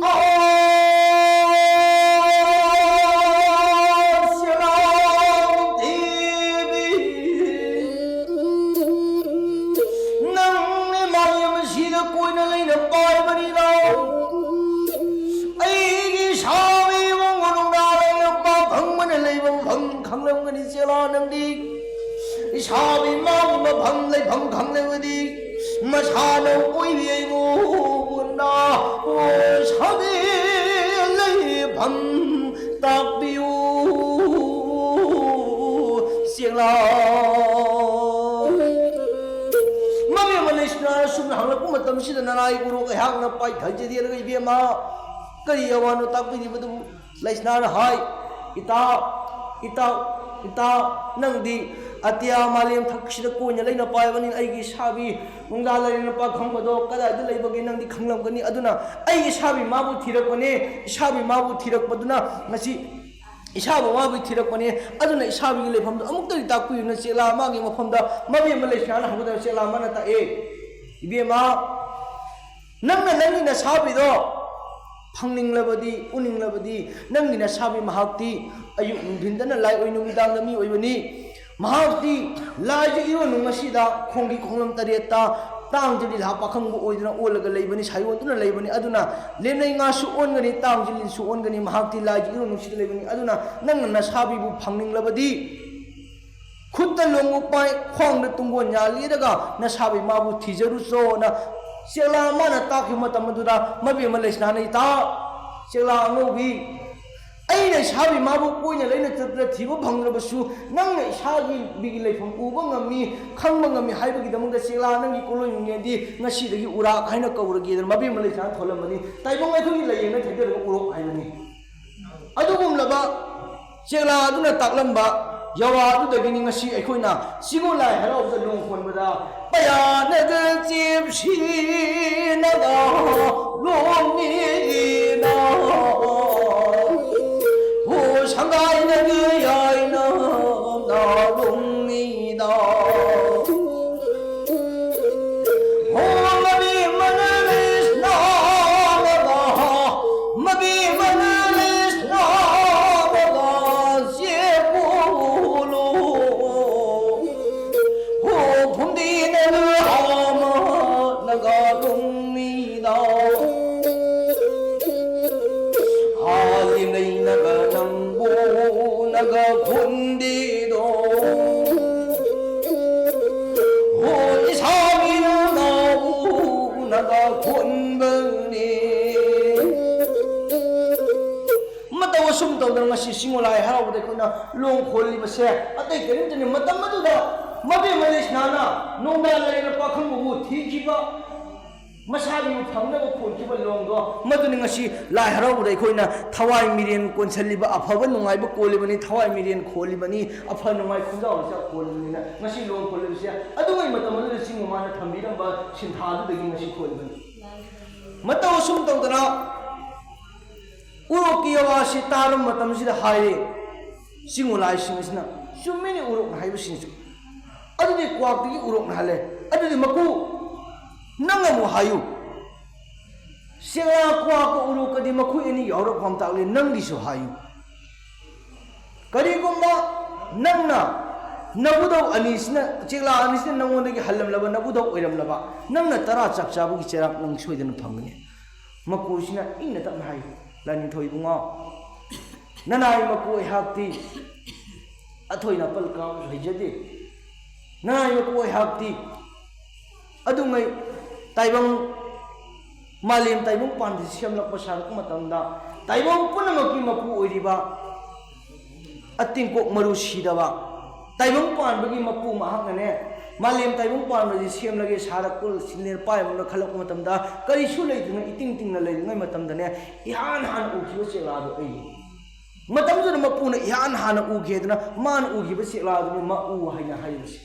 ꯑꯣ ꯁꯦꯅꯥꯄꯇꯤꯕꯤ, ꯅꯪꯅ ꯃꯥꯂꯦꯝ ꯑꯁꯤꯗ ꯀꯣꯏꯅ ꯂꯩꯅ ꯄꯥꯏꯕꯅꯤꯅ ꯑꯩꯒꯤ ꯁꯥꯕꯤ ꯏꯕꯨꯡ ꯃꯅꯨꯡꯗ ꯂꯩꯔꯛꯄ ꯐꯪꯕꯅ ꯂꯩꯐꯝ ꯐꯪ ꯈꯪꯂꯝꯒꯅꯤ ꯆꯦꯂꯥ ꯅꯪꯗꯤ꯫ ꯏꯁꯥꯕꯤ ꯃꯥꯒꯤ ꯃꯐꯝ ꯂꯩꯐꯝ ꯈꯪꯂꯕꯗꯤ ꯃꯁꯥꯅ ꯑꯣꯏꯕꯤ ꯑꯩꯉꯣꯟꯗ ꯁꯥꯕꯤ ꯂꯩꯐꯝ ꯇꯥꯛꯄꯤꯌꯨ ꯆꯦꯂꯥ꯫ ꯃꯃꯤ ꯑꯃ ꯂꯩꯁꯤꯅ ꯁꯨꯝꯅ ꯍꯪꯂꯛꯄ ꯃꯇꯝꯁꯤꯗ ꯅꯅꯥꯏ ꯎꯔꯣꯛ ꯑꯩꯍꯥꯛꯅ ꯄꯥꯏꯊꯖꯗꯦ꯫ ꯑꯗꯨꯒ ꯏꯕꯦꯝꯃ ꯀꯔꯤ ꯑꯋꯥꯅꯣ ꯇꯥꯛꯄꯤꯔꯤꯕꯗꯨꯕꯨ? ꯂꯩꯁꯅꯥꯅ ꯍꯥꯏ, "ꯏꯇꯥꯎ, ꯏꯇꯥꯎ, ꯏꯇꯥꯎ, ꯅꯪꯗꯤ ꯑꯇꯤꯌꯥ ꯃꯥꯂꯦꯝ ꯊꯛꯁꯤꯗ ꯀꯣꯏꯅ ꯂꯩꯅ ꯄꯥꯏꯕꯅꯤꯅ ꯑꯩꯒꯤ ꯏꯁꯥꯕꯤ ꯅꯨꯡꯗꯥ ꯂꯩꯔꯦꯅ ꯄꯥ ꯈꯪꯕꯗꯣ ꯀꯗꯥꯏꯗ ꯂꯩꯕꯒꯦ ꯅꯪꯗꯤ ꯈꯪꯂꯝꯒꯅꯤ꯫ ꯑꯗꯨꯅ ꯑꯩꯒꯤ ꯏꯁꯥꯕꯤ ꯃꯥꯕꯨ ꯊꯤꯔꯛꯄꯅꯦ, ꯏꯁꯥꯕꯤ ꯃꯥꯕꯨ ꯊꯤꯔꯛꯄꯗꯨꯅ ꯉꯁꯤ ꯏꯁꯥꯕꯨ ꯃꯥꯕꯨ ꯊꯤꯔꯛꯄꯅꯦ꯫ ꯑꯗꯨꯅ ꯏꯁꯥꯕꯤꯒꯤ ꯂꯩꯐꯝꯗꯣ ꯑꯃꯨꯛꯇꯗꯤ ꯇꯥꯛꯄꯤꯌꯨꯅ ꯆꯦꯂꯥ ꯃꯥꯒꯤ ꯃꯐꯝꯗ ꯃꯕꯤ ꯑꯃ ꯂꯩꯁꯅꯥꯅ ꯍꯧꯒꯠꯗꯅ ꯆꯦꯂꯥ ꯑꯃꯅ ꯇꯥꯛꯑꯦ, ꯏꯕꯦꯝꯃ, ꯅꯪꯅ ꯅꯪꯒꯤ ꯅꯁꯥꯕꯤꯗꯣ ꯐꯪꯅꯤꯡꯂꯕꯗꯤ, ꯎꯅꯤꯡꯂꯕꯗꯤ, ꯅꯪꯒꯤ ꯅꯁꯥꯕꯤ ꯃꯍꯥꯛꯇꯤ ꯑꯌꯨꯛ ꯅꯨꯡꯊꯤꯟꯗꯅ ꯂꯥꯏ ꯑꯣꯏ, ꯅꯨꯃꯤꯗꯥꯡꯗ ꯃꯤ ꯑꯣꯏꯕꯅꯤ꯫ ꯃꯍꯥꯛꯇꯤ ꯂꯥꯏꯒꯤ ꯏꯔꯣꯟꯅꯨꯡ ꯑꯁꯤꯗ ꯈꯣꯡꯒꯤ ꯈꯣꯡꯂꯝ ꯇꯔꯦꯠꯇ ꯇꯥꯡꯖ ꯂꯤꯂꯥ ꯄꯥꯈꯪꯕ ꯑꯣꯏꯗꯨꯅ ꯑꯣꯜꯂꯒ ꯂꯩꯕꯅꯤ, ꯁꯥꯏꯑꯣꯟꯗꯨꯅ ꯂꯩꯕꯅꯤ꯫ ꯑꯗꯨꯅ ꯂꯦꯝꯅꯩ ꯉꯥꯁꯨ ꯑꯣꯟꯒꯅꯤ, ꯇꯥꯡꯖ ꯂꯤꯟꯁꯨ ꯑꯣꯟꯒꯅꯤ꯫ ꯃꯍꯥꯛꯇꯤ ꯂꯥꯏꯒꯤ ꯏꯔꯣꯟꯅꯨꯡꯁꯤꯗ ꯂꯩꯕꯅꯤ꯫ ꯑꯗꯨꯅ ꯅꯪꯅ ꯅꯁꯥꯕꯤꯕꯨ ꯐꯪꯅꯤꯡꯂꯕꯗꯤ ꯈꯨꯠꯇ ꯂꯣꯡꯎꯞ ꯄꯥꯏ, ꯈ꯭ꯋꯥꯡꯗ ꯇꯨꯡꯒꯣꯟ ꯌꯥꯜꯂꯤꯔꯒ ꯅꯁꯥꯕꯤ ꯃꯥꯕꯨ ꯊꯤꯖꯔꯨꯆꯣꯅ ꯆꯦꯛꯂꯥ ꯃꯥꯅ ꯇꯥꯛꯈꯤꯕ ꯃꯇꯝ ꯑꯗꯨꯗ ꯃꯕꯤ ꯑꯃ ꯂꯩꯁꯅꯥꯅ, "ꯏꯇꯥꯎ, ꯆꯦꯛꯂꯥ ꯑꯉꯧꯕꯤ, ꯑꯩꯅ ꯏꯁꯥꯕꯤ ꯃꯥꯕꯨ ꯀꯣꯏꯅ ꯂꯩꯅ ꯆꯠꯄꯗ ꯊꯤꯕ ꯐꯪꯗ꯭ꯔꯕꯁꯨ ꯅꯪꯅ ꯏꯁꯥꯒꯤ ꯕꯤꯒꯤ ꯂꯩꯐꯝ ꯎꯕ ꯉꯝꯃꯤ, ꯈꯪꯕ ꯉꯝꯃꯤ ꯍꯥꯏꯕꯒꯤꯗꯃꯛꯇ ꯆꯦꯛꯂꯥ ꯅꯪꯒꯤ ꯀꯣꯂꯣꯏ ꯃꯨꯡꯌꯦꯟꯗꯤ ꯉꯁꯤꯗꯒꯤ ꯎꯔꯥꯛ ꯍꯥꯏꯅ ꯀꯧꯔꯒꯦꯗꯅ" ꯃꯕꯤ ꯑꯃ ꯂꯩꯁꯅꯥꯅ ꯊꯣꯜꯂꯝꯕꯅꯤ꯫ ꯇꯥꯏꯕꯪ ꯑꯩꯈꯣꯏꯒꯤ ꯂꯥꯏꯌꯦꯡꯅ ꯊꯩꯗꯔꯒ ꯎꯔꯣꯛ ꯍꯥꯏꯕꯅꯤ꯫ ꯑꯗꯨꯒꯨꯝꯂꯕ ꯆꯦꯛꯂꯥ ꯑꯗꯨꯅ ꯇꯥꯛꯂꯝꯕ ꯌꯥꯋꯥ ꯑꯗꯨꯗꯒꯤꯅꯤ ꯉꯁꯤ ꯑꯩꯈꯣꯏꯅ ꯆꯤꯡꯉꯨ ꯂꯥꯏ ꯍꯔꯥꯎꯕꯗ ꯂꯣꯡ ꯈꯣꯟꯕꯗ ꯄꯌꯥꯅꯒ ꯆꯦꯞꯁꯤꯅꯒ ꯂꯣꯡꯅꯤꯅ ꯍꯣ ꯁꯪꯒꯥꯏꯅꯒ ꯌꯥꯏꯅ ꯂꯣꯡꯅꯤꯅ ꯍꯣ ꯃꯕꯤ ꯃꯅ ꯂꯤꯁꯅꯥꯒ ꯃꯕꯤ ꯃꯅ ꯂꯤꯁꯅꯥꯒ ꯆꯦꯄꯨꯂꯨ ꯍꯣ ꯐꯨꯝꯗꯤꯅꯒ ꯍꯥꯃꯅꯒ ꯂꯨꯝꯃꯤꯅ ꯍꯥꯂꯤꯉꯩꯅꯒ ꯅꯪꯕꯨꯅꯒ ꯈꯨꯟꯗꯤꯗꯣ ꯍꯣ ꯏꯁꯥꯒꯤꯅ ꯅꯥꯎꯅꯒ ꯈꯨꯟꯕꯅꯤ꯫ ꯃꯇꯧ ꯑꯁꯨꯝ ꯇꯧꯗꯅ ꯉꯁꯤ ꯆꯤꯡꯉꯨ ꯂꯥꯏ ꯍꯔꯥꯎꯕꯗ ꯑꯩꯈꯣꯏꯅ ꯂꯣꯡ ꯈꯣꯜꯂꯤꯕꯁꯦ ꯑꯇꯩ ꯀꯔꯤꯝꯇꯅꯤ꯫ ꯃꯇꯝ ꯑꯗꯨꯗ ꯃꯕꯦꯝꯃ ꯂꯩꯁꯅꯥꯅ ꯅꯣꯡꯗꯥ ꯂꯥꯏꯔꯦꯟ ꯄꯥꯈꯪꯕꯕꯨ ꯊꯤꯈꯤꯕ, ꯃꯁꯥꯒꯤ ꯐꯪꯅꯕ ꯈꯣꯟꯈꯤꯕ ꯂꯣꯡꯗꯣ ꯃꯗꯨꯅꯤ ꯉꯁꯤ ꯂꯥꯏ ꯍꯔꯥꯎꯕꯗ ꯑꯩꯈꯣꯏꯅ ꯊꯋꯥꯏ ꯃꯤꯔꯦꯟ ꯀꯣꯟꯁꯤꯜꯂꯤꯕ, ꯑꯐꯕ ꯅꯨꯡꯉꯥꯏꯕ ꯀꯣꯜꯂꯤꯕꯅꯤ, ꯊꯋꯥꯏ ꯃꯤꯔꯦꯟ ꯈꯣꯜꯂꯤꯕꯅꯤ, ꯑꯐ ꯅꯨꯡꯉꯥꯏ ꯈꯣꯡꯖꯥꯎ ꯃꯆꯥ ꯀꯣꯜꯂꯤꯕꯅꯤꯅ ꯉꯁꯤ ꯂꯣꯡ ꯈꯣꯜꯂꯤꯕꯁꯦ ꯑꯗꯨꯉꯩ ꯃꯇꯝ ꯑꯗꯨꯗ ꯆꯤꯡ ꯃꯃꯥꯅ ꯊꯝꯕꯤꯔꯝꯕ ꯁꯤꯟꯊꯥꯗꯨꯗꯒꯤ ꯉꯁꯤ ꯊꯣꯛꯏꯕꯅꯤ꯫ ꯃꯇꯧ ꯑꯁꯨꯝ ꯇꯧꯗꯅ ꯎꯔꯣꯛꯀꯤ ꯌꯋꯥꯁꯤ ꯇꯥꯔꯕ ꯃꯇꯝꯁꯤꯗ ꯍꯥꯏꯔꯦ, ꯆꯤꯡꯉꯨ ꯂꯥꯏꯁꯤꯡ ꯑꯁꯤꯅ, "ꯆꯨꯝꯃꯤꯅꯤ ꯎꯔꯣꯛꯅ ꯍꯥꯏꯕꯁꯤꯡꯁꯨ꯫ ꯑꯗꯨꯗꯤ ꯀ꯭ꯋꯥꯛꯇꯒꯤ ꯎꯔꯣꯛꯅ ꯍꯜꯂꯦ꯫ ꯑꯗꯨꯗꯤ ꯃꯀꯨ ꯅꯪ ꯑꯃꯨꯛ ꯍꯥꯏꯌꯨ꯫ ꯆꯦꯛꯂꯥ ꯀ꯭ꯋꯥꯛꯀ ꯎꯔꯣꯛꯀꯗꯤ ꯃꯈꯣꯏ ꯑꯅꯤ ꯌꯥꯎꯔꯛꯐꯝ ꯇꯥꯛꯂꯤ, ꯅꯪꯒꯤꯁꯨ ꯍꯥꯏꯌꯨ꯫ ꯀꯔꯤꯒꯨꯝꯕ ꯅꯪꯅ ꯅꯕꯨꯙꯧ ꯑꯅꯤꯁꯤꯅ, ꯆꯦꯛꯂꯥ ꯑꯅꯤꯁꯤꯅ ꯅꯪꯉꯣꯟꯗꯒꯤ ꯍꯜꯂꯝꯂꯕ, ꯅꯕꯨꯙꯧ ꯑꯣꯏꯔꯝꯂꯕ, ꯅꯪꯅ ꯇꯔꯥ ꯆꯞ ꯆꯥꯕꯒꯤ ꯆꯩꯔꯥꯛ ꯅꯪ ꯁꯣꯏꯗꯅ ꯐꯪꯒꯅꯤ꯫" ꯃꯀꯣꯏꯁꯤꯅ ꯏꯪꯅ ꯇꯞꯅ ꯍꯥꯏ, "ꯂꯥꯏꯅꯤꯡꯊꯧ ꯏꯕꯨꯡꯉꯣ, ꯅꯅꯥꯏ ꯃꯀꯨ ꯑꯩꯍꯥꯛꯇꯤ ꯑꯊꯣꯏꯅ ꯑꯄꯜ ꯀꯥꯕꯁꯨ ꯍꯩꯖꯗꯦ꯫ ꯅꯅꯥꯏ ꯃꯀꯨ ꯑꯩꯍꯥꯛꯇꯤ ꯑꯗꯨꯉꯩ ꯇꯥꯏꯕꯪ, ꯃꯥꯂꯦꯝ ꯇꯥꯏꯕꯪ ꯄꯥꯟꯕꯁꯤ ꯁꯦꯝꯂꯛꯄ ꯁꯥꯔꯛꯄ ꯃꯇꯝꯗ ꯇꯥꯏꯕꯪ ꯄꯨꯝꯅꯃꯛꯀꯤ ꯃꯄꯨ ꯑꯣꯏꯔꯤꯕ ꯑꯇꯤꯡꯀꯣꯛ ꯃꯔꯨ ꯁꯤꯗꯕ ꯇꯥꯏꯕꯪ ꯄꯥꯟꯕꯒꯤ ꯃꯄꯨ ꯃꯍꯥꯛꯅꯅꯦ, ꯃꯥꯂꯦꯝ ꯇꯥꯏꯕꯪ ꯄꯥꯟꯕꯁꯤ ꯁꯦꯝꯂꯒꯦ ꯁꯥꯔꯛꯄ ꯁꯤꯂꯦꯟ ꯄꯥꯏ ꯑꯃꯒ ꯈꯜꯂꯛꯄ ꯃꯇꯝꯗ ꯀꯔꯤꯁꯨ ꯂꯩꯇꯅ ꯏꯇꯤꯡ ꯇꯤꯡꯅ ꯂꯩꯔꯤꯉꯩ ꯃꯇꯝꯗꯅꯦ, ꯏꯍꯥꯟ ꯍꯥꯟꯅ ꯎꯈꯤꯕ ꯆꯦꯛꯂꯥꯗꯣ ꯑꯩꯅꯤ꯫ ꯃꯇꯝꯗꯨꯗ ꯃꯄꯨꯅ ꯏꯍꯥꯟ ꯍꯥꯟꯅ ꯎꯒꯦꯗꯅ ꯃꯥꯅ ꯎꯈꯤꯕ ꯆꯦꯛꯂꯥꯗꯨꯅꯤ ꯃꯎ ꯍꯥꯏꯅ ꯍꯥꯏꯔꯤꯕꯁꯦ꯫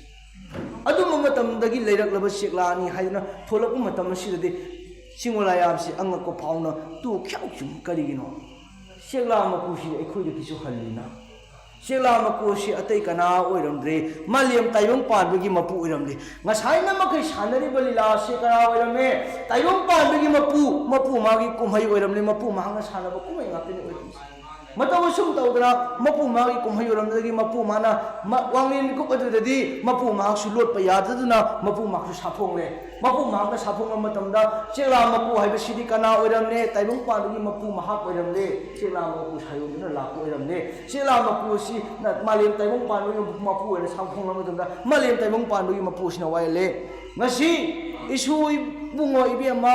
ꯑꯗꯨꯝꯕ ꯃꯇꯝꯗꯒꯤ ꯂꯩꯔꯛꯂꯕ ꯆꯦꯛꯂꯥꯅꯤ ꯍꯥꯏꯗꯨꯅ ꯊꯣꯛꯂꯛꯄ ꯃꯇꯝ ꯑꯁꯤꯗꯗꯤ ꯁꯤꯡꯉꯣꯂꯥ ꯌꯥꯝꯁꯤ ꯑꯉꯛꯄ ꯐꯥꯎꯅ ꯇꯨ ꯈ꯭ꯌꯥꯎ ꯆꯨꯝ ꯀꯔꯤꯒꯤꯅꯣ? ꯆꯦꯛꯂꯥ ꯃꯀꯨꯁꯤ ꯑꯩꯈꯣꯏꯗꯒꯤꯁꯨ ꯍꯜꯂꯤꯅ꯫ ꯆꯦꯛꯂꯥ ꯃꯀꯨ ꯑꯁꯤ ꯑꯇꯩ ꯀꯅꯥ ꯑꯣꯏꯔꯝꯗ꯭ꯔꯦ, ꯃꯥꯂꯦꯝ ꯇꯥꯏꯕꯪ ꯄꯥꯟꯕꯒꯤ ꯃꯄꯨ ꯑꯣꯏꯔꯝꯂꯦ꯫ ꯉꯁꯥꯏꯅ ꯃꯈꯩ ꯁꯥꯟꯅꯔꯤꯕ ꯂꯤꯂꯥ ꯑꯁꯤ ꯀꯅꯥ ꯑꯣꯏꯔꯝꯃꯦ? ꯇꯥꯏꯕꯪ ꯄꯥꯟꯕꯒꯤ ꯃꯄꯨ, ꯃꯄꯨ ꯃꯥꯒꯤ ꯀꯨꯝꯍꯩ ꯑꯣꯏꯔꯝꯂꯦ, ꯃꯄꯨ ꯃꯍꯥꯛꯅ ꯁꯥꯟꯅꯕ ꯀꯨꯝꯍꯩ ꯉꯥꯛꯇꯅꯤ ꯑꯣꯏꯔꯝꯃꯤꯁꯦ꯫ ꯃꯇꯧ ꯑꯁꯨꯝ ꯇꯧꯗꯅ ꯃꯄꯨ ꯃꯍꯥꯛꯀꯤ ꯀꯨꯝꯍꯩ ꯑꯣꯏꯔꯝꯕꯗꯒꯤ ꯃꯄꯨ ꯃꯍꯥꯛꯅ ꯃ-, ꯋꯥꯡꯂꯦꯟ ꯃꯤꯀꯨꯞ ꯑꯗꯨꯗꯗꯤ ꯃꯄꯨ ꯃꯍꯥꯛꯁꯨ ꯂꯣꯠꯄ ꯌꯥꯗꯗꯨꯅ ꯃꯄꯨ ꯃꯍꯥꯛꯁꯨ ꯁꯥꯐꯣꯡꯂꯦ꯫ ꯃꯄꯨ ꯃꯍꯥꯛꯅ ꯁꯥꯐꯣꯡꯕ ꯃꯇꯝꯗ ꯆꯦꯛꯂꯥ ꯃꯀꯨ ꯍꯥꯏꯕꯁꯤꯗꯤ ꯀꯅꯥ ꯑꯣꯏꯔꯝꯂꯦ? ꯇꯥꯏꯕꯪ ꯄꯥꯟꯕꯒꯤ ꯃꯄꯨ ꯃꯍꯥꯛ ꯑꯣꯏꯔꯝꯂꯦ꯫ ꯆꯦꯛꯂꯥ ꯃꯀꯨ ꯁꯥꯌꯣꯟꯗꯨꯅ ꯂꯥꯛꯄ ꯑꯣꯏꯔꯝꯂꯦ꯫ ꯆꯦꯛꯂꯥ ꯃꯀꯨ ꯑꯁꯤ ꯅ-, ꯃꯥꯂꯦꯝ ꯇꯥꯏꯕꯪ ꯄꯥꯟꯕꯒꯤ ꯃꯄꯨ ꯑꯣꯏꯅ ꯁꯥꯐꯣꯡꯂꯕ ꯃꯇꯝꯗ ꯃꯥꯂꯦꯝ ꯇꯥꯏꯕꯪ ꯄꯥꯟꯕꯒꯤ ꯃꯄꯨ ꯑꯁꯤꯅ ꯋꯥꯌꯦꯜꯂꯦ꯫ ꯉꯁꯤ ꯏꯁꯨ ꯏꯕꯨꯡꯉꯣ ꯏꯕꯦꯝꯃ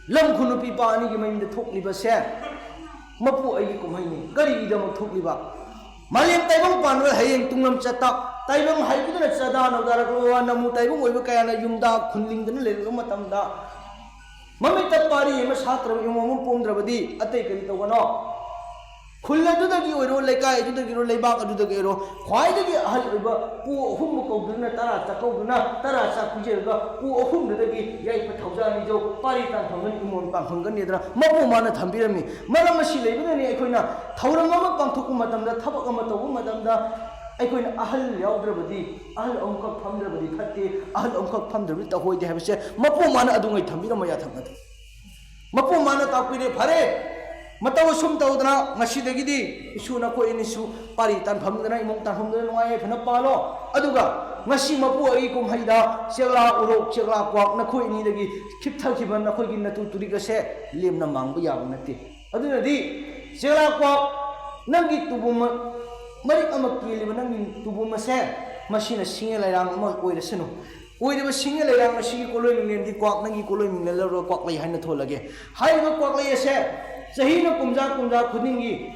ꯂꯝ ꯈꯨꯅꯨ ꯄꯤꯄꯥ ꯑꯅꯤꯒꯤ ꯃꯌꯨꯝꯗ ꯊꯣꯛꯂꯤꯕꯁꯦ ꯃꯄꯨ ꯑꯩꯒꯤ ꯀꯨꯝꯍꯩꯅꯤ꯫ ꯀꯔꯤꯒꯤꯗꯃꯛ ꯊꯣꯛꯂꯤꯕ? ꯃꯥꯂꯦꯝ ꯇꯥꯏꯕꯪ ꯄꯥꯟꯕ ꯍꯌꯦꯡ ꯇꯨꯡꯂꯝ ꯆꯠꯇ ꯇꯥꯏꯕꯪ ꯍꯥꯏꯕꯗꯨꯅ ꯆꯥꯗꯥ ꯅꯧꯗꯥꯔꯛꯂꯕ ꯅꯃꯨ ꯇꯥꯏꯕꯪ ꯑꯣꯏꯕ ꯀꯌꯥꯅ ꯌꯨꯝꯗ ꯈꯨꯟꯂꯤꯡꯗꯨꯅ ꯂꯩꯔꯛꯂꯕ ꯃꯇꯝꯗ ꯃꯃꯤꯠꯇ ꯄꯥꯔꯤ ꯑꯃ ꯁꯥꯠꯇ꯭ꯔꯕ ꯏꯃꯣ ꯑꯃ ꯄꯣꯝꯗ꯭ꯔꯕꯗꯤ ꯑꯇꯩ ꯀꯔꯤ ꯇꯧꯒꯅꯣ? ꯈꯨꯜ ꯑꯗꯨꯗꯒꯤ ꯑꯣꯏꯔꯣ, ꯂꯩꯀꯥꯏ ꯑꯗꯨꯗꯒꯤ ꯑꯣꯏꯔꯣ, ꯂꯩꯕꯥꯛ ꯑꯗꯨꯗꯒꯤ ꯑꯣꯏꯔꯣ, ꯈ꯭ꯋꯥꯏꯗꯒꯤ ꯑꯍꯜ ꯑꯣꯏꯕ ꯄꯨ ꯑꯍꯨꯝꯕꯨ ꯀꯧꯗꯨꯅ ꯇꯔꯥ ꯆꯥꯛꯀꯧꯗꯨꯅ ꯇꯔꯥ ꯆꯥꯛ ꯄꯤꯖꯔꯒ ꯄꯨ ꯑꯍꯨꯝꯗꯨꯗꯒꯤ ꯌꯥꯏꯐ ꯊꯧꯖꯥꯜ ꯅꯤꯖꯧ ꯄꯥꯔꯤ ꯇꯥꯟꯐꯝꯒꯅꯤ ꯏꯃꯣꯟ ꯄꯥꯟꯐꯝꯒꯅꯤꯗꯅ ꯃꯄꯨ ꯃꯥꯅ ꯊꯝꯕꯤꯔꯝꯃꯤ꯫ ꯃꯔꯝ ꯑꯁꯤ ꯂꯩꯕꯅꯅꯤ ꯑꯩꯈꯣꯏꯅ ꯊꯧꯔꯝ ꯑꯃ ꯄꯥꯡꯊꯣꯛꯄ ꯃꯇꯝꯗ, ꯊꯕꯛ ꯑꯃ ꯇꯧꯕ ꯃꯇꯝꯗ ꯑꯩꯈꯣꯏꯅ ꯑꯍꯜ ꯌꯥꯎꯗ꯭ꯔꯕꯗꯤ, ꯑꯍꯜ ꯑꯃꯈꯛ ꯐꯝꯗ꯭ꯔꯕꯗꯤ ꯐꯠꯇꯦ, ꯑꯍꯜ ꯑꯃꯈꯛ ꯐꯝꯗ꯭ꯔꯕꯗꯤ ꯇꯧꯍꯣꯏꯗꯦ ꯍꯥꯏꯕꯁꯦ ꯃꯄꯨ ꯃꯥꯅ ꯑꯗꯨꯉꯩ ꯊꯝꯕꯤꯔꯝꯕ ꯌꯥꯊꯪ ꯅꯠꯇꯦ꯫ ꯃꯄꯨ ꯃꯥꯅ ꯇꯥꯛꯄꯤꯔꯦ, ꯐꯔꯦ, ꯃꯇꯧ ꯑꯁꯨꯝ ꯇꯧꯗꯅ ꯉꯁꯤꯗꯒꯤꯗꯤ ꯏꯁꯨ ꯅꯈꯣꯏ ꯑꯅꯤꯁꯨ ꯄꯥꯔꯤ ꯇꯥꯟꯐꯝꯗꯅ, ꯏꯃꯨꯡ ꯇꯥꯟꯐꯝꯗꯅ ꯅꯨꯡꯉꯥꯏ ꯌꯥꯏꯐꯅ ꯄꯥꯜꯂꯣ꯫ ꯑꯗꯨꯒ ꯉꯁꯤ ꯃꯄꯨ ꯑꯩꯒꯤ ꯀꯨꯝꯍꯩꯗ ꯆꯦꯛꯂꯥ ꯎꯔꯣꯛ, ꯆꯦꯛꯂꯥ ꯀ꯭ꯋꯥꯛ ꯅꯈꯣꯏ ꯑꯅꯤꯗꯒꯤ ꯈꯤꯞꯊꯈꯤꯕ ꯅꯈꯣꯏꯒꯤ ꯅꯇꯨ ꯇꯨꯔꯤꯛ ꯑꯁꯦ ꯂꯦꯝꯅ ꯃꯥꯡꯕ ꯌꯥꯕ ꯅꯠꯇꯦ꯫ ꯑꯗꯨꯅꯗꯤ ꯆꯦꯛꯂꯥ ꯀ꯭ꯋꯥꯛ ꯅꯪꯒꯤ ꯇꯨꯕꯨꯝ ꯃ-, ꯃꯔꯤꯛ ꯑꯃ ꯀꯦꯜꯂꯤꯕ ꯅꯪꯒꯤ ꯇꯨꯕꯨꯝ ꯑꯁꯦ ꯃꯁꯤꯅ ꯁꯤꯡꯉꯦ ꯂꯩꯔꯥꯡ ꯑꯃ ꯑꯣꯏꯔꯁꯅꯨ꯫ ꯑꯣꯏꯔꯤꯕ ꯁꯤꯡꯉꯦ ꯂꯩꯔꯥꯡ ꯑꯁꯤꯒꯤ ꯀꯣꯂꯣꯏ ꯃꯤꯡꯂꯦꯟꯗꯤ ꯀ꯭ꯋꯥꯛ ꯅꯪꯒꯤ ꯀꯣꯂꯣꯏ ꯃꯤꯡꯂꯦꯟ ꯂꯧꯔꯒ ꯀ꯭ꯋꯥꯛꯂꯩ ꯍꯥꯏꯅ ꯊꯣꯜꯂꯒꯦ꯫ ꯍꯥꯏꯔꯤꯕ ꯀ꯭ꯋꯥꯛꯂꯩ ꯑꯁꯦ ꯆꯍꯤꯅ ꯀꯨꯝꯖꯥ ꯀꯨꯝꯖꯥ ꯈꯨꯗꯤꯡꯒꯤ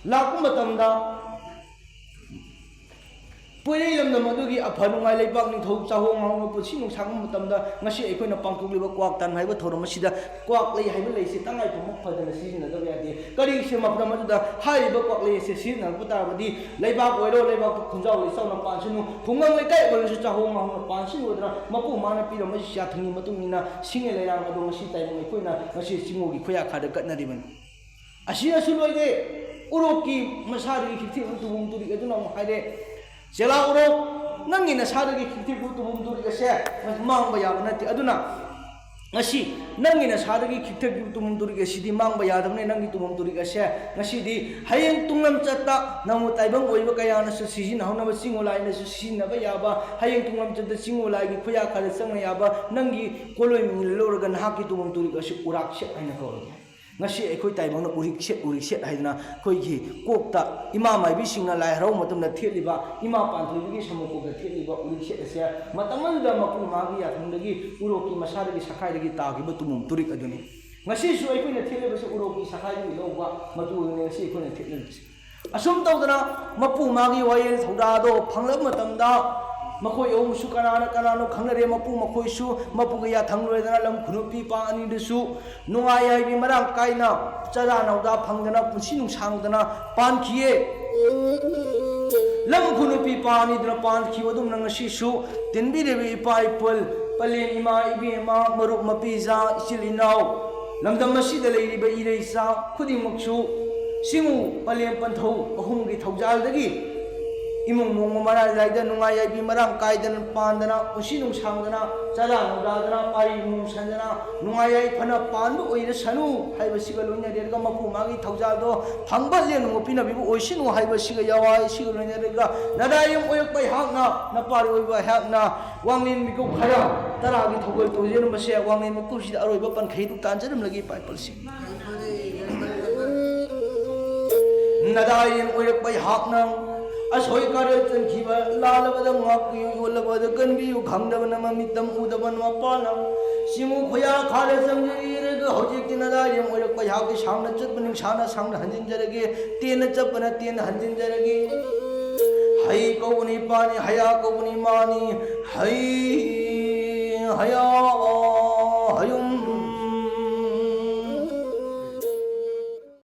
ꯂꯥꯛꯄ ꯃꯇꯝꯗ ꯀꯣꯏꯔꯩ ꯂꯝꯗꯝ ꯑꯗꯨꯒꯤ ꯑꯐ ꯅꯨꯡꯉꯥꯏ ꯂꯩꯕꯥꯛ ꯅꯤꯡꯊꯧ ꯆꯥꯍꯣꯡ ꯉꯥꯍꯣꯡꯅ ꯄꯨꯟꯁꯤ ꯅꯨꯡꯁꯥꯡꯕ ꯃꯇꯝꯗ ꯉꯁꯤ ꯑꯩꯈꯣꯏꯅ ꯄꯥꯡꯊꯣꯛꯂꯤꯕ ꯀ꯭ꯋꯥꯛ ꯇꯥꯟꯕ ꯍꯥꯏꯕ ꯊꯧꯔꯝ ꯑꯁꯤꯗ ꯀ꯭ꯋꯥꯛ ꯂꯩ ꯍꯥꯏꯕ ꯂꯩꯁꯤ ꯇꯉꯥꯏ ꯐꯗꯅ ꯁꯤꯖꯤꯟꯅꯗꯕ ꯌꯥꯗꯦ꯫ ꯀꯔꯤꯒꯤꯁꯦ ꯃꯇꯝ ꯑꯗꯨꯗ ꯍꯥꯏꯔꯤꯕ ꯀ꯭ꯋꯥꯛ ꯂꯩ ꯑꯁꯤ ꯁꯤꯖꯤꯟꯅꯔꯛꯄ ꯇꯥꯔꯕꯗꯤ ꯂꯩꯕꯥꯛ ꯑꯣꯏꯔꯣ, ꯂꯩꯕꯥꯛꯇ ꯈꯨꯟꯖꯥꯎ ꯂꯩꯆꯥꯎꯅ ꯄꯥꯟꯁꯅꯨ, ꯈꯨꯡꯒꯪ ꯂꯩꯀꯥꯏ ꯑꯣꯏꯔꯁꯨ ꯆꯥꯍꯣꯡ ꯉꯥꯍꯣꯡꯅ ꯄꯥꯟꯁꯅꯨ ꯍꯥꯏꯗꯅ ꯃꯄꯨ ꯃꯥꯅ ꯄꯤꯔꯝꯕ ꯌꯥꯊꯪꯒꯤ ꯃꯇꯨꯡ ꯏꯟꯅ ꯁꯤꯡꯉꯩ ꯂꯩꯔꯥꯡ ꯑꯗꯣ ꯉꯁꯤ ꯇꯥꯏꯕꯪ ꯑꯩꯈꯣꯏꯅ ꯉꯁꯤ ꯆꯤꯡꯉꯨꯒꯤ ꯈꯨꯌꯥꯈꯥꯗ ꯀꯠꯅꯔꯤꯕꯅꯤ꯫ ꯑꯁꯤꯅꯁꯨ ꯂꯣꯏꯗꯦ, ꯎꯔꯣꯛꯀꯤ ꯃꯁꯥꯗꯒꯤ ꯈꯤꯛꯊꯦꯛꯄ ꯇꯨꯕꯨꯝ ꯇꯨꯔꯤꯛ ꯑꯗꯨꯅ ꯑꯃꯨꯛ ꯍꯥꯏꯔꯦ, "ꯆꯦꯂꯥ ꯎꯔꯣꯛ, ꯅꯪꯒꯤ ꯅꯁꯥꯗꯒꯤ ꯈꯤꯛꯊꯦꯛꯄ ꯇꯨꯕꯨꯝ ꯇꯨꯔꯤꯛ ꯑꯁꯦ ꯃꯥꯡꯕ ꯌꯥꯕ ꯅꯠꯇꯦ꯫ ꯑꯗꯨꯅ ꯉꯁꯤ ꯅꯪꯒꯤ ꯅꯁꯥꯗꯒꯤ ꯈꯤꯛꯊꯦꯛꯄ ꯇꯨꯕꯨꯝ ꯇꯨꯔꯤꯛ ꯑꯁꯤꯗꯤ ꯃꯥꯡꯕ ꯌꯥꯗꯕꯅꯤ꯫ ꯅꯪꯒꯤ ꯇꯨꯕꯨꯝ ꯇꯨꯔꯤꯛ ꯑꯁꯦ ꯉꯁꯤꯗꯤ ꯍꯌꯦꯡ ꯇꯨꯡꯂꯝꯆꯠꯇ ꯅꯪꯕꯨ ꯇꯥꯏꯕꯪ ꯑꯣꯏꯕ ꯀꯌꯥꯅꯁꯨ ꯁꯤꯖꯤꯟꯅꯍꯧꯅꯕ, ꯆꯤꯡꯉꯨ ꯂꯥꯏꯅꯁꯨ ꯁꯤꯖꯤꯟꯅꯕ ꯌꯥꯕ, ꯍꯌꯦꯡ ꯇꯨꯡꯂꯝꯆꯠꯇ ꯆꯤꯡꯉꯨ ꯂꯥꯏꯒꯤ ꯈꯨꯌꯥꯈꯥꯗ ꯆꯪꯕ ꯌꯥꯕ, ꯅꯪꯒꯤ ꯀꯣꯂꯣꯏ ꯃꯤꯡ ꯂꯧꯔꯒ ꯅꯍꯥꯛꯀꯤ ꯇꯨꯕꯨꯝ ꯇꯨꯔꯤꯛ ꯑꯁꯤ ꯎꯔꯥꯛꯁꯦꯛ ꯍꯥꯏꯅ ꯀꯧꯔꯒꯦ"꯫ ꯉꯁꯤ ꯑꯩꯈꯣꯏ ꯇꯥꯏꯕꯪꯅ ꯎꯔꯤꯛꯁꯦꯠ, ꯎꯔꯤꯛꯁꯦꯠ ꯍꯥꯏꯗꯅ ꯑꯩꯈꯣꯏꯒꯤ ꯀꯣꯛꯇ ꯏꯃꯥ ꯃꯥꯏꯕꯤꯁꯤꯡꯅ ꯂꯥꯏ ꯍꯔꯥꯎꯕ ꯃꯇꯝꯗ ꯊꯦꯠꯂꯤꯕ, ꯏꯃꯥ ꯄꯥꯟꯊꯣꯏꯕꯤꯒꯤ ꯁꯃꯨꯀꯣꯛꯇ ꯊꯦꯠꯂꯤꯕ ꯎꯔꯤꯛꯁꯦꯠ ꯑꯁꯦ ꯃꯇꯝ ꯑꯗꯨꯗ ꯃꯄꯨ ꯃꯥꯒꯤ ꯌꯥꯊꯪꯗꯒꯤ ꯎꯔꯣꯛꯀꯤ ꯃꯁꯥꯗꯒꯤ ꯁꯈꯥꯏꯗꯒꯤ ꯇꯥꯈꯤꯕ ꯇꯨꯃꯨꯝ ꯇꯨꯔꯤꯛ ꯑꯗꯨꯅꯤ꯫ ꯉꯁꯤꯁꯨ ꯑꯩꯈꯣꯏꯅ ꯊꯦꯠꯂꯤꯕꯁꯤ ꯎꯔꯣꯛꯀꯤ ꯁꯈꯥꯏꯗꯒꯤ ꯂꯧꯕ ꯃꯇꯨ ꯑꯗꯨꯅꯤ ꯉꯁꯤ ꯑꯩꯈꯣꯏꯅ ꯊꯦꯠꯂꯤꯕꯁꯤ꯫ ꯑꯁꯨꯝ ꯇꯧꯗꯅ ꯃꯄꯨ ꯃꯥꯒꯤ ꯋꯥꯌꯦꯜ ꯊꯧꯗꯥꯗꯣ ꯐꯪꯂꯕ ꯃꯇꯝꯗ ꯃꯈꯣꯏ ꯑꯍꯨꯝꯁꯨ ꯀꯅꯥꯅ ꯀꯅꯥꯅꯣ ꯈꯪꯅꯔꯦ꯫ ꯃꯄꯨ ꯃꯈꯣꯏꯁꯨ ꯃꯄꯨꯒ ꯌꯥꯊꯪ ꯂꯣꯏꯗꯅ ꯂꯝ ꯈꯨꯅꯨꯄꯤ ꯄꯥ ꯑꯅꯤꯗꯨꯁꯨ ꯅꯨꯡꯉꯥꯏ ꯍꯥꯏꯕꯤ ꯃꯔꯥꯡ ꯀꯥꯏꯅ ꯆꯔꯥ ꯅꯧꯗꯥ ꯐꯪꯗꯅ ꯄꯨꯟꯁꯤ ꯅꯨꯡꯁꯥꯡꯗꯅ ꯄꯥꯟꯈꯤꯌꯦ꯫ ꯂꯝ ꯈꯨꯅꯨꯄꯤ ꯄꯥ ꯑꯅꯤꯗꯨꯅ ꯄꯥꯟꯈꯤꯕ ꯑꯗꯨꯝꯅ ꯉꯁꯤꯁꯨ ꯇꯤꯟꯕꯤꯔꯤꯕ ꯏꯄꯥ ꯏꯄꯨꯜ, ꯄꯂꯦꯝ ꯏꯃꯥ ꯏꯕꯦꯝꯃ, ꯃꯔꯨꯞ ꯃꯄꯤꯖꯥ, ꯏꯆꯤꯜ ꯏꯅꯥꯎ, ꯂꯝꯗꯝ ꯑꯁꯤꯗ ꯂꯩꯔꯤꯕ ꯏꯔꯩꯆꯥ ꯈꯨꯗꯤꯡꯃꯛꯁꯨ ꯆꯤꯡꯉꯨ ꯄꯂꯦꯝ ꯄꯟꯊꯧ ꯑꯍꯨꯝꯒꯤ ꯊꯧꯖꯥꯜꯗꯒꯤ ꯏꯃꯨꯡ ꯃꯣꯡꯕ ꯃꯔꯥꯏ ꯂꯥꯏꯗ ꯅꯨꯡꯉꯥꯏ ꯌꯥꯏꯕꯤ ꯃꯔꯥꯡ ꯀꯥꯏꯗꯅ ꯄꯥꯟꯗꯅ ꯄꯨꯟꯁꯤ ꯅꯨꯡꯁꯥꯡꯗꯅ ꯆꯔꯥ ꯅꯧꯗꯥꯗꯅ ꯄꯥꯔꯤ ꯃꯨꯡꯁꯟꯗꯅ ꯅꯨꯡꯉꯥꯏ ꯌꯥꯏꯐꯅ ꯄꯥꯟꯕ ꯑꯣꯏꯔꯁꯅꯨ ꯍꯥꯏꯕꯁꯤꯒ ꯂꯣꯏꯅꯔꯦꯔꯒ ꯃꯄꯨ ꯃꯥꯒꯤ ꯊꯧꯖꯥꯜꯗꯣ ꯐꯪꯕ ꯂꯦꯟ ꯄꯤꯅꯕꯤꯕ ꯑꯣꯏꯁꯅꯨ ꯍꯥꯏꯕꯁꯤꯒ ꯌꯥꯋꯥꯏꯁꯤꯒ ꯂꯣꯏꯅꯔꯒ ꯅꯗꯥꯏꯌꯦꯝ ꯑꯣꯏꯔꯛꯄ ꯑꯩꯍꯥꯛꯅ ꯅꯄꯥꯔꯤ ꯑꯣꯏꯕ ꯑꯩꯍꯥꯛꯅ ꯋꯥꯡꯂꯦꯟ ꯃꯤꯀꯨꯞ ꯈꯔ ꯇꯔꯥꯒꯤ ꯊꯧꯒꯜ ꯇꯧꯖꯔꯝꯕꯁꯦ꯫ ꯋꯥꯡꯂꯦꯟ ꯃꯤꯀꯨꯞꯁꯤꯗ ꯑꯔꯣꯏꯕ ꯄꯟꯈꯩꯗꯨ ꯇꯥꯟꯖꯔꯝꯂꯒꯦ ꯏꯄꯥ ꯏꯄꯜꯁꯤꯡ꯫ ꯅꯗꯥꯏꯔꯦꯝ ꯑꯣꯏꯔꯛꯄ ꯑꯩꯍꯥꯛꯅ ꯑꯁꯣꯏ ꯀꯥꯔꯦꯜ ꯆꯟꯈꯤꯕ ꯂꯥꯜꯂꯕꯗ ꯉꯥꯛꯄꯤꯌꯨ, ꯌꯣꯜꯂꯕꯗ ꯀꯟꯕꯤꯌꯨ, ꯈꯪꯗꯕꯅ ꯃꯃꯤꯠ ꯇꯝ ꯎꯗꯕ ꯅꯨꯄꯥꯅ ꯁꯤꯃꯨ ꯈꯣꯏꯌꯥ ꯈꯥꯔ ꯆꯪꯖꯔꯤꯔꯒ ꯍꯧꯖꯤꯛꯇꯤ ꯅꯗꯥꯏꯔꯦꯝ ꯑꯣꯏꯔꯛꯄ ꯑꯩꯍꯥꯛꯀꯤ ꯁꯥꯡꯅ ꯆꯠꯄ ꯅꯤꯡꯁꯥꯅ ꯁꯥꯡꯅ ꯍꯟꯖꯤꯟꯖꯔꯒꯦ, ꯇꯦꯟꯅ ꯆꯠꯄꯅ ꯇꯦꯟꯅ ꯍꯟꯖꯤꯟꯖꯔꯒꯦ꯫ ꯍꯩ ꯀꯧꯕꯅꯤ ꯏꯄꯥꯅꯤ, ꯍꯌꯥ ꯀꯧꯕꯅꯤ ꯏꯃꯥꯅꯤ꯫ ꯍꯩ ꯍꯌꯥ ꯍꯌꯨꯝ